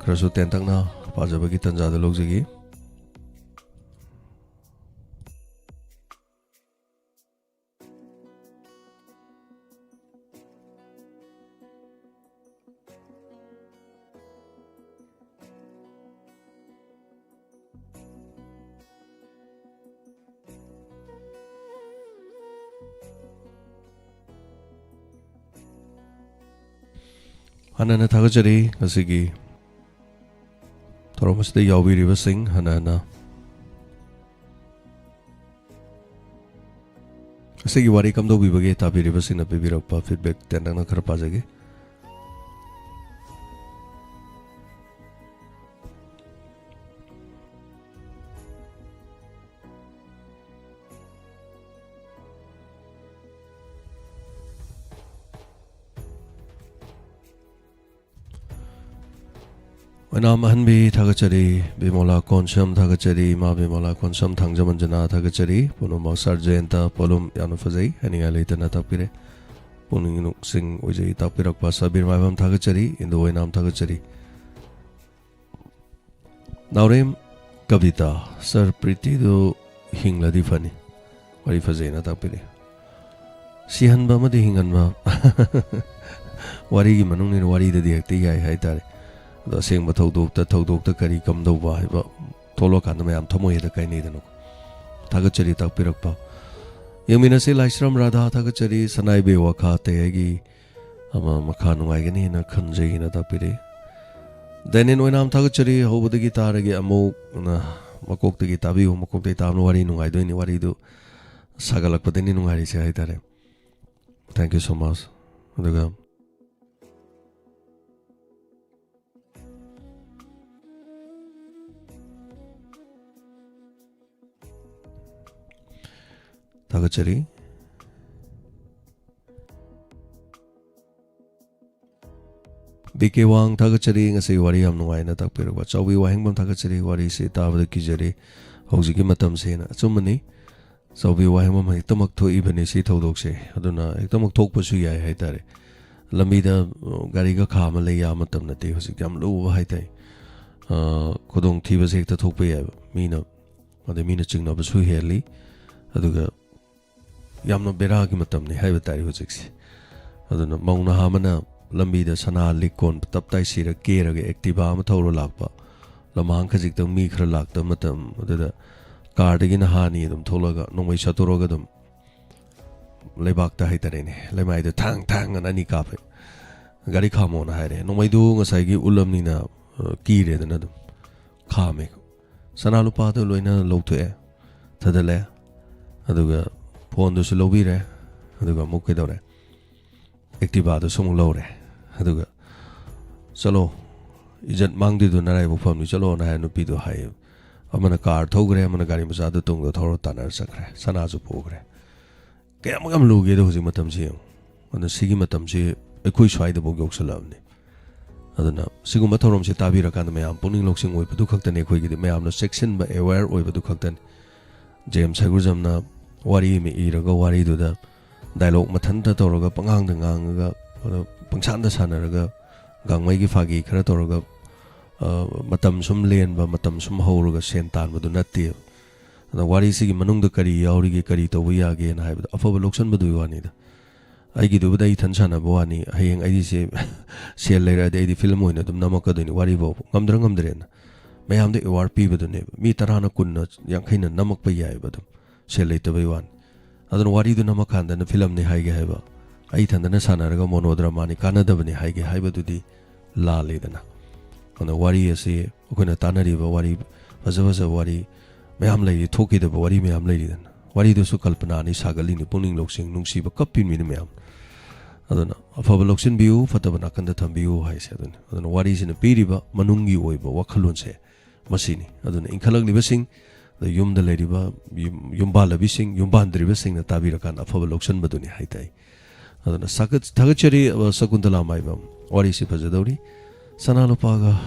ꯈꯔꯁꯨ ꯇꯦꯟꯇꯛꯅ ꯄꯥꯖꯕꯒꯤ ꯇꯥꯟꯖꯥꯗ ꯂꯧꯖꯒꯦ꯫ ꯍꯥꯟꯅꯅ ꯊꯥꯒꯠꯆꯔꯤ ꯉꯁꯤꯒꯤ ꯊꯧꯔꯝ ꯑꯁꯤꯗ ꯌꯥꯎꯕꯤꯔꯤꯕꯁꯤꯡ ꯍꯟꯅ ꯍꯟꯅ꯫ ꯉꯁꯤꯒꯤ ꯋꯥꯔꯤ ꯀꯝꯗꯧꯕꯤꯕꯒꯦ? ꯇꯥꯕꯤꯔꯤꯕꯁꯤꯡꯅ ꯄꯤꯕꯤꯔꯛꯄ feedback ꯇꯦꯟꯇꯛꯅ ꯈꯔ ꯄꯥꯖꯒꯦ꯫ ꯑꯣꯏꯅꯥꯝ ꯑꯍꯟꯕꯤ ꯊꯥꯒꯠꯆꯔꯤ, ꯕꯤꯃꯣꯂꯥ ꯀꯣꯟꯁꯝ ꯊꯥꯒꯠꯆꯔꯤ, ꯏꯃꯥ ꯕꯤꯃꯣꯂꯥ ꯀꯣꯟꯁꯝ, ꯊꯥꯡꯖꯃꯟꯖꯅꯥ ꯊꯥꯒꯠꯆꯔꯤ, ꯄꯨꯝꯅꯃꯛ ꯁꯥꯔ ꯖꯌꯟꯇ ꯄꯣꯂꯨꯝ ꯌꯥꯝꯅ ꯐꯖꯩ, ꯍꯥꯏꯅꯤꯡꯉꯥꯏ ꯂꯩꯇꯅ ꯇꯥꯛꯄꯤꯔꯦ꯫ ꯄꯨꯛꯅꯤꯡ ꯅꯨꯡꯁꯤꯡ ꯑꯣꯏꯖꯩ ꯇꯥꯛꯄꯤꯔꯛꯄ ꯁꯥꯔ ꯕꯤꯔꯃꯥꯏꯕꯝ ꯊꯥꯒꯠꯆꯔꯤ, ꯏꯟꯗꯣ ꯑꯣꯏꯅꯥꯝ ꯊꯥꯒꯠꯆꯔꯤ꯫ ꯅꯥꯎꯔꯦꯝ ꯀꯕꯤꯇꯥ, ꯁꯥꯔ ꯄ꯭ꯔꯤꯇꯤꯗꯨ ꯍꯤꯡꯂꯗꯤ ꯐꯅꯤ, ꯋꯥꯔꯤ ꯐꯖꯩꯅ ꯇꯥꯛꯄꯤꯔꯛꯑꯦ꯫ ꯁꯤꯍꯟꯕ ꯑꯃꯗꯤ ꯍꯤꯡꯍꯟꯕ꯫ ꯋꯥꯔꯤꯒꯤ ꯃꯅꯨꯡꯅꯤꯅ ꯋꯥꯔꯤꯗꯗꯤ ꯍꯦꯛꯇ ꯌꯥꯏ ꯍꯥꯏꯇꯥꯔꯦ꯫ ꯑꯗꯣ ꯑꯁꯦꯡꯕ ꯊꯧꯗꯣꯛꯇ, ꯊꯧꯗꯣꯛꯇ ꯀꯔꯤ ꯀꯝꯗꯧꯕ ꯍꯥꯏꯕ ꯊꯣꯛꯂꯛꯀꯥꯟꯗ ꯃꯌꯥꯝ ꯊꯃꯣꯏ ꯍꯦꯛꯇ ꯀꯥꯏꯅꯩꯗꯅꯀꯣ꯫ ꯊꯥꯒꯠꯆꯔꯤ ꯇꯥꯛꯄꯤꯔꯛꯄ꯫ ꯌꯦꯡꯃꯤꯟꯅꯁꯤ ꯂꯥꯏꯁ꯭ꯔꯝ ꯔꯥꯙꯥ ꯊꯥꯒꯠꯆꯔꯤ, ꯁꯅꯥꯏꯕꯦ ꯋꯥꯈꯥ ꯇꯌꯥꯏꯒꯤ ꯑꯃ ꯃꯈꯥ ꯅꯨꯡꯉꯥꯏꯒꯅꯤꯅ ꯈꯟꯖꯩꯅ ꯇꯥꯛꯄꯤꯔꯤ꯫ ꯗꯦꯅꯤꯟ ꯑꯣꯏꯅꯥꯝ ꯊꯥꯒꯠꯆꯔꯤ, ꯍꯧꯕꯗꯒꯤ ꯇꯥꯔꯒꯦ ꯑꯃꯨꯛ ꯅ ꯃꯀꯣꯛꯇꯒꯤ ꯇꯥꯕꯤꯌꯨ, ꯃꯀꯣꯛꯇꯒꯤ ꯇꯥꯕꯅ ꯋꯥꯔꯤ ꯅꯨꯡꯉꯥꯏꯗꯣꯏꯅꯤ, ꯋꯥꯔꯤꯗꯨ ꯁꯥꯒꯠꯂꯛꯄꯗꯩꯅꯤ ꯅꯨꯡꯉꯥꯏꯔꯤꯁꯦ ꯍꯥꯏꯇꯥꯔꯦ꯫ Thank you so much꯫ ꯑꯗꯨꯒ ꯊꯥꯒꯠꯆꯔꯤ꯫ ꯕꯤ ꯀꯦ ꯋꯥꯡ ꯊꯥꯒꯠꯆꯔꯤ, ꯉꯁꯤꯒꯤ ꯋꯥꯔꯤ ꯌꯥꯝ ꯅꯨꯡꯉꯥꯏꯅ ꯇꯥꯛꯄꯤꯔꯛꯄ꯫ ꯆꯥꯎꯕꯤ ꯋꯥꯍꯦꯡꯕꯝ ꯊꯥꯒꯠꯆꯔꯤ, ꯋꯥꯔꯤꯁꯤ ꯇꯥꯕꯗ ꯀꯤꯖꯔꯤ ꯍꯧꯖꯤꯛꯀꯤ ꯃꯇꯝꯁꯦꯅ꯫ ꯑꯆꯨꯝꯕꯅꯤ, ꯆꯥꯎꯕꯤ ꯋꯥꯍꯦꯡꯕꯝ ꯍꯦꯛꯇꯃꯛ ꯊꯣꯛꯏꯕꯅꯤ ꯁꯤ ꯊꯧꯗꯣꯛꯁꯦ, ꯑꯗꯨꯅ ꯍꯦꯛꯇꯃꯛ ꯊꯣꯛꯄꯁꯨ ꯌꯥꯏ ꯍꯥꯏꯇꯥꯔꯦ꯫ ꯂꯝꯕꯤꯗ, ꯑ, ꯒꯥꯔꯤꯒ ꯈꯥꯝꯃ ꯂꯩ ꯌꯥꯕ ꯃꯇꯝ ꯅꯠꯇꯦ ꯍꯧꯖꯤꯛ, ꯌꯥꯝ ꯂꯨꯕ ꯍꯥꯏꯇꯥꯔꯦ꯫ ꯑ, ꯈꯨꯗꯣꯡꯊꯤꯕꯁꯦ ꯍꯦꯛꯇ ꯊꯣꯛꯄ ꯌꯥꯏꯕ, ꯃꯤꯅ, ꯑꯗꯩ ꯃꯤꯅ ꯆꯤꯡꯅꯕꯁꯨ ꯍꯦꯜꯂꯤ, ꯑꯗꯨꯒ ꯌꯥꯝꯅ ꯕꯦꯔꯥꯒꯤ ꯃꯇꯝꯅꯤ ꯍꯥꯏꯕ ꯇꯥꯔꯦ ꯍꯧꯖꯤꯛꯁꯦ꯫ ꯑꯗꯨꯅ ꯃꯧ ꯅꯍꯥ ꯑꯃꯅ ꯂꯝꯕꯤꯗ ꯁꯅꯥ ꯂꯤꯛ ꯀꯣꯟ ꯇꯞ ꯇꯥꯏ ꯁꯤꯔ ꯀꯦꯔꯒ Activa ꯑꯃ ꯊꯧꯔ ꯂꯥꯛꯄ, ꯂꯝꯍꯥꯡ ꯈꯖꯤꯛꯇꯪ ꯃꯤ ꯈꯔ ꯂꯥꯛꯇꯕ ꯃꯇꯝ ꯑꯗꯨꯗ ꯀꯥꯔꯗꯒꯤ ꯅꯍꯥ ꯑꯅꯤ ꯑꯗꯨꯝ ꯊꯣꯛꯂꯒ ꯅꯣꯡꯃꯩ ꯁꯠꯇꯣꯔꯒ ꯑꯗꯨꯝ ꯂꯩꯕꯥꯛꯇ ꯍꯥꯏꯇꯥꯔꯦꯅꯦ, ꯂꯩꯃꯥꯏꯗ ꯊꯥꯡ ꯊꯥꯡ ꯑꯅ ꯑꯅꯤ ꯀꯥꯞꯄꯦ꯫ "ꯒꯥꯔꯤ ꯈꯥꯝꯃꯣꯅ" ꯍꯥꯏꯔꯦ꯫ ꯅꯣꯡꯃꯩꯗꯨ ꯉꯁꯥꯏꯒꯤ ꯎꯠꯂꯝꯅꯤꯅ, ꯑ, ꯀꯤꯔꯦꯗꯅ ꯑꯗꯨꯝ ꯈꯥꯝꯃꯦ꯫ ꯁꯅꯥ ꯂꯨꯄꯥꯗꯨ ꯂꯣꯏꯅ ꯂꯧꯊꯣꯛꯑꯦ, ꯊꯥꯗꯠꯂꯦ, ꯑꯗꯨꯒ ꯐꯣꯟꯗꯨꯁꯨ ꯂꯧꯕꯤꯔꯦ, ꯑꯗꯨꯒ ꯑꯃꯨꯛ ꯀꯩꯗꯧꯔꯦ? Activa-ꯗꯨꯁꯨ ꯑꯃꯨꯛ ꯂꯧꯔꯦ, ꯑꯗꯨꯒ "ꯆꯠꯂꯣ, ꯏꯖꯠ ꯃꯥꯡꯗꯣꯏꯗꯣ ꯅꯔꯥꯏꯕꯛ ꯐꯕꯅꯤ, ꯆꯠꯂꯣꯅ" ꯍꯥꯏꯔ ꯅꯨꯄꯤꯗꯣ ꯍꯥꯏꯌꯦ꯫ ꯑꯃꯅ ꯀꯥꯔ ꯊꯧꯈ꯭ꯔꯦ, ꯑꯃꯅ ꯒꯥꯔꯤ ꯃꯆꯥꯗꯨ ꯇꯨꯡꯗ ꯊꯧꯔ ꯇꯥꯟꯅꯔ ꯆꯠꯈ꯭ꯔꯦ, ꯁꯅꯥꯁꯨ ꯄꯨꯈ꯭ꯔꯦ꯫ ꯀꯌꯥꯃꯨꯛ ꯌꯥꯝ ꯂꯨꯒꯦꯗꯣ ꯍꯧꯖꯤꯛ ꯃꯇꯝꯁꯤ ꯌꯦꯡꯉꯨ꯫ ꯑꯗꯨꯅ ꯁꯤꯒꯤ ꯃꯇꯝꯁꯤ ꯑꯩꯈꯣꯏ ꯁ꯭ꯋꯥꯏꯗꯐꯥꯎ ꯌꯧꯁꯜꯂꯛꯑꯕꯅꯤ꯫ ꯑꯗꯨꯅ ꯁꯤꯒꯨꯝꯕ ꯊꯧꯔꯝꯁꯦ ꯇꯥꯕꯤꯔꯀꯥꯟꯗ ꯃꯌꯥꯝ ꯄꯨꯛꯅꯤꯡ ꯂꯧꯁꯤꯡ ꯑꯣꯏꯕꯗꯨ ꯈꯛꯇꯅꯤ, ꯑꯩꯈꯣꯏꯒꯤꯗꯤ ꯃꯌꯥꯝꯅ ꯆꯦꯛꯁꯤꯟꯕ, aware ꯑꯣꯏꯕꯗꯨ ꯈꯛꯇꯅꯤ꯫ ꯖꯦ ꯑꯦꯝ ꯁꯥꯏꯒꯨꯖꯝꯅ ꯋꯥꯔꯤ ꯑꯃ ꯏꯔꯒ ꯋꯥꯔꯤꯗꯨꯗ ꯗꯥꯏꯂꯣꯛ ꯃꯊꯟꯇ ꯇꯧꯔꯒ ꯄꯉꯥꯡꯗ ꯉꯥꯡꯉꯒ, ꯑꯗ ꯄꯪꯁꯥꯟꯗ ꯁꯥꯟꯅꯔꯒ ꯒꯥꯡꯃꯩꯒꯤ ꯐꯥꯒꯤ ꯈꯔ ꯇꯧꯔꯒ, ꯑ, ꯃꯇꯝ ꯁꯨꯝ ꯂꯦꯟꯕ, ꯃꯇꯝ ꯁꯨꯝ ꯍꯧꯔꯒ ꯁꯦꯟ ꯇꯥꯟꯕꯗꯨ ꯅꯠꯇꯦꯕ꯫ ꯑꯗ ꯋꯥꯔꯤꯁꯤꯒꯤ ꯃꯅꯨꯡꯗ ꯀꯔꯤ ꯌꯥꯎꯔꯤꯒꯦ, ꯀꯔꯤ ꯇꯧꯕ ꯌꯥꯒꯦꯅ ꯍꯥꯏꯕꯗꯣ ꯑꯐꯕ ꯂꯧꯁꯟꯕꯗꯨꯒꯤ ꯋꯥꯅꯤꯗ꯫ ꯑꯩꯒꯤꯗꯨꯕꯨꯗ ꯑꯩ ꯏꯊꯟ ꯁꯥꯟꯅꯕ ꯋꯥꯅꯤ, ꯍꯌꯦꯡ ꯑꯩꯁꯦ ꯁꯦꯜ ꯂꯩꯔꯛꯑꯗꯤ ꯑꯩꯗꯤ ꯐꯤꯂꯝ ꯑꯣꯏꯅ ꯑꯗꯨꯝ ꯅꯝꯃꯛꯀꯗꯣꯏꯅꯤ, ꯋꯥꯔꯤ ꯐꯥꯎꯕ ꯉꯝꯗ꯭ꯔ ꯉꯝꯗ꯭ꯔꯦꯅ꯫ ꯃꯌꯥꯝꯗ ꯑꯦꯋꯥꯔ ꯄꯤꯕꯗꯨꯅꯦꯕ꯫ ꯃꯤ ꯇꯔꯥꯅ, ꯀꯨꯟꯅ, ꯌꯥꯡꯈꯩꯅ ꯅꯝꯃꯛꯄ ꯌꯥꯏꯑꯕ ꯑꯗꯨꯝ, ꯁꯦꯜ ꯂꯩꯇꯕꯩ ꯋꯥꯅꯤ꯫ ꯑꯗꯨꯅ ꯋꯥꯔꯤꯗꯨ ꯅꯝꯃꯀꯥꯟꯗꯅ ꯐꯤꯂꯝꯅꯤ ꯍꯥꯏꯒꯦ ꯍꯥꯏꯕ, ꯑꯩ ꯏꯊꯟꯗꯅ ꯁꯥꯟꯅꯔꯒ ꯃꯣꯅꯣꯗ꯭ꯔꯃꯥꯅꯤ, ꯀꯥꯟꯅꯗꯕꯅꯤ ꯍꯥꯏꯒꯦ ꯍꯥꯏꯕꯗꯨꯗꯤ ꯂꯥꯜꯂꯤꯗꯅ꯫ ꯑꯗꯨꯅ ꯋꯥꯔꯤ ꯑꯁꯤ ꯑꯩꯈꯣꯏꯅ ꯇꯥꯟꯅꯔꯤꯕ ꯋꯥꯔꯤ, ꯐꯖ ꯐꯖꯕ ꯋꯥꯔꯤ ꯃꯌꯥꯝ ꯂꯩꯔꯤ, ꯊꯣꯛꯈꯤꯗꯕ ꯋꯥꯔꯤ ꯃꯌꯥꯝ ꯂꯩꯔꯤꯗꯅ꯫ ꯋꯥꯔꯤꯗꯨꯁꯨ ꯀꯜꯄꯅꯥꯅꯤ, ꯁꯥꯒꯠꯂꯤꯅꯤ, ꯄꯨꯛꯅꯤꯡ ꯂꯧꯁꯤꯡ, ꯅꯨꯡꯁꯤꯕ, ꯀꯞꯄꯤ ꯃꯤꯅ ꯃꯌꯥꯝ꯫ ꯑꯗꯨꯅ ꯑꯐꯕ ꯂꯧꯁꯤꯟꯕꯤꯌꯨ, ꯐꯠꯇꯕ ꯅꯥꯀꯟꯗ ꯊꯝꯕꯤꯌꯨ ꯍꯥꯏꯁꯦ ꯑꯗꯨꯅꯤ꯫ ꯑꯗꯨꯅ ꯋꯥꯔꯤꯁꯤꯅ ꯄꯤꯔꯤꯕ ꯃꯅꯨꯡꯒꯤ ꯑꯣꯏꯕ ꯋꯥꯈꯜꯂꯣꯟꯁꯦ ꯃꯁꯤꯅꯤ꯫ ꯑꯗꯨꯅ ꯏꯟꯈꯠꯂꯛꯂꯤꯕꯁꯤꯡ, ꯑꯗ ꯌꯨꯝꯗ ꯂꯩꯔꯤꯕ ꯌꯨꯝ-, ꯌꯨꯝꯕꯥꯜꯂꯕꯤꯁꯤꯡ, ꯌꯨꯝꯕꯥꯟꯗ꯭ꯔꯤꯕꯁꯤꯡꯅ ꯇꯥꯕꯤꯔꯀꯥꯟꯗ ꯑꯐꯕ ꯂꯧꯁꯤꯟꯕꯗꯨꯅꯤ ꯍꯥꯏꯇꯥꯏ꯫ ꯑꯗꯨꯅ ꯁꯥꯒꯠ-, ꯊꯥꯒꯠꯆꯔꯤ, ꯑ, ꯁꯀꯨꯟꯇꯂꯥ ꯃꯥꯏꯕꯝ꯫ ꯋꯥꯔꯤꯁꯤ ꯐꯖꯗꯧꯔꯤ꯫ ꯁꯅꯥ ꯂꯨꯄꯥꯒ,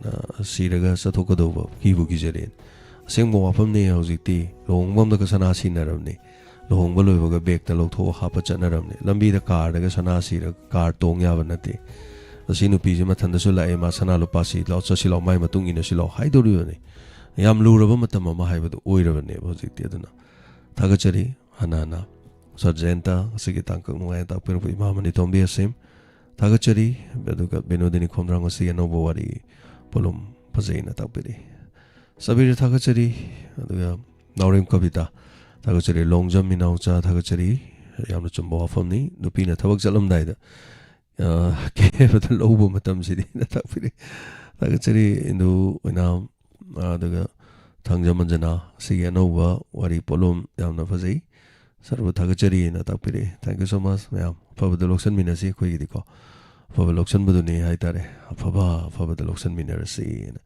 ꯑ, ꯁꯤꯔꯒ ꯆꯠꯊꯣꯛꯀꯗꯧꯕ ꯀꯤꯕꯨ ꯀꯤꯖꯔꯦ꯫ ꯑꯁꯦꯡꯕ ꯋꯥꯐꯝꯅꯤ ꯍꯧꯖꯤꯛꯇꯤ꯫ ꯂꯨꯍꯣꯡꯕ ꯑꯃꯗꯒ ꯁꯅꯥ ꯁꯤꯟꯅꯔꯕꯅꯤ꯫ ꯂꯨꯍꯣꯡꯕ ꯂꯣꯏꯕꯒ ꯕꯦꯒꯇ ꯂꯧꯊꯣꯛꯑ ꯍꯥꯞꯄ ꯆꯠꯅꯔꯕꯅꯤ꯫ ꯂꯝꯕꯤꯗ ꯀꯥꯔꯗꯒ ꯁꯅꯥ ꯁꯤꯔꯒ ꯀꯥꯔ ꯇꯣꯡ ꯌꯥꯕ ꯅꯠꯇꯦ꯫ ꯑꯁꯤ ꯅꯨꯄꯤꯁꯦ ꯃꯊꯟꯗꯁꯨ ꯂꯥꯛꯑꯦ, ꯃꯥ ꯁꯅꯥ ꯂꯨꯄꯥ ꯁꯤ ꯂꯥꯎ, ꯆꯠꯁꯤ ꯂꯥꯎ, ꯃꯥꯏ ꯃꯇꯨꯡ ꯏꯟꯅꯁꯤ ꯂꯥꯎ ꯍꯥꯏꯗꯧꯔꯤꯕꯅꯤ꯫ ꯌꯥꯝ ꯂꯨꯔꯕ ꯃꯇꯝ ꯑꯃ ꯍꯥꯏꯕꯗꯨ ꯑꯣꯏꯔꯕꯅꯦꯕ ꯍꯧꯖꯤꯛꯇꯤ꯫ ꯑꯗꯨꯅ ꯊꯥꯒꯠꯆꯔꯤ ꯍꯟꯅ ꯍꯟꯅ꯫ ꯁꯔ ꯖꯌꯟꯇ, ꯉꯁꯤꯒꯤ ꯇꯥꯡꯀꯛ ꯅꯨꯡꯉꯥꯏꯅ ꯇꯥꯛꯄꯤꯔꯛꯄ ꯏꯃꯥ ꯃꯅꯤ ꯇꯣꯝꯕꯤ ꯑꯁꯤꯝ ꯊꯥꯒꯠꯆꯔꯤ꯫ ꯑꯗꯨꯒ ꯕꯤꯅꯣꯗꯤꯅꯤ ꯈꯣꯝꯗ꯭ꯔꯥꯡ ꯉꯁꯤꯒꯤ ꯑꯅꯧꯕ ꯋꯥꯔꯤ ꯄꯣꯠꯂꯨꯝ ꯐꯖꯩꯅ ꯇꯥꯛꯄꯤꯔꯤ꯫ ꯁꯕꯤꯔ ꯊꯥꯒꯠꯆꯔꯤ꯫ ꯑꯗꯨꯒ ꯅꯥꯎꯔꯦꯝ ꯀꯕꯤꯇꯥ ꯊꯥꯒꯠꯆꯔꯤ꯫ ꯂꯣꯡꯖꯝ ꯏꯅꯥꯎꯆꯥ ꯊꯥꯒꯠꯆꯔꯤ꯫ ꯌꯥꯝꯅ ꯆꯨꯝꯕ ꯋꯥꯐꯝꯅꯤ꯫ ꯅꯨꯄꯤꯅ ꯊꯕꯛ ꯆꯠꯂꯝꯗꯥꯏꯗ, ꯑ, ꯀꯦꯕꯗ ꯂꯧꯕ ꯃꯇꯝꯁꯤꯗꯤꯅ ꯇꯥꯛꯄꯤꯔꯤ꯫ ꯊꯥꯒꯠꯆꯔꯤ ꯏꯟꯗꯨ ꯑꯣꯏꯅꯥꯝ꯫ ꯑꯗꯨꯒ ꯊꯥꯡꯖ ꯃꯟꯖꯅꯥ, ꯑꯁꯤꯒꯤ ꯑꯅꯧꯕ ꯋꯥꯔꯤ ꯄꯣꯠꯂꯨꯝ ꯌꯥꯝꯅ ꯐꯖꯩ꯫ ꯁꯔꯕ ꯊꯥꯒꯠꯆꯔꯤꯅ ꯇꯥꯛꯄꯤꯔꯛꯏ꯫ Thank you so much ꯃꯌꯥꯝ꯫ ꯑꯐꯕꯗ ꯂꯧꯁꯟꯃꯤꯟꯅꯁꯤ ꯑꯩꯈꯣꯏꯒꯤꯗꯤꯀꯣ꯫ ꯑꯐꯕ ꯂꯧꯁꯟꯕꯗꯨꯅꯤ ꯍꯥꯏꯇꯥꯔꯦ꯫ ꯑꯐꯕ, ꯑꯐꯕꯗ ꯂꯧꯁꯟꯃꯤꯟꯅꯔꯁꯤꯅ꯫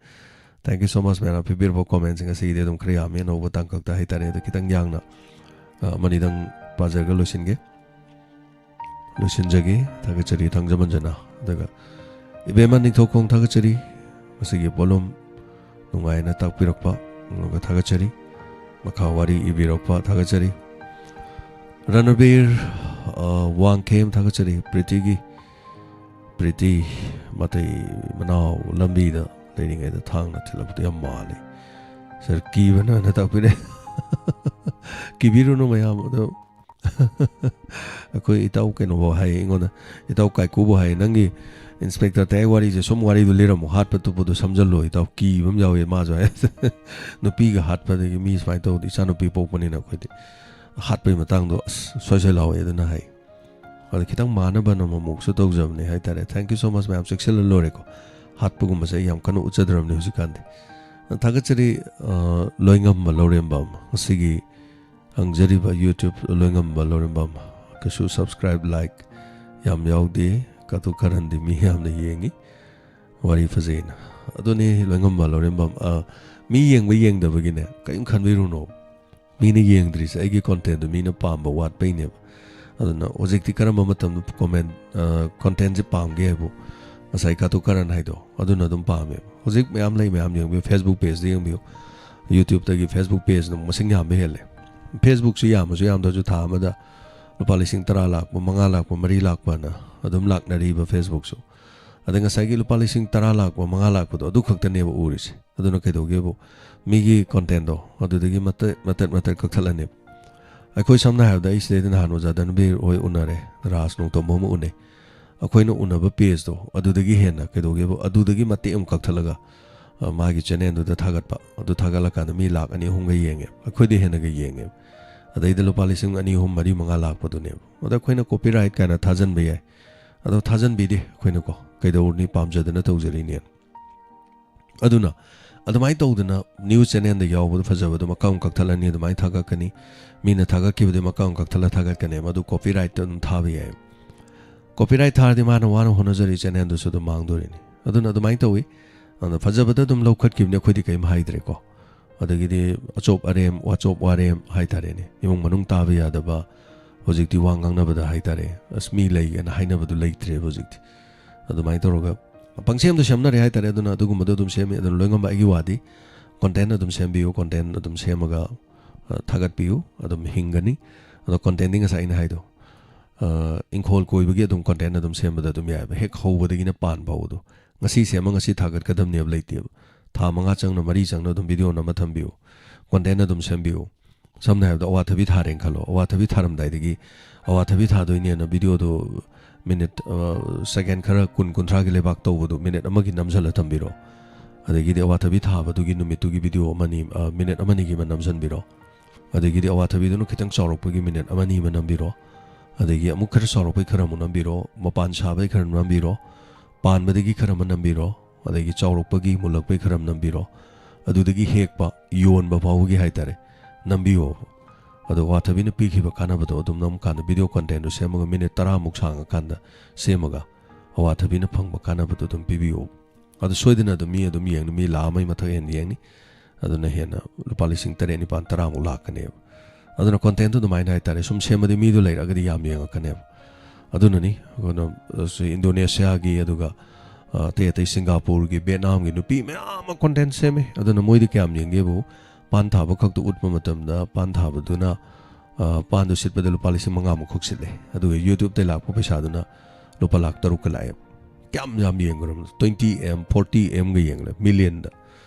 Thank you so much ꯃꯌꯥꯝꯅ ꯄꯤꯕꯤꯔꯕ comments ꯉꯁꯤꯒꯤꯗꯤ ꯑꯗꯨꯝ ꯈꯔ ꯌꯥꯝꯃꯤ, ꯑꯅꯧꯕ ꯇꯥꯡꯀꯛꯇ ꯍꯥꯏꯇꯥꯔꯦ꯫ ꯑꯗꯣ ꯈꯤꯇꯪ ꯌꯥꯡꯅ, ꯑ, ꯑꯃꯅꯤꯗꯪ ꯄꯥꯖꯔꯒ ꯂꯣꯏꯁꯤꯟꯒꯦ꯫ ꯂꯣꯏꯁꯤꯟꯖꯒꯦ꯫ ꯊꯥꯒꯠꯆꯔꯤ, ꯊꯥꯡꯖ ꯃꯟꯖꯅꯥ꯫ ꯑꯗꯨꯒ ꯏꯕꯦꯝꯃ ꯅꯤꯡꯊꯧꯈꯣꯡ ꯊꯥꯒꯠꯆꯔꯤ꯫ ꯃꯁꯤꯒꯤ ꯄꯣꯠꯂꯨꯝ ꯅꯨꯡꯉꯥꯏꯅ ꯇꯥꯛꯄꯤꯔꯛꯄ ꯉꯝꯕ ꯊꯥꯒꯠꯆꯔꯤ꯫ ꯃꯈꯥ ꯋꯥꯔꯤ ꯏꯕꯤꯔꯛꯄ ꯊꯥꯒꯠꯆꯔꯤ꯫ ꯔꯅꯕꯤꯔ, ꯑ, ꯋꯥꯡꯈꯦꯝ ꯊꯥꯒꯠꯆꯔꯤ꯫ ꯄ꯭ꯔꯤꯇꯤꯒꯤ, ꯄ꯭ꯔꯤꯇꯤ ꯃꯇꯩ ꯃꯅꯥꯎ ꯂꯝꯕꯤꯗ ꯂꯩꯔꯤꯉꯩꯗ ꯊꯥꯡꯅ ꯊꯤꯜꯂꯛꯄꯗꯣ ꯌꯥꯝ ꯃꯥꯜꯂꯤ꯫ ꯁꯥꯔ ꯀꯤꯕꯅ ꯇꯥꯛꯄꯤꯔꯦ꯫ ꯀꯤꯕꯤꯔꯨꯅꯨ ꯃꯌꯥꯝ꯫ ꯑꯗꯣ ꯑꯩꯈꯣꯏ ꯏꯇꯥꯎ ꯀꯩꯅꯣꯐꯥꯎ ꯍꯥꯏ ꯑꯩꯉꯣꯟꯗ, ꯏꯇꯥꯎ ꯀꯥꯏꯀꯨꯕꯨ ꯍꯥꯏ, "ꯅꯪꯒꯤ ꯏꯟꯁꯄꯦꯛꯇꯔ ꯇꯌꯥꯏ ꯋꯥꯔꯤꯁꯦ ꯁꯨꯝ ꯋꯥꯔꯤꯗꯨ ꯂꯤꯔꯝꯃꯣ, ꯍꯥꯠꯄ ꯇꯨꯞꯄꯗꯣ ꯁꯝꯖꯜꯂꯣ ꯏꯇꯥꯎ, ꯀꯤꯕ ꯑꯃ ꯌꯥꯎꯋꯦ" ꯃꯥꯁꯨ ꯍꯥꯏ꯫ ꯅꯨꯄꯤꯒ ꯍꯥꯠꯄꯗꯒꯤ ꯃꯤ ꯁꯨꯃꯥꯏꯅ ꯇꯧꯕꯗꯤ, ꯏꯆꯥ ꯅꯨꯄꯤ ꯄꯣꯛꯄꯅꯤꯅ ꯑꯩꯈꯣꯏꯗꯤ ꯍꯥꯠꯄꯒꯤ ꯃꯇꯥꯡꯗꯣ ꯑꯁ ꯁꯣꯏ ꯁꯣꯏ ꯂꯥꯎꯋꯦ ꯑꯗꯨꯅ ꯍꯥꯏ꯫ ꯑꯗꯣ ꯈꯤꯇꯪ ꯃꯥꯟꯅꯕ ꯑꯃꯃꯨꯛꯁꯨ ꯇꯧꯖꯕꯅꯦ ꯍꯥꯏꯇꯥꯔꯦ꯫ Thank you so much ꯃꯌꯥꯝ, ꯆꯦꯛꯁꯤꯜꯂ ꯂꯣꯏꯔꯦꯀꯣ꯫ ꯍꯥꯠꯄꯒꯨꯝꯕꯁꯦ ꯑꯩ ꯌꯥꯝ ꯀꯟꯅ ꯎꯠꯆꯗ꯭ꯔꯕꯅꯦ ꯍꯧꯖꯤꯛꯀꯥꯟꯗꯤ꯫ ꯊꯥꯒꯠꯆꯔꯤ, ꯑ, ꯂꯣꯏꯉꯝꯕ ꯂꯧꯔꯦꯝꯕꯝ꯫ ꯉꯁꯤꯒꯤ ꯍꯪꯖꯔꯤꯕ YouTube ꯂꯣꯏꯉꯝꯕ ꯂꯧꯔꯦꯝꯕꯝ꯫ ꯀꯩꯁꯨ subscribe, like ꯌꯥꯝ ꯌꯥꯎꯗꯦ꯫ ꯀꯥꯇꯨ ꯀꯥꯔꯟꯗꯤ ꯃꯤ ꯌꯥꯝꯅ ꯌꯦꯡꯉꯤ꯫ ꯋꯥꯔꯤ ꯐꯖꯩꯅ꯫ ꯑꯗꯨꯅꯤ ꯂꯣꯏꯉꯝꯕ ꯂꯧꯔꯦꯝꯕꯝ꯫ ꯑ, ꯃꯤ ꯌꯦꯡꯕ ꯌꯦꯡꯗꯕꯒꯤꯅꯦ ꯀꯔꯤꯝ ꯈꯟꯕꯤꯔꯨꯅꯣ꯫ ꯃꯤꯅ ꯌꯦꯡꯗ꯭ꯔꯤꯁꯦ ꯑꯩꯒꯤ contentꯗꯨ ꯃꯤꯅ ꯄꯥꯝꯕ ꯋꯥꯠꯄꯩꯅꯦꯕ꯫ ꯑꯗꯨꯅ ꯍꯧꯖꯤꯛꯇꯤ ꯀꯔꯝꯕ ꯃꯇꯝꯗ comment, ꯑ, contentꯁꯦ ꯄꯥꯝꯒꯦ ꯍꯥꯏꯕꯨ ꯉꯁꯥꯏ ꯀꯥꯇꯨ ꯀꯥꯔꯟ ꯍꯥꯏꯗꯣ ꯑꯗꯨꯅ ꯑꯗꯨꯝ ꯄꯥꯝꯃꯦꯕ꯫ ꯍꯧꯖꯤꯛ ꯃꯌꯥꯝ ꯂꯩ, ꯃꯌꯥꯝ ꯌꯦꯡꯕꯤꯌꯨ꯫ Facebook pageꯇ ꯌꯦꯡꯕꯤꯌꯨ꯫ YouTubeꯇꯒꯤ Facebook pageꯅ ꯃꯁꯤꯡ ꯌꯥꯝꯕ ꯍꯦꯜꯂꯦ꯫ Facebookꯁꯨ ꯌꯥꯝꯃꯁꯨ ꯌꯥꯝꯗ꯭ꯔꯁꯨ ꯊꯥ ꯑꯃꯗ ꯂꯨꯄꯥ ꯂꯤꯁꯤꯡ ꯇꯔꯥ ꯂꯥꯛꯄ, ꯃꯉꯥ ꯂꯥꯛꯄ, ꯃꯔꯤ ꯂꯥꯛꯄꯅ ꯑꯗꯨꯝ ꯂꯥꯛꯅꯔꯤꯕ Facebookꯁꯨ꯫ ꯑꯗ ꯉꯁꯥꯏꯒꯤ ꯂꯨꯄꯥ ꯂꯤꯁꯤꯡ ꯇꯔꯥ ꯂꯥꯛꯄ, ꯃꯉꯥ ꯂꯥꯛꯄꯗꯣ ꯑꯗꯨ ꯈꯛꯇꯅꯦꯕ ꯎꯔꯤꯁꯦ꯫ ꯑꯗꯨꯅ ꯀꯩꯗꯧꯒꯦꯕꯨ ꯃꯤꯒꯤ contentꯗꯣ ꯑꯗꯨꯗꯒꯤ ꯃꯇꯠ, ꯃꯇꯠ, ꯃꯇꯠ ꯀꯛꯊꯠꯂꯅꯦꯕ꯫ ꯑꯩꯈꯣꯏ ꯁꯝꯅ ꯍꯥꯏꯔꯕꯗ ꯑꯩ ꯁꯤꯗꯩꯗ ꯅꯍꯥꯟ ꯑꯣꯖꯥ ꯙꯅꯕꯤꯔ ꯍꯣꯏ ꯎꯅꯔꯦ, ꯔꯥꯖ ꯅꯣꯡꯊꯣꯝꯕꯝ ꯑꯃ ꯎꯅꯩ꯫ ꯑꯩꯈꯣꯏꯅ ꯎꯅꯕ pageꯇꯣ ꯑꯗꯨꯗꯒꯤ ꯍꯦꯟꯅ ꯀꯩꯗꯧꯒꯦꯕꯨ ꯑꯗꯨꯗꯒꯤ ꯃꯇꯦꯛ ꯑꯃ ꯀꯛꯊꯠꯂꯒ, ꯑ, ꯃꯥꯒꯤ channelꯗꯨꯗ ꯊꯥꯒꯠꯄ꯫ ꯑꯗꯨ ꯊꯥꯒꯠꯂꯀꯥꯟꯗ ꯃꯤ ꯂꯥꯛ ꯑꯅꯤ ꯑꯍꯨꯝꯒ ꯌꯦꯡꯉꯦ, ꯑꯩꯈꯣꯏꯗꯤ ꯍꯦꯟꯅꯒ ꯌꯦꯡꯉꯦ꯫ ꯑꯗꯩꯗ ꯂꯨꯄꯥ ꯂꯤꯁꯤꯡ ꯑꯅꯤ, ꯑꯍꯨꯝ, ꯃꯔꯤ, ꯃꯉꯥ ꯂꯥꯛꯄꯗꯨꯅꯦꯕ꯫ ꯑꯗ ꯑꯩꯈꯣꯏꯅ copyright ꯀꯥꯏꯅ ꯊꯥꯖꯟꯕ ꯌꯥꯏ꯫ ꯑꯗꯣ ꯊꯥꯖꯟꯕꯤꯗꯦ ꯑꯩꯈꯣꯏꯅꯀꯣ꯫ ꯀꯩꯗꯧꯔꯨꯅꯤ, ꯄꯥꯝꯖꯗꯅ ꯇꯧꯖꯔꯤꯅꯦ꯫ ꯑꯗꯨꯅ ꯑꯗꯨꯃꯥꯏꯅ ꯇꯧꯗꯅ news channelꯗ ꯌꯥꯎꯕꯗꯣ ꯐꯖꯕꯗꯣ ꯃꯀꯛ ꯑꯃ ꯀꯛꯊꯠꯂꯅꯤ, ꯑꯗꯨꯃꯥꯏꯅ ꯊꯥꯒꯠꯀꯅꯤ꯫ ꯃꯤꯅ ꯊꯥꯒꯠꯈꯤꯕꯗꯤ ꯃꯀꯛ ꯑꯃ ꯀꯛꯊꯠꯂ ꯊꯥꯒꯠꯀꯅꯦꯕ꯫ ꯑꯗꯨ copyrightꯇ ꯑꯗꯨꯝ ꯊꯥꯕ ꯌꯥꯏ꯫ Copyright ꯊꯥꯔꯗꯤ ꯃꯥꯅ ꯋꯥꯅ ꯍꯣꯠꯅꯖꯔꯤ channelꯗꯨꯁꯨ ꯑꯗꯨꯝ ꯃꯥꯡꯗꯣꯔꯤꯅꯤ꯫ ꯑꯗꯨꯅ ꯑꯗꯨꯃꯥꯏꯅ ꯇꯧꯋꯤ꯫ ꯑꯗꯨꯅ ꯐꯖꯕꯗ ꯑꯗꯨꯝ ꯂꯧꯈꯠꯈꯤꯕꯅꯤ, ꯑꯩꯈꯣꯏꯗꯤ ꯀꯔꯤꯝ ꯍꯥꯏꯗ꯭ꯔꯦꯀꯣ꯫ ꯑꯗꯒꯤꯗꯤ ꯑꯆꯣꯞ ꯑꯔꯦꯝ, ꯋꯥꯆꯣꯞ ꯋꯥꯔꯦꯝ ꯍꯥꯏꯇꯥꯔꯦꯅꯦ, ꯏꯃꯨꯡ ꯃꯅꯨꯡ ꯇꯥꯕ ꯌꯥꯗꯕ, ꯍꯧꯖꯤꯛꯇꯤ ꯋꯥ ꯉꯥꯡꯅꯕꯗ ꯍꯥꯏꯇꯥꯔꯦ, ꯑꯁ ꯃꯤ ꯂꯩꯒꯦꯅ ꯍꯥꯏꯅꯕꯗꯨ ꯂꯩꯇ꯭ꯔꯦꯕ ꯍꯧꯖꯤꯛꯇꯤ꯫ ꯑꯗꯨꯃꯥꯏꯅ ꯇꯧꯔꯒ ꯄꯪꯁꯦꯝꯗ ꯁꯦꯝꯅꯔꯦ ꯍꯥꯏꯇꯥꯔꯦ꯫ ꯑꯗꯨꯅ ꯑꯗꯨꯒꯨꯝꯕꯗꯣ ꯑꯗꯨꯝ ꯁꯦꯝꯃꯤ꯫ ꯑꯗꯨꯅ ꯂꯣꯏꯉꯝꯕ ꯑꯩꯒꯤ ꯋꯥꯗꯤ, ꯀꯣꯟꯇꯦꯟ ꯑꯗꯨꯝ ꯁꯦꯝꯕꯤꯌꯨ, ꯀꯣꯟꯇꯦꯟ ꯑꯗꯨꯝ ꯁꯦꯝꯃꯒ, ꯑ, ꯊꯥꯒꯠꯄꯤꯌꯨ, ꯑꯗꯨꯝ ꯍꯤꯡꯒꯅꯤ꯫ ꯑꯗꯣ ꯀꯣꯟꯇꯦꯟꯗꯤ ꯉꯁꯥꯏ ꯑꯩꯅ ꯍꯥꯏꯗꯣ, ꯑ, ꯏꯪꯈꯣꯜ ꯀꯣꯏꯕꯒꯤ ꯑꯗꯨꯝ ꯀꯣꯟꯇꯦꯟ ꯑꯗꯨꯝ ꯁꯦꯝꯕꯗ ꯑꯗꯨꯝ ꯌꯥꯏꯑꯕ, ꯍꯦꯛ ꯍꯧꯕꯗꯒꯤꯅ ꯄꯥꯟ ꯐꯥꯎꯕꯗꯣ꯫ ꯉꯁꯤ ꯁꯦꯝꯃ ꯉꯁꯤ ꯊꯥꯒꯠꯀꯗꯕꯅꯦꯕ ꯂꯩꯇꯦꯕ꯫ ꯊꯥ ꯃꯉꯥ ꯆꯪꯅ, ꯃꯔꯤ ꯆꯪꯅ ꯑꯗꯨꯝ ꯚꯤꯗꯤꯑꯣ ꯅꯝꯃ ꯊꯝꯕꯤꯌꯨ, ꯀꯣꯟꯇꯦꯟ ꯑꯗꯨꯝ ꯁꯦꯝꯕꯤꯌꯨ꯫ ꯁꯝꯅ ꯍꯥꯏꯔꯕꯗ, ꯑꯋꯥꯊꯕꯤ ꯊꯥꯔꯦꯅ ꯈꯜꯂꯣ꯫ ꯑꯋꯥꯊꯕꯤ ꯊꯥꯔꯝꯗꯥꯏꯗꯒꯤ, ꯑꯋꯥꯊꯕꯤ ꯊꯥꯗꯣꯏꯅꯦꯅ ꯚꯤꯗꯤꯑꯣꯗꯣ ꯃꯤꯅꯤꯠ, ꯑ, ꯁꯦꯀꯦꯟ ꯈꯔ ꯀꯨꯟ, ꯀꯨꯟꯊ꯭ꯔꯥꯒꯤ ꯂꯩꯕꯥꯛ ꯇꯧꯕꯗꯣ ꯃꯤꯅꯤꯠ ꯑꯃꯒꯤ ꯅꯝꯁꯤꯜꯂ ꯊꯝꯕꯤꯔꯣ꯫ ꯑꯗꯒꯤꯗꯤ ꯑꯋꯥꯊꯕꯤ ꯊꯥꯕꯗꯨꯒꯤ ꯅꯨꯃꯤꯠꯇꯨꯒꯤ ꯚꯤꯗꯤꯑꯣ ꯑꯃꯅꯤ, ꯑ, ꯃꯤꯅꯤꯠ ꯑꯃꯅꯤꯒꯤ ꯑꯃ ꯅꯝꯁꯤꯟꯕꯤꯔꯣ꯫ ꯑꯗꯒꯤꯗꯤ ꯑꯋꯥꯊꯕꯤꯗꯨꯅ ꯈꯤꯇꯪ ꯆꯥꯎꯔꯛꯄꯒꯤ ꯃꯤꯅꯤꯠ ꯑꯃꯅꯤ ꯑꯃ ꯅꯝꯕꯤꯔꯣ꯫ ꯑꯗꯒꯤ ꯑꯃꯨꯛ ꯈꯔ ꯆꯥꯎꯔꯛꯄꯩ ꯈꯔ ꯑꯃꯨꯛ ꯅꯝꯕꯤꯔꯣ꯫ ꯃꯄꯥꯟ ꯁꯥꯕꯩ ꯈꯔ ꯅꯝꯕꯤꯔꯣ꯫ ꯄꯥꯟꯕꯗꯒꯤ ꯈꯔ ꯑꯃ ꯅꯝꯕꯤꯔꯣ꯫ ꯑꯗꯒꯤ ꯆꯥꯎꯔꯛꯄꯒꯤ, ꯃꯨꯜꯂꯛꯄꯩ ꯈꯔ ꯑꯃ ꯅꯝꯕꯤꯔꯣ꯫ ꯑꯗꯨꯗꯒꯤ ꯍꯦꯛꯄ, ꯌꯣꯟꯕ ꯐꯥꯎꯕꯒꯤ ꯍꯥꯏꯇꯥꯔꯦ, ꯅꯝꯕꯤꯌꯣꯕ꯫ ꯑꯗꯣ ꯑꯋꯥꯊꯕꯤꯅ ꯄꯤꯈꯤꯕ ꯀꯥꯟꯅꯕꯗꯣ ꯑꯗꯨꯝ ꯅꯝꯀꯥꯟꯗ, ꯚꯤꯗꯤꯑꯣ ꯀꯣꯟꯇꯦꯟꯗꯣ ꯁꯦꯝꯃꯒ, ꯃꯤꯅꯤꯠ ꯇꯔꯥꯃꯨꯛ ꯁꯥꯡꯉꯀꯥꯟꯗ ꯁꯦꯝꯃꯒ, ꯑꯋꯥꯊꯕꯤꯅ ꯐꯪꯕ ꯀꯥꯟꯅꯕꯗꯣ ꯑꯗꯨꯝ ꯄꯤꯕꯤꯌꯣꯕ꯫ ꯑꯗꯨ ꯁꯣꯏꯗꯅ ꯑꯗꯨꯝ ꯃꯤ ꯑꯗꯨꯝ ꯌꯦꯡꯅꯤ, ꯃꯤ ꯂꯥꯈ ꯑꯃꯒꯤ ꯃꯊꯛ ꯍꯦꯟꯅ ꯌꯦꯡꯅꯤ꯫ ꯑꯗꯨꯅ ꯍꯦꯟꯅ ꯂꯨꯄꯥ ꯂꯤꯁꯤꯡ ꯇꯔꯦꯠ, ꯅꯤꯄꯥꯟ, ꯇꯔꯥꯃꯨꯛ ꯂꯥꯛꯀꯅꯦꯕ꯫ ꯑꯗꯨꯅ ꯀꯣꯟꯇꯦꯟꯇꯣ ꯑꯗꯨꯃꯥꯏꯅ ꯍꯥꯏꯇꯥꯔꯦ, ꯁꯨꯝ ꯁꯦꯝꯃꯗꯤ ꯃꯤꯗꯣ ꯂꯩꯔꯛꯑꯒꯗꯤ ꯌꯥꯝ ꯌꯦꯡꯉꯛꯀꯅꯦꯕ꯫ ꯑꯗꯨꯅꯅꯤ ꯑꯩꯈꯣꯏꯅ, ꯑ, ꯁꯤ ꯏꯟꯗꯣꯅꯦꯁꯤꯌꯥꯒꯤ, ꯑꯗꯨꯒ, ꯑ, ꯑꯇꯩ ꯑꯇꯩ ꯁꯤꯡꯒꯥꯄꯨꯔꯒꯤ, ꯚꯦꯠꯅꯥꯝꯒꯤ ꯅꯨꯄꯤ ꯃꯌꯥꯝ ꯑꯃ ꯀꯣꯟꯇꯦꯟ ꯁꯦꯝꯃꯦ꯫ ꯑꯗꯨꯅ ꯃꯣꯏꯗꯤ ꯀꯌꯥꯝ ꯌꯦꯡꯒꯦꯕꯨ, ꯄꯥꯟ ꯊꯥꯕ ꯈꯛꯇ ꯎꯠꯄ ꯃꯇꯝꯗ ꯄꯥꯟ ꯊꯥꯕꯗꯨꯅ, ꯑ, ꯄꯥꯟꯗꯨ ꯁꯤꯠꯄꯗ ꯂꯨꯄꯥ ꯂꯤꯁꯤꯡ ꯃꯉꯥꯃꯨꯛ ꯈꯛ ꯁꯤꯠꯂꯦ꯫ ꯑꯗꯨꯒ YouTube-ꯇꯩ ꯂꯥꯛꯄ ꯄꯩꯁꯥꯗꯨꯅ ꯂꯨꯄꯥ ꯂꯥꯈ ꯇꯔꯨꯛꯀ ꯂꯥꯛꯑꯦ꯫ ꯀꯌꯥꯝ ꯌꯥꯝ ꯌꯦꯡꯈ꯭ꯔꯕꯅꯣ? Twenty M, forty M-ꯒ ꯌꯦꯡꯂꯦ, million-ꯗ꯫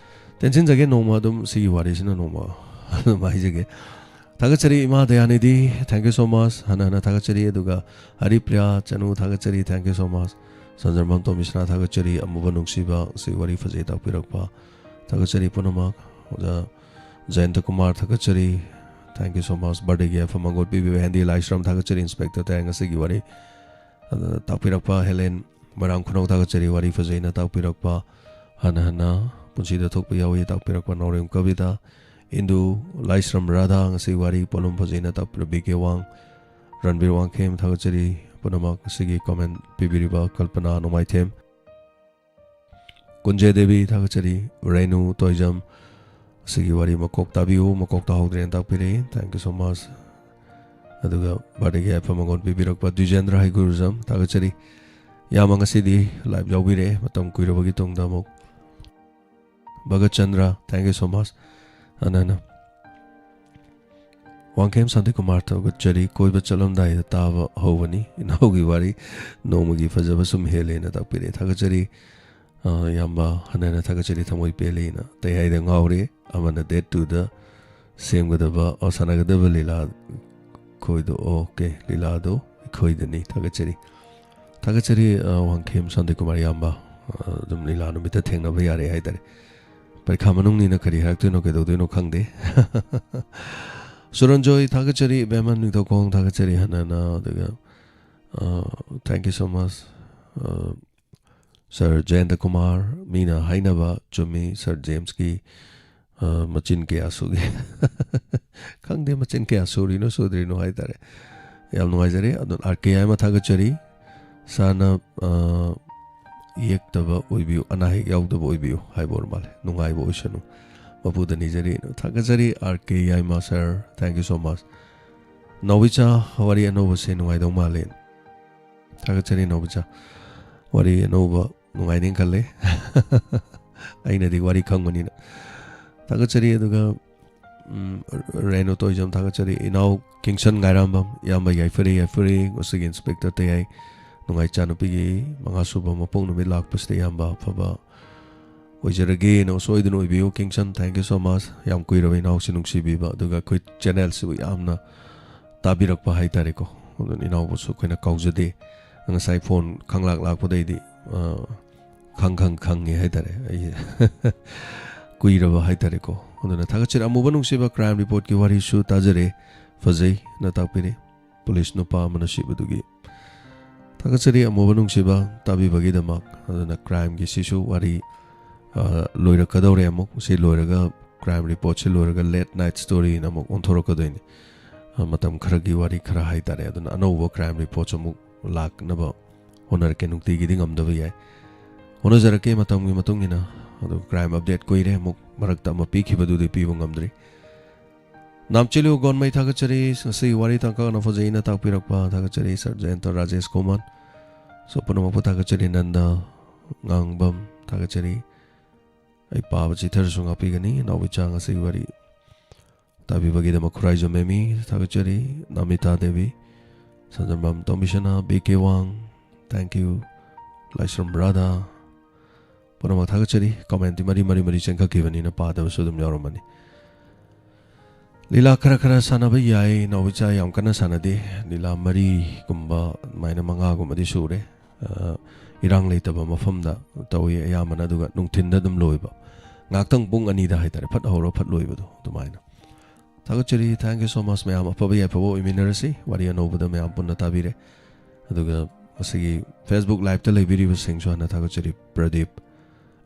ꯇꯦꯟꯁꯤꯟꯖꯒꯦ ꯅꯣꯡꯃ ꯑꯗꯨꯝ ꯁꯤꯒꯤ ꯋꯥꯔꯤꯁꯤꯅ ꯅꯣꯡꯃ ꯑꯗꯨꯝ ꯍꯥꯏꯖꯒꯦ꯫ ꯊꯥꯒꯠꯆꯔꯤ ꯏꯃꯥ ꯗꯌꯥꯅꯤꯗꯤ, thank you so much꯫ ꯍꯟꯅ ꯍꯟꯅ ꯊꯥꯒꯠꯆꯔꯤ꯫ ꯑꯗꯨꯒ ꯍꯔꯤꯄ꯭ꯔꯤꯌꯥ ꯆꯅꯨ, ꯊꯥꯒꯠꯆꯔꯤ, thank you so much꯫ ꯁꯟꯖꯔꯃꯝ ꯇꯣꯝꯕꯤꯁꯅꯥ, ꯊꯥꯒꯠꯆꯔꯤ꯫ ꯑꯃꯨꯕ ꯅꯨꯡꯁꯤꯕ, ꯁꯤ ꯋꯥꯔꯤ ꯐꯖꯩ ꯇꯥꯛꯄꯤꯔꯛꯄ, ꯊꯥꯒꯠꯆꯔꯤ ꯄꯨꯝꯅꯃꯛ꯫ ꯑꯣꯖꯥ ꯖꯌꯟꯇ ꯀꯨꯃꯥꯔ, ꯊꯥꯒꯠꯆꯔꯤ, thank you so much꯫ Birthday-ꯒꯤ ꯌꯥꯏꯐ ꯃꯪꯒꯣꯜ ꯄꯤꯕꯤꯕ ꯍꯦꯟꯗꯤ ꯂꯥꯏꯁ꯭ꯔꯝ, ꯊꯥꯒꯠꯆꯔꯤ꯫ Inspector ꯇꯌꯥꯡ ꯉꯁꯤꯒꯤ ꯋꯥꯔꯤ, ꯑꯗꯨꯅ ꯇꯥꯛꯄꯤꯔꯛꯄ ꯍꯦꯂꯦꯟ ꯃꯣꯏꯔꯥꯡ ꯈꯨꯅꯧ, ꯊꯥꯒꯠꯆꯔꯤ꯫ ꯋꯥꯔꯤ ꯐꯖꯩꯅ ꯇꯥꯛꯄꯤꯔꯛꯄ, ꯍꯟꯅ ꯍꯟꯅ ꯄꯨꯟꯁꯤꯗ ꯊꯣꯛꯄ ꯌꯥꯎꯏ ꯇꯥꯛꯄꯤꯔꯛꯄ ꯅꯥꯎꯔꯦꯝ ꯀꯕꯤꯇꯥ꯫ ꯏꯟꯗꯨ ꯂꯥꯏꯁ꯭ꯔꯝ ꯔꯥꯙꯥ, ꯉꯁꯤ ꯋꯥꯔꯤ ꯄꯣꯠꯂꯨꯝ ꯐꯖꯩꯅ ꯇꯥꯛꯄꯤꯔꯛꯄ ꯕꯤ ꯀꯦ ꯋꯥꯡ, ꯔꯟꯕꯤꯔ ꯋꯥꯡꯈꯦꯝ, ꯊꯥꯒꯠꯆꯔꯤ꯫ ꯄꯨꯝꯅꯃꯛ ꯉꯁꯤꯒꯤ comment ꯄꯤꯕꯤꯔꯤꯕ ꯀꯜꯄꯅꯥ ꯅꯣꯡꯃꯥꯏꯊꯦꯝ, ꯀꯨꯟꯖꯦ ꯗꯦꯕꯤ, ꯊꯥꯒꯠꯆꯔꯤ꯫ ꯔꯦꯅꯨ ꯇꯣꯏꯖꯝ, ꯑꯁꯤꯒꯤ ꯋꯥꯔꯤ ꯃꯀꯣꯛ ꯇꯥꯕꯤꯌꯨ, ꯃꯀꯣꯛ ꯇꯥꯍꯧꯗ꯭ꯔꯦꯅ ꯇꯥꯛꯄꯤꯔꯛꯏ, thank you so much꯫ ꯑꯗꯨꯒ birthday-ꯒꯤ ꯌꯥꯏꯐ ꯃꯪꯒꯣꯜ ꯄꯤꯕꯤꯔꯛꯄ ꯗ꯭ꯋꯤꯖꯦꯟꯗ꯭ꯔ ꯍꯩꯒꯨꯔꯨꯖꯝ, ꯊꯥꯒꯠꯆꯔꯤ꯫ ꯏꯌꯥꯝꯕ ꯉꯁꯤꯗꯤ live ꯌꯥꯎꯕꯤꯔꯛꯑꯦ, ꯃꯇꯝ ꯀꯨꯏꯔꯕꯒꯤ ꯇꯨꯡꯗ ꯑꯃꯨꯛ꯫ Bhagat Chandra, thank you so much꯫ ꯑꯅꯅ Wangkhem Shantikumar, ꯊꯥꯒꯠꯆꯔꯤ꯫ ꯀꯣꯏꯕ ꯆꯠꯂꯝꯗꯥꯏꯗ ꯇꯥꯕ ꯍꯧꯕꯅꯤ꯫ ꯏꯅꯥꯎꯒꯤ ꯋꯥꯔꯤ ꯅꯣꯡꯃꯒꯤ ꯐꯖꯕ ꯁꯨꯝ ꯍꯦꯜꯂꯦꯅ ꯇꯥꯛꯄꯤꯔꯛꯑꯦ꯫ ꯊꯥꯒꯠꯆꯔꯤ꯫ ꯑ, ꯏꯌꯥꯝꯕ ꯍꯟꯅ ꯍꯟꯅ ꯊꯥꯒꯠꯆꯔꯤ, ꯊꯃꯣꯏ ꯄꯦꯜꯂꯦꯅ꯫ ꯑꯇꯩ ꯍꯥꯏꯗ ꯉꯥꯎꯔꯦ꯫ ꯑꯃꯅ date two ꯗ ꯁꯦꯝꯒꯗꯕ, ꯑ, ꯁꯥꯟꯅꯒꯗꯕ ꯂꯤꯂꯥ ꯈꯣꯏꯗꯣ, OK, ꯂꯤꯂꯥꯗꯣ ꯑꯩꯈꯣꯏꯗꯅꯤ꯫ ꯊꯥꯒꯠꯆꯔꯤ꯫ ꯊꯥꯒꯠꯆꯔꯤ, ꯑ, ꯋꯥꯡꯈꯦꯝ ꯁꯥꯟꯇꯤꯀꯨꯃꯥꯔ ꯏꯌꯥꯝꯕ꯫ ꯑ, ꯑꯗꯨꯝ ꯂꯤꯂꯥ ꯅꯨꯃꯤꯠꯇ ꯊꯦꯡꯅꯕ ꯌꯥꯔꯦ ꯍꯥꯏꯇꯥꯔꯦ꯫ ꯄꯔꯤꯈꯥ ꯃꯅꯨꯡꯅꯤꯅ ꯀꯔꯤ ꯍꯥꯏꯔꯛꯇꯣꯏꯅꯣ, ꯀꯩꯗꯧꯗꯣꯏꯅꯣ ꯈꯪꯗꯦ꯫ ꯁꯨꯔꯟꯖꯣꯏ, ꯊꯥꯒꯠꯆꯔꯤ꯫ ꯏꯕꯦꯝꯃ ꯅꯤꯡꯊꯧꯈꯣꯡ, ꯊꯥꯒꯠꯆꯔꯤ ꯍꯟꯅ ꯍꯟꯅ꯫ ꯑꯗꯨꯒ, ꯑ, thank you so much꯫ ꯑ, ꯁꯔ ꯖꯌꯟꯇ ꯀꯨꯃꯥꯔ, ꯃꯤꯅ ꯍꯥꯏꯅꯕ ꯆꯨꯝꯃꯤ, ꯁꯔ ꯖꯦꯝꯁꯀꯤ, ꯑ, ꯃꯆꯤꯟ ꯀꯌꯥ ꯁꯨꯒꯦ? ꯈꯪꯗꯦ, ꯃꯆꯤꯟ ꯀꯌꯥ ꯁꯨꯔꯤꯅꯣ, ꯁꯨꯗ꯭ꯔꯤꯅꯣ ꯍꯥꯏꯇꯥꯔꯦ꯫ ꯌꯥꯝ ꯅꯨꯡꯉꯥꯏꯖꯔꯦ꯫ ꯑꯗꯣ ꯑꯥꯔ ꯀꯦ ꯌꯥꯏꯃ ꯊꯥꯒꯠꯆꯔꯤ꯫ ꯁꯥꯔꯅ, ꯑ, ꯌꯦꯛꯇꯕ ꯑꯣꯏꯕꯤꯌꯨ, ꯑꯅꯥ ꯑꯌꯦꯛ ꯌꯥꯎꯗꯕ ꯑꯣꯏꯕꯤꯌꯨ ꯍꯥꯏꯕ ꯑꯣꯏꯔ ꯃꯥꯜꯂꯦ꯫ ꯅꯨꯡꯉꯥꯏꯕ ꯑꯣꯏꯁꯅꯨ꯫ ꯃꯄꯨꯗ ꯅꯤꯖꯔꯤ꯫ ꯊꯥꯒꯠꯆꯔꯤ, R K Yaima sir. Thank you so much꯫ ꯅꯥꯎꯕꯤꯆꯥ, ꯋꯥꯔꯤ ꯑꯅꯧꯕꯁꯦ ꯅꯨꯡꯉꯥꯏꯗꯧ ꯃꯥꯜꯂꯦ꯫ ꯊꯥꯒꯠꯆꯔꯤ ꯅꯥꯎꯕꯤꯆꯥ꯫ ꯋꯥꯔꯤ ꯑꯅꯧꯕ ꯅꯨꯡꯉꯥꯏꯅꯤ ꯈꯜꯂꯦ꯫ ꯑꯩꯅꯗꯤ ꯋꯥꯔꯤ ꯈꯪꯕꯅꯤꯅ꯫ ꯊꯥꯒꯠꯆꯔꯤ꯫ ꯑꯗꯨꯒ, ꯎꯝ, ꯔꯦꯅꯨ ꯇꯣꯏꯖꯝ ꯊꯥꯒꯠꯆꯔꯤ꯫ ꯏꯅꯥꯎ ꯀꯤꯡꯁꯟ ꯉꯥꯏꯔꯥꯝꯕꯝ, ꯏꯌꯥꯝꯕ ꯌꯥꯏꯐꯔꯦ, ꯌꯥꯏꯐꯔꯦ꯫ ꯉꯁꯤꯒꯤ ꯏꯟꯁꯄꯦꯛꯇꯔ ꯇꯌꯥꯏ ꯅꯨꯡꯉꯥꯏꯆꯥ ꯅꯨꯄꯤꯒꯤ ꯃꯉꯥ ꯁꯨꯕ ꯃꯄꯣꯛ ꯅꯨꯃꯤꯠ ꯂꯥꯛꯄꯁꯤꯗ ꯏꯌꯥꯝꯕ ꯑꯐꯕ ꯑꯣꯏꯖꯔꯒꯦꯅ ꯁꯣꯏꯗꯅ ꯑꯣꯏꯕꯤꯌꯨ꯫ ꯀꯤꯡꯁꯟ, thank you so much꯫ ꯌꯥꯝ ꯀꯨꯏꯔꯕ ꯏꯅꯥꯎꯁꯤ ꯅꯨꯡꯁꯤꯕꯤꯕ, ꯑꯗꯨꯒ ꯑꯩꯈꯣꯏ ꯆꯦꯅꯦꯜꯁꯤꯕꯨ ꯌꯥꯝꯅ ꯇꯥꯕꯤꯔꯛꯄ ꯍꯥꯏꯇꯥꯔꯦꯀꯣ꯫ ꯑꯗꯨꯅ ꯏꯅꯥꯎꯕꯨꯁꯨ ꯑꯩꯈꯣꯏꯅ ꯀꯥꯎꯖꯗꯦ꯫ ꯉꯁꯥꯏ ꯐꯣꯟ ꯈꯪꯂꯥꯛ ꯂꯥꯛꯄꯗꯩꯗꯤ, ꯑ, ꯈꯪ ꯈꯪ ꯈꯪꯉꯦ ꯍꯥꯏꯇꯥꯔꯦ꯫ ꯑꯩ ꯀꯨꯏꯔꯕ ꯍꯥꯏꯇꯥꯔꯦꯀꯣ꯫ ꯑꯗꯨꯅ ꯊꯥꯒꯠꯆꯔꯤ꯫ ꯑꯃꯨꯕ ꯅꯨꯡꯁꯤꯕ crime reportꯀꯤ ꯋꯥꯔꯤꯁꯨ ꯇꯥꯖꯔꯦ꯫ ꯐꯖꯩꯅ ꯇꯥꯛꯄꯤꯔꯤ꯫ ꯄꯨꯂꯤꯁ ꯅꯨꯄꯥ ꯑꯃꯅ ꯁꯤꯕꯗꯨꯒꯤ꯫ ꯊꯥꯒꯠꯆꯔꯤ ꯑꯃꯨꯕ ꯅꯨꯡꯁꯤꯕ ꯇꯥꯕꯤꯕꯒꯤꯗꯃꯛ꯫ ꯑꯗꯨꯅ crimeꯒꯤ ꯁꯤꯁꯨ ꯋꯥꯔꯤ, ꯑ, ꯂꯣꯏꯔꯛꯀꯗꯧꯔꯦ ꯑꯃꯨꯛ꯫ ꯁꯤ ꯂꯣꯏꯔꯒ, crime reportꯁꯤ ꯂꯣꯏꯔꯒ late night storyꯅ ꯑꯃꯨꯛ ꯑꯣꯟꯊꯣꯔꯛꯀꯗꯣꯏꯅꯤ꯫ ꯑ, ꯃꯇꯝ ꯈꯔꯒꯤ ꯋꯥꯔꯤ ꯈꯔ ꯍꯥꯏꯇꯥꯔꯦ꯫ ꯑꯗꯨꯅ ꯑꯅꯧꯕ crime reports ꯑꯃꯨꯛ ꯂꯥꯛꯅꯕ ꯍꯣꯠꯅꯔꯛꯀꯦ꯫ ꯅꯨꯡꯇꯤꯒꯤꯗꯤ ꯉꯝꯗꯕ ꯌꯥꯏ꯫ ꯍꯣꯠꯅꯖꯔꯛꯀꯦ ꯃꯇꯝꯒꯤ ꯃꯇꯨꯡ ꯏꯟꯅ꯫ ꯑꯗꯨ crime update ꯀꯨꯏꯔꯦ ꯑꯃꯨꯛ ꯃꯔꯛꯇ ꯑꯃ ꯄꯤꯈꯤꯕꯗꯨꯗꯤ ꯄꯤꯕ ꯉꯝꯗ꯭ꯔꯤ꯫ ꯅꯥꯝꯆꯤꯂꯨ ꯒꯣꯟꯃꯩ ꯊꯥꯒꯠꯆꯔꯤ꯫ ꯉꯁꯤꯒꯤ ꯋꯥꯔꯤ ꯇꯥꯡꯀꯛꯅ ꯐꯖꯩꯅ ꯇꯥꯛꯄꯤꯔꯛꯄ ꯊꯥꯒꯠꯆꯔꯤ꯫ ꯁꯔ ꯖꯌꯟꯇ ꯔꯥꯖꯦꯁ ꯈꯨꯃꯟ꯫ So, ꯄꯨꯝꯅꯃꯛꯄꯨ ꯊꯥꯒꯠꯆꯔꯤ꯫ ꯅꯟꯗ ꯉꯥꯡꯕꯝ, ꯊꯥꯒꯠꯆꯔꯤ꯫ ꯑꯩ ꯄꯥꯕ ꯆꯤꯊꯔꯁꯨ ꯉꯥꯛꯄꯤꯒꯅꯤ꯫ ꯅꯥꯎꯕꯤꯆꯥ, ꯉꯁꯤꯒꯤ ꯋꯥꯔꯤ ꯇꯥꯕꯤꯕꯒꯤꯗꯃꯛ ꯈꯨꯔꯥꯏꯖꯝ ꯃꯦꯃꯤ, ꯊꯥꯒꯠꯆꯔꯤ꯫ ꯅꯃꯤꯇꯥ ꯗꯦꯕꯤ, ꯁꯟꯖꯝꯕꯝ ꯇꯣꯝꯕꯤꯁꯅꯥ, ꯕꯤ ꯀꯦ ꯋꯥꯡ, thank you꯫ ꯂꯥꯏꯁ꯭ꯔꯝ ꯔꯥꯙꯥ, ꯄꯨꯝꯅꯃꯛ ꯊꯥꯒꯠꯆꯔꯤ꯫ Commentꯇꯤ ꯃꯔꯤ, ꯃꯔꯤ, ꯃꯔꯤ ꯆꯦꯟꯈꯠꯈꯤꯕꯅꯤꯅ ꯄꯥꯗꯕꯁꯨ ꯑꯗꯨꯝ ꯌꯥꯎꯔꯝꯃꯅꯤ꯫ ꯂꯤꯂꯥ ꯈꯔ ꯈꯔ ꯁꯥꯟꯅꯕ ꯌꯥꯏ, ꯅꯥꯎꯕꯤꯆꯥ, ꯌꯥꯝ ꯀꯟꯅ ꯁꯥꯟꯅꯗꯦ꯫ ꯂꯤꯂꯥ ꯃꯔꯤꯒꯨꯝꯕ ꯑꯗꯨꯃꯥꯏꯅ, ꯃꯉꯥꯒꯨꯝꯕꯗꯤ ꯁꯨꯔꯦ꯫ ꯑ, ꯏꯔꯥꯡ ꯂꯩꯇꯕ ꯃꯐꯝꯗ ꯇꯧꯏ ꯑꯌꯥꯝꯕꯅ, ꯑꯗꯨꯒ ꯅꯨꯡꯊꯤꯟꯗ ꯑꯗꯨꯝ ꯂꯣꯏꯕ꯫ ꯉꯥꯏꯍꯥꯛꯇꯪ ꯄꯨꯡ ꯑꯅꯤꯗ ꯍꯥꯏꯇꯥꯔꯦ, ꯐꯠ ꯍꯧꯔ ꯐꯠ ꯂꯣꯏꯕꯗꯣ ꯑꯗꯨꯃꯥꯏꯅ꯫ ꯊꯥꯒꯠꯆꯔꯤ, thank you so much ꯃꯌꯥꯝ꯫ ꯑꯐꯕ ꯌꯥꯏꯐꯕ ꯑꯣꯏꯃꯤꯟꯅꯔꯁꯤ꯫ ꯋꯥꯔꯤ ꯑꯅꯧꯕꯗ ꯃꯌꯥꯝ ꯄꯨꯟꯅ ꯇꯥꯕꯤꯔꯦ꯫ ꯑꯗꯨꯒ ꯃꯁꯤꯒꯤ Facebook Liveꯇ ꯂꯩꯕꯤꯔꯤꯕꯁꯤꯡꯁꯨ ꯍꯥꯟꯅ ꯊꯥꯒꯠꯆꯔꯤ꯫ ꯄ꯭ꯔꯗꯤꯞ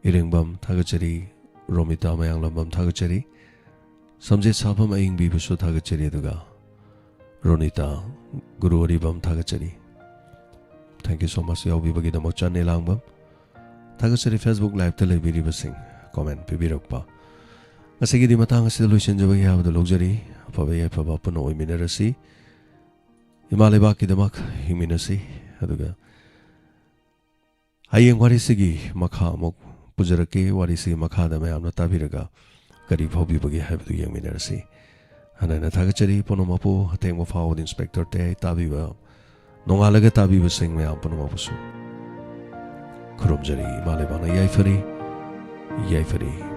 ꯏꯔꯦꯡꯕꯝ, ꯊꯥꯒꯠꯆꯔꯤ꯫ ꯔꯣꯃꯤꯇꯥ ꯃꯌꯥꯡꯂꯝꯕꯝ, ꯊꯥꯒꯠꯆꯔꯤ꯫ ꯁꯝꯖꯦꯠ ꯁꯥꯐꯝ ꯑꯌꯤꯡꯕꯤꯕꯨꯁꯨ ꯊꯥꯒꯠꯆꯔꯤ꯫ ꯑꯗꯨꯒ ꯔꯣꯅꯤꯇꯥ ꯒꯨꯔꯨ ꯑꯔꯤꯕꯝ, ꯊꯥꯒꯠꯆꯔꯤ꯫ Thank you so much ꯌꯥꯎꯕꯤꯕꯒꯤꯗꯃꯛ꯫ ꯆꯥꯟ ꯅꯤꯂꯥꯡꯕꯝ, ꯊꯥꯒꯠꯆꯔꯤ꯫ Facebook Liveꯇ ꯂꯩꯕꯤꯔꯤꯕꯁꯤꯡ comment ꯄꯤꯕꯤꯔꯛꯄ꯫ ꯉꯁꯤꯒꯤꯗꯤ ꯃꯇꯥꯡ ꯑꯁꯤꯗ ꯂꯣꯏꯁꯤꯟꯖꯕꯒꯤ ꯍꯥꯏꯕꯗꯨ ꯂꯧꯖꯔꯤ꯫ ꯑꯐꯕ ꯌꯥꯏꯐꯕ ꯄꯨꯟꯅ ꯑꯣꯏꯃꯤꯟꯅꯔꯁꯤ꯫ ꯏꯃꯥ ꯂꯩꯕꯥꯛꯀꯤꯗꯃꯛ ꯍꯤꯡꯃꯤꯟꯅꯁꯤ꯫ ꯑꯗꯨꯒ ꯍꯌꯦꯡ ꯋꯥꯔꯤꯁꯤꯒꯤ ꯃꯈꯥ ꯑꯃꯨꯛ ꯄꯨꯖꯔꯛꯀꯦ꯫ ꯋꯥꯔꯤꯁꯤꯒꯤ ꯃꯈꯥꯗ ꯃꯌꯥꯝꯅ ꯇꯥꯕꯤꯔꯒ ꯀꯔꯤ ꯐꯥꯎꯕꯤꯕꯒꯦ ꯍꯥꯏꯕꯗꯨ ꯌꯦꯡꯃꯤꯟꯅꯔꯁꯤ꯫ ꯍꯟꯅ ꯍꯟꯅ ꯊꯥꯒꯠꯆꯔꯤ ꯄꯨꯝꯅꯃꯛꯄꯨ꯫ ꯑꯊꯦꯡꯕ ꯐꯥꯎꯕꯗ Inspector ꯇꯦ ꯇꯥꯕꯤꯕ, ꯅꯣꯡꯉꯥꯜꯂꯒ ꯇꯥꯕꯤꯕꯁꯤꯡ ꯃꯌꯥꯝ ꯄꯨꯝꯅꯃꯛꯄꯨꯁꯨ ꯈꯨꯔꯨꯝꯖꯔꯤ꯫ ꯏꯃꯥ ꯂꯩꯕꯥꯛꯅ ꯌꯥꯏꯐꯔꯤ, ꯌꯥꯏꯐꯔꯤ꯫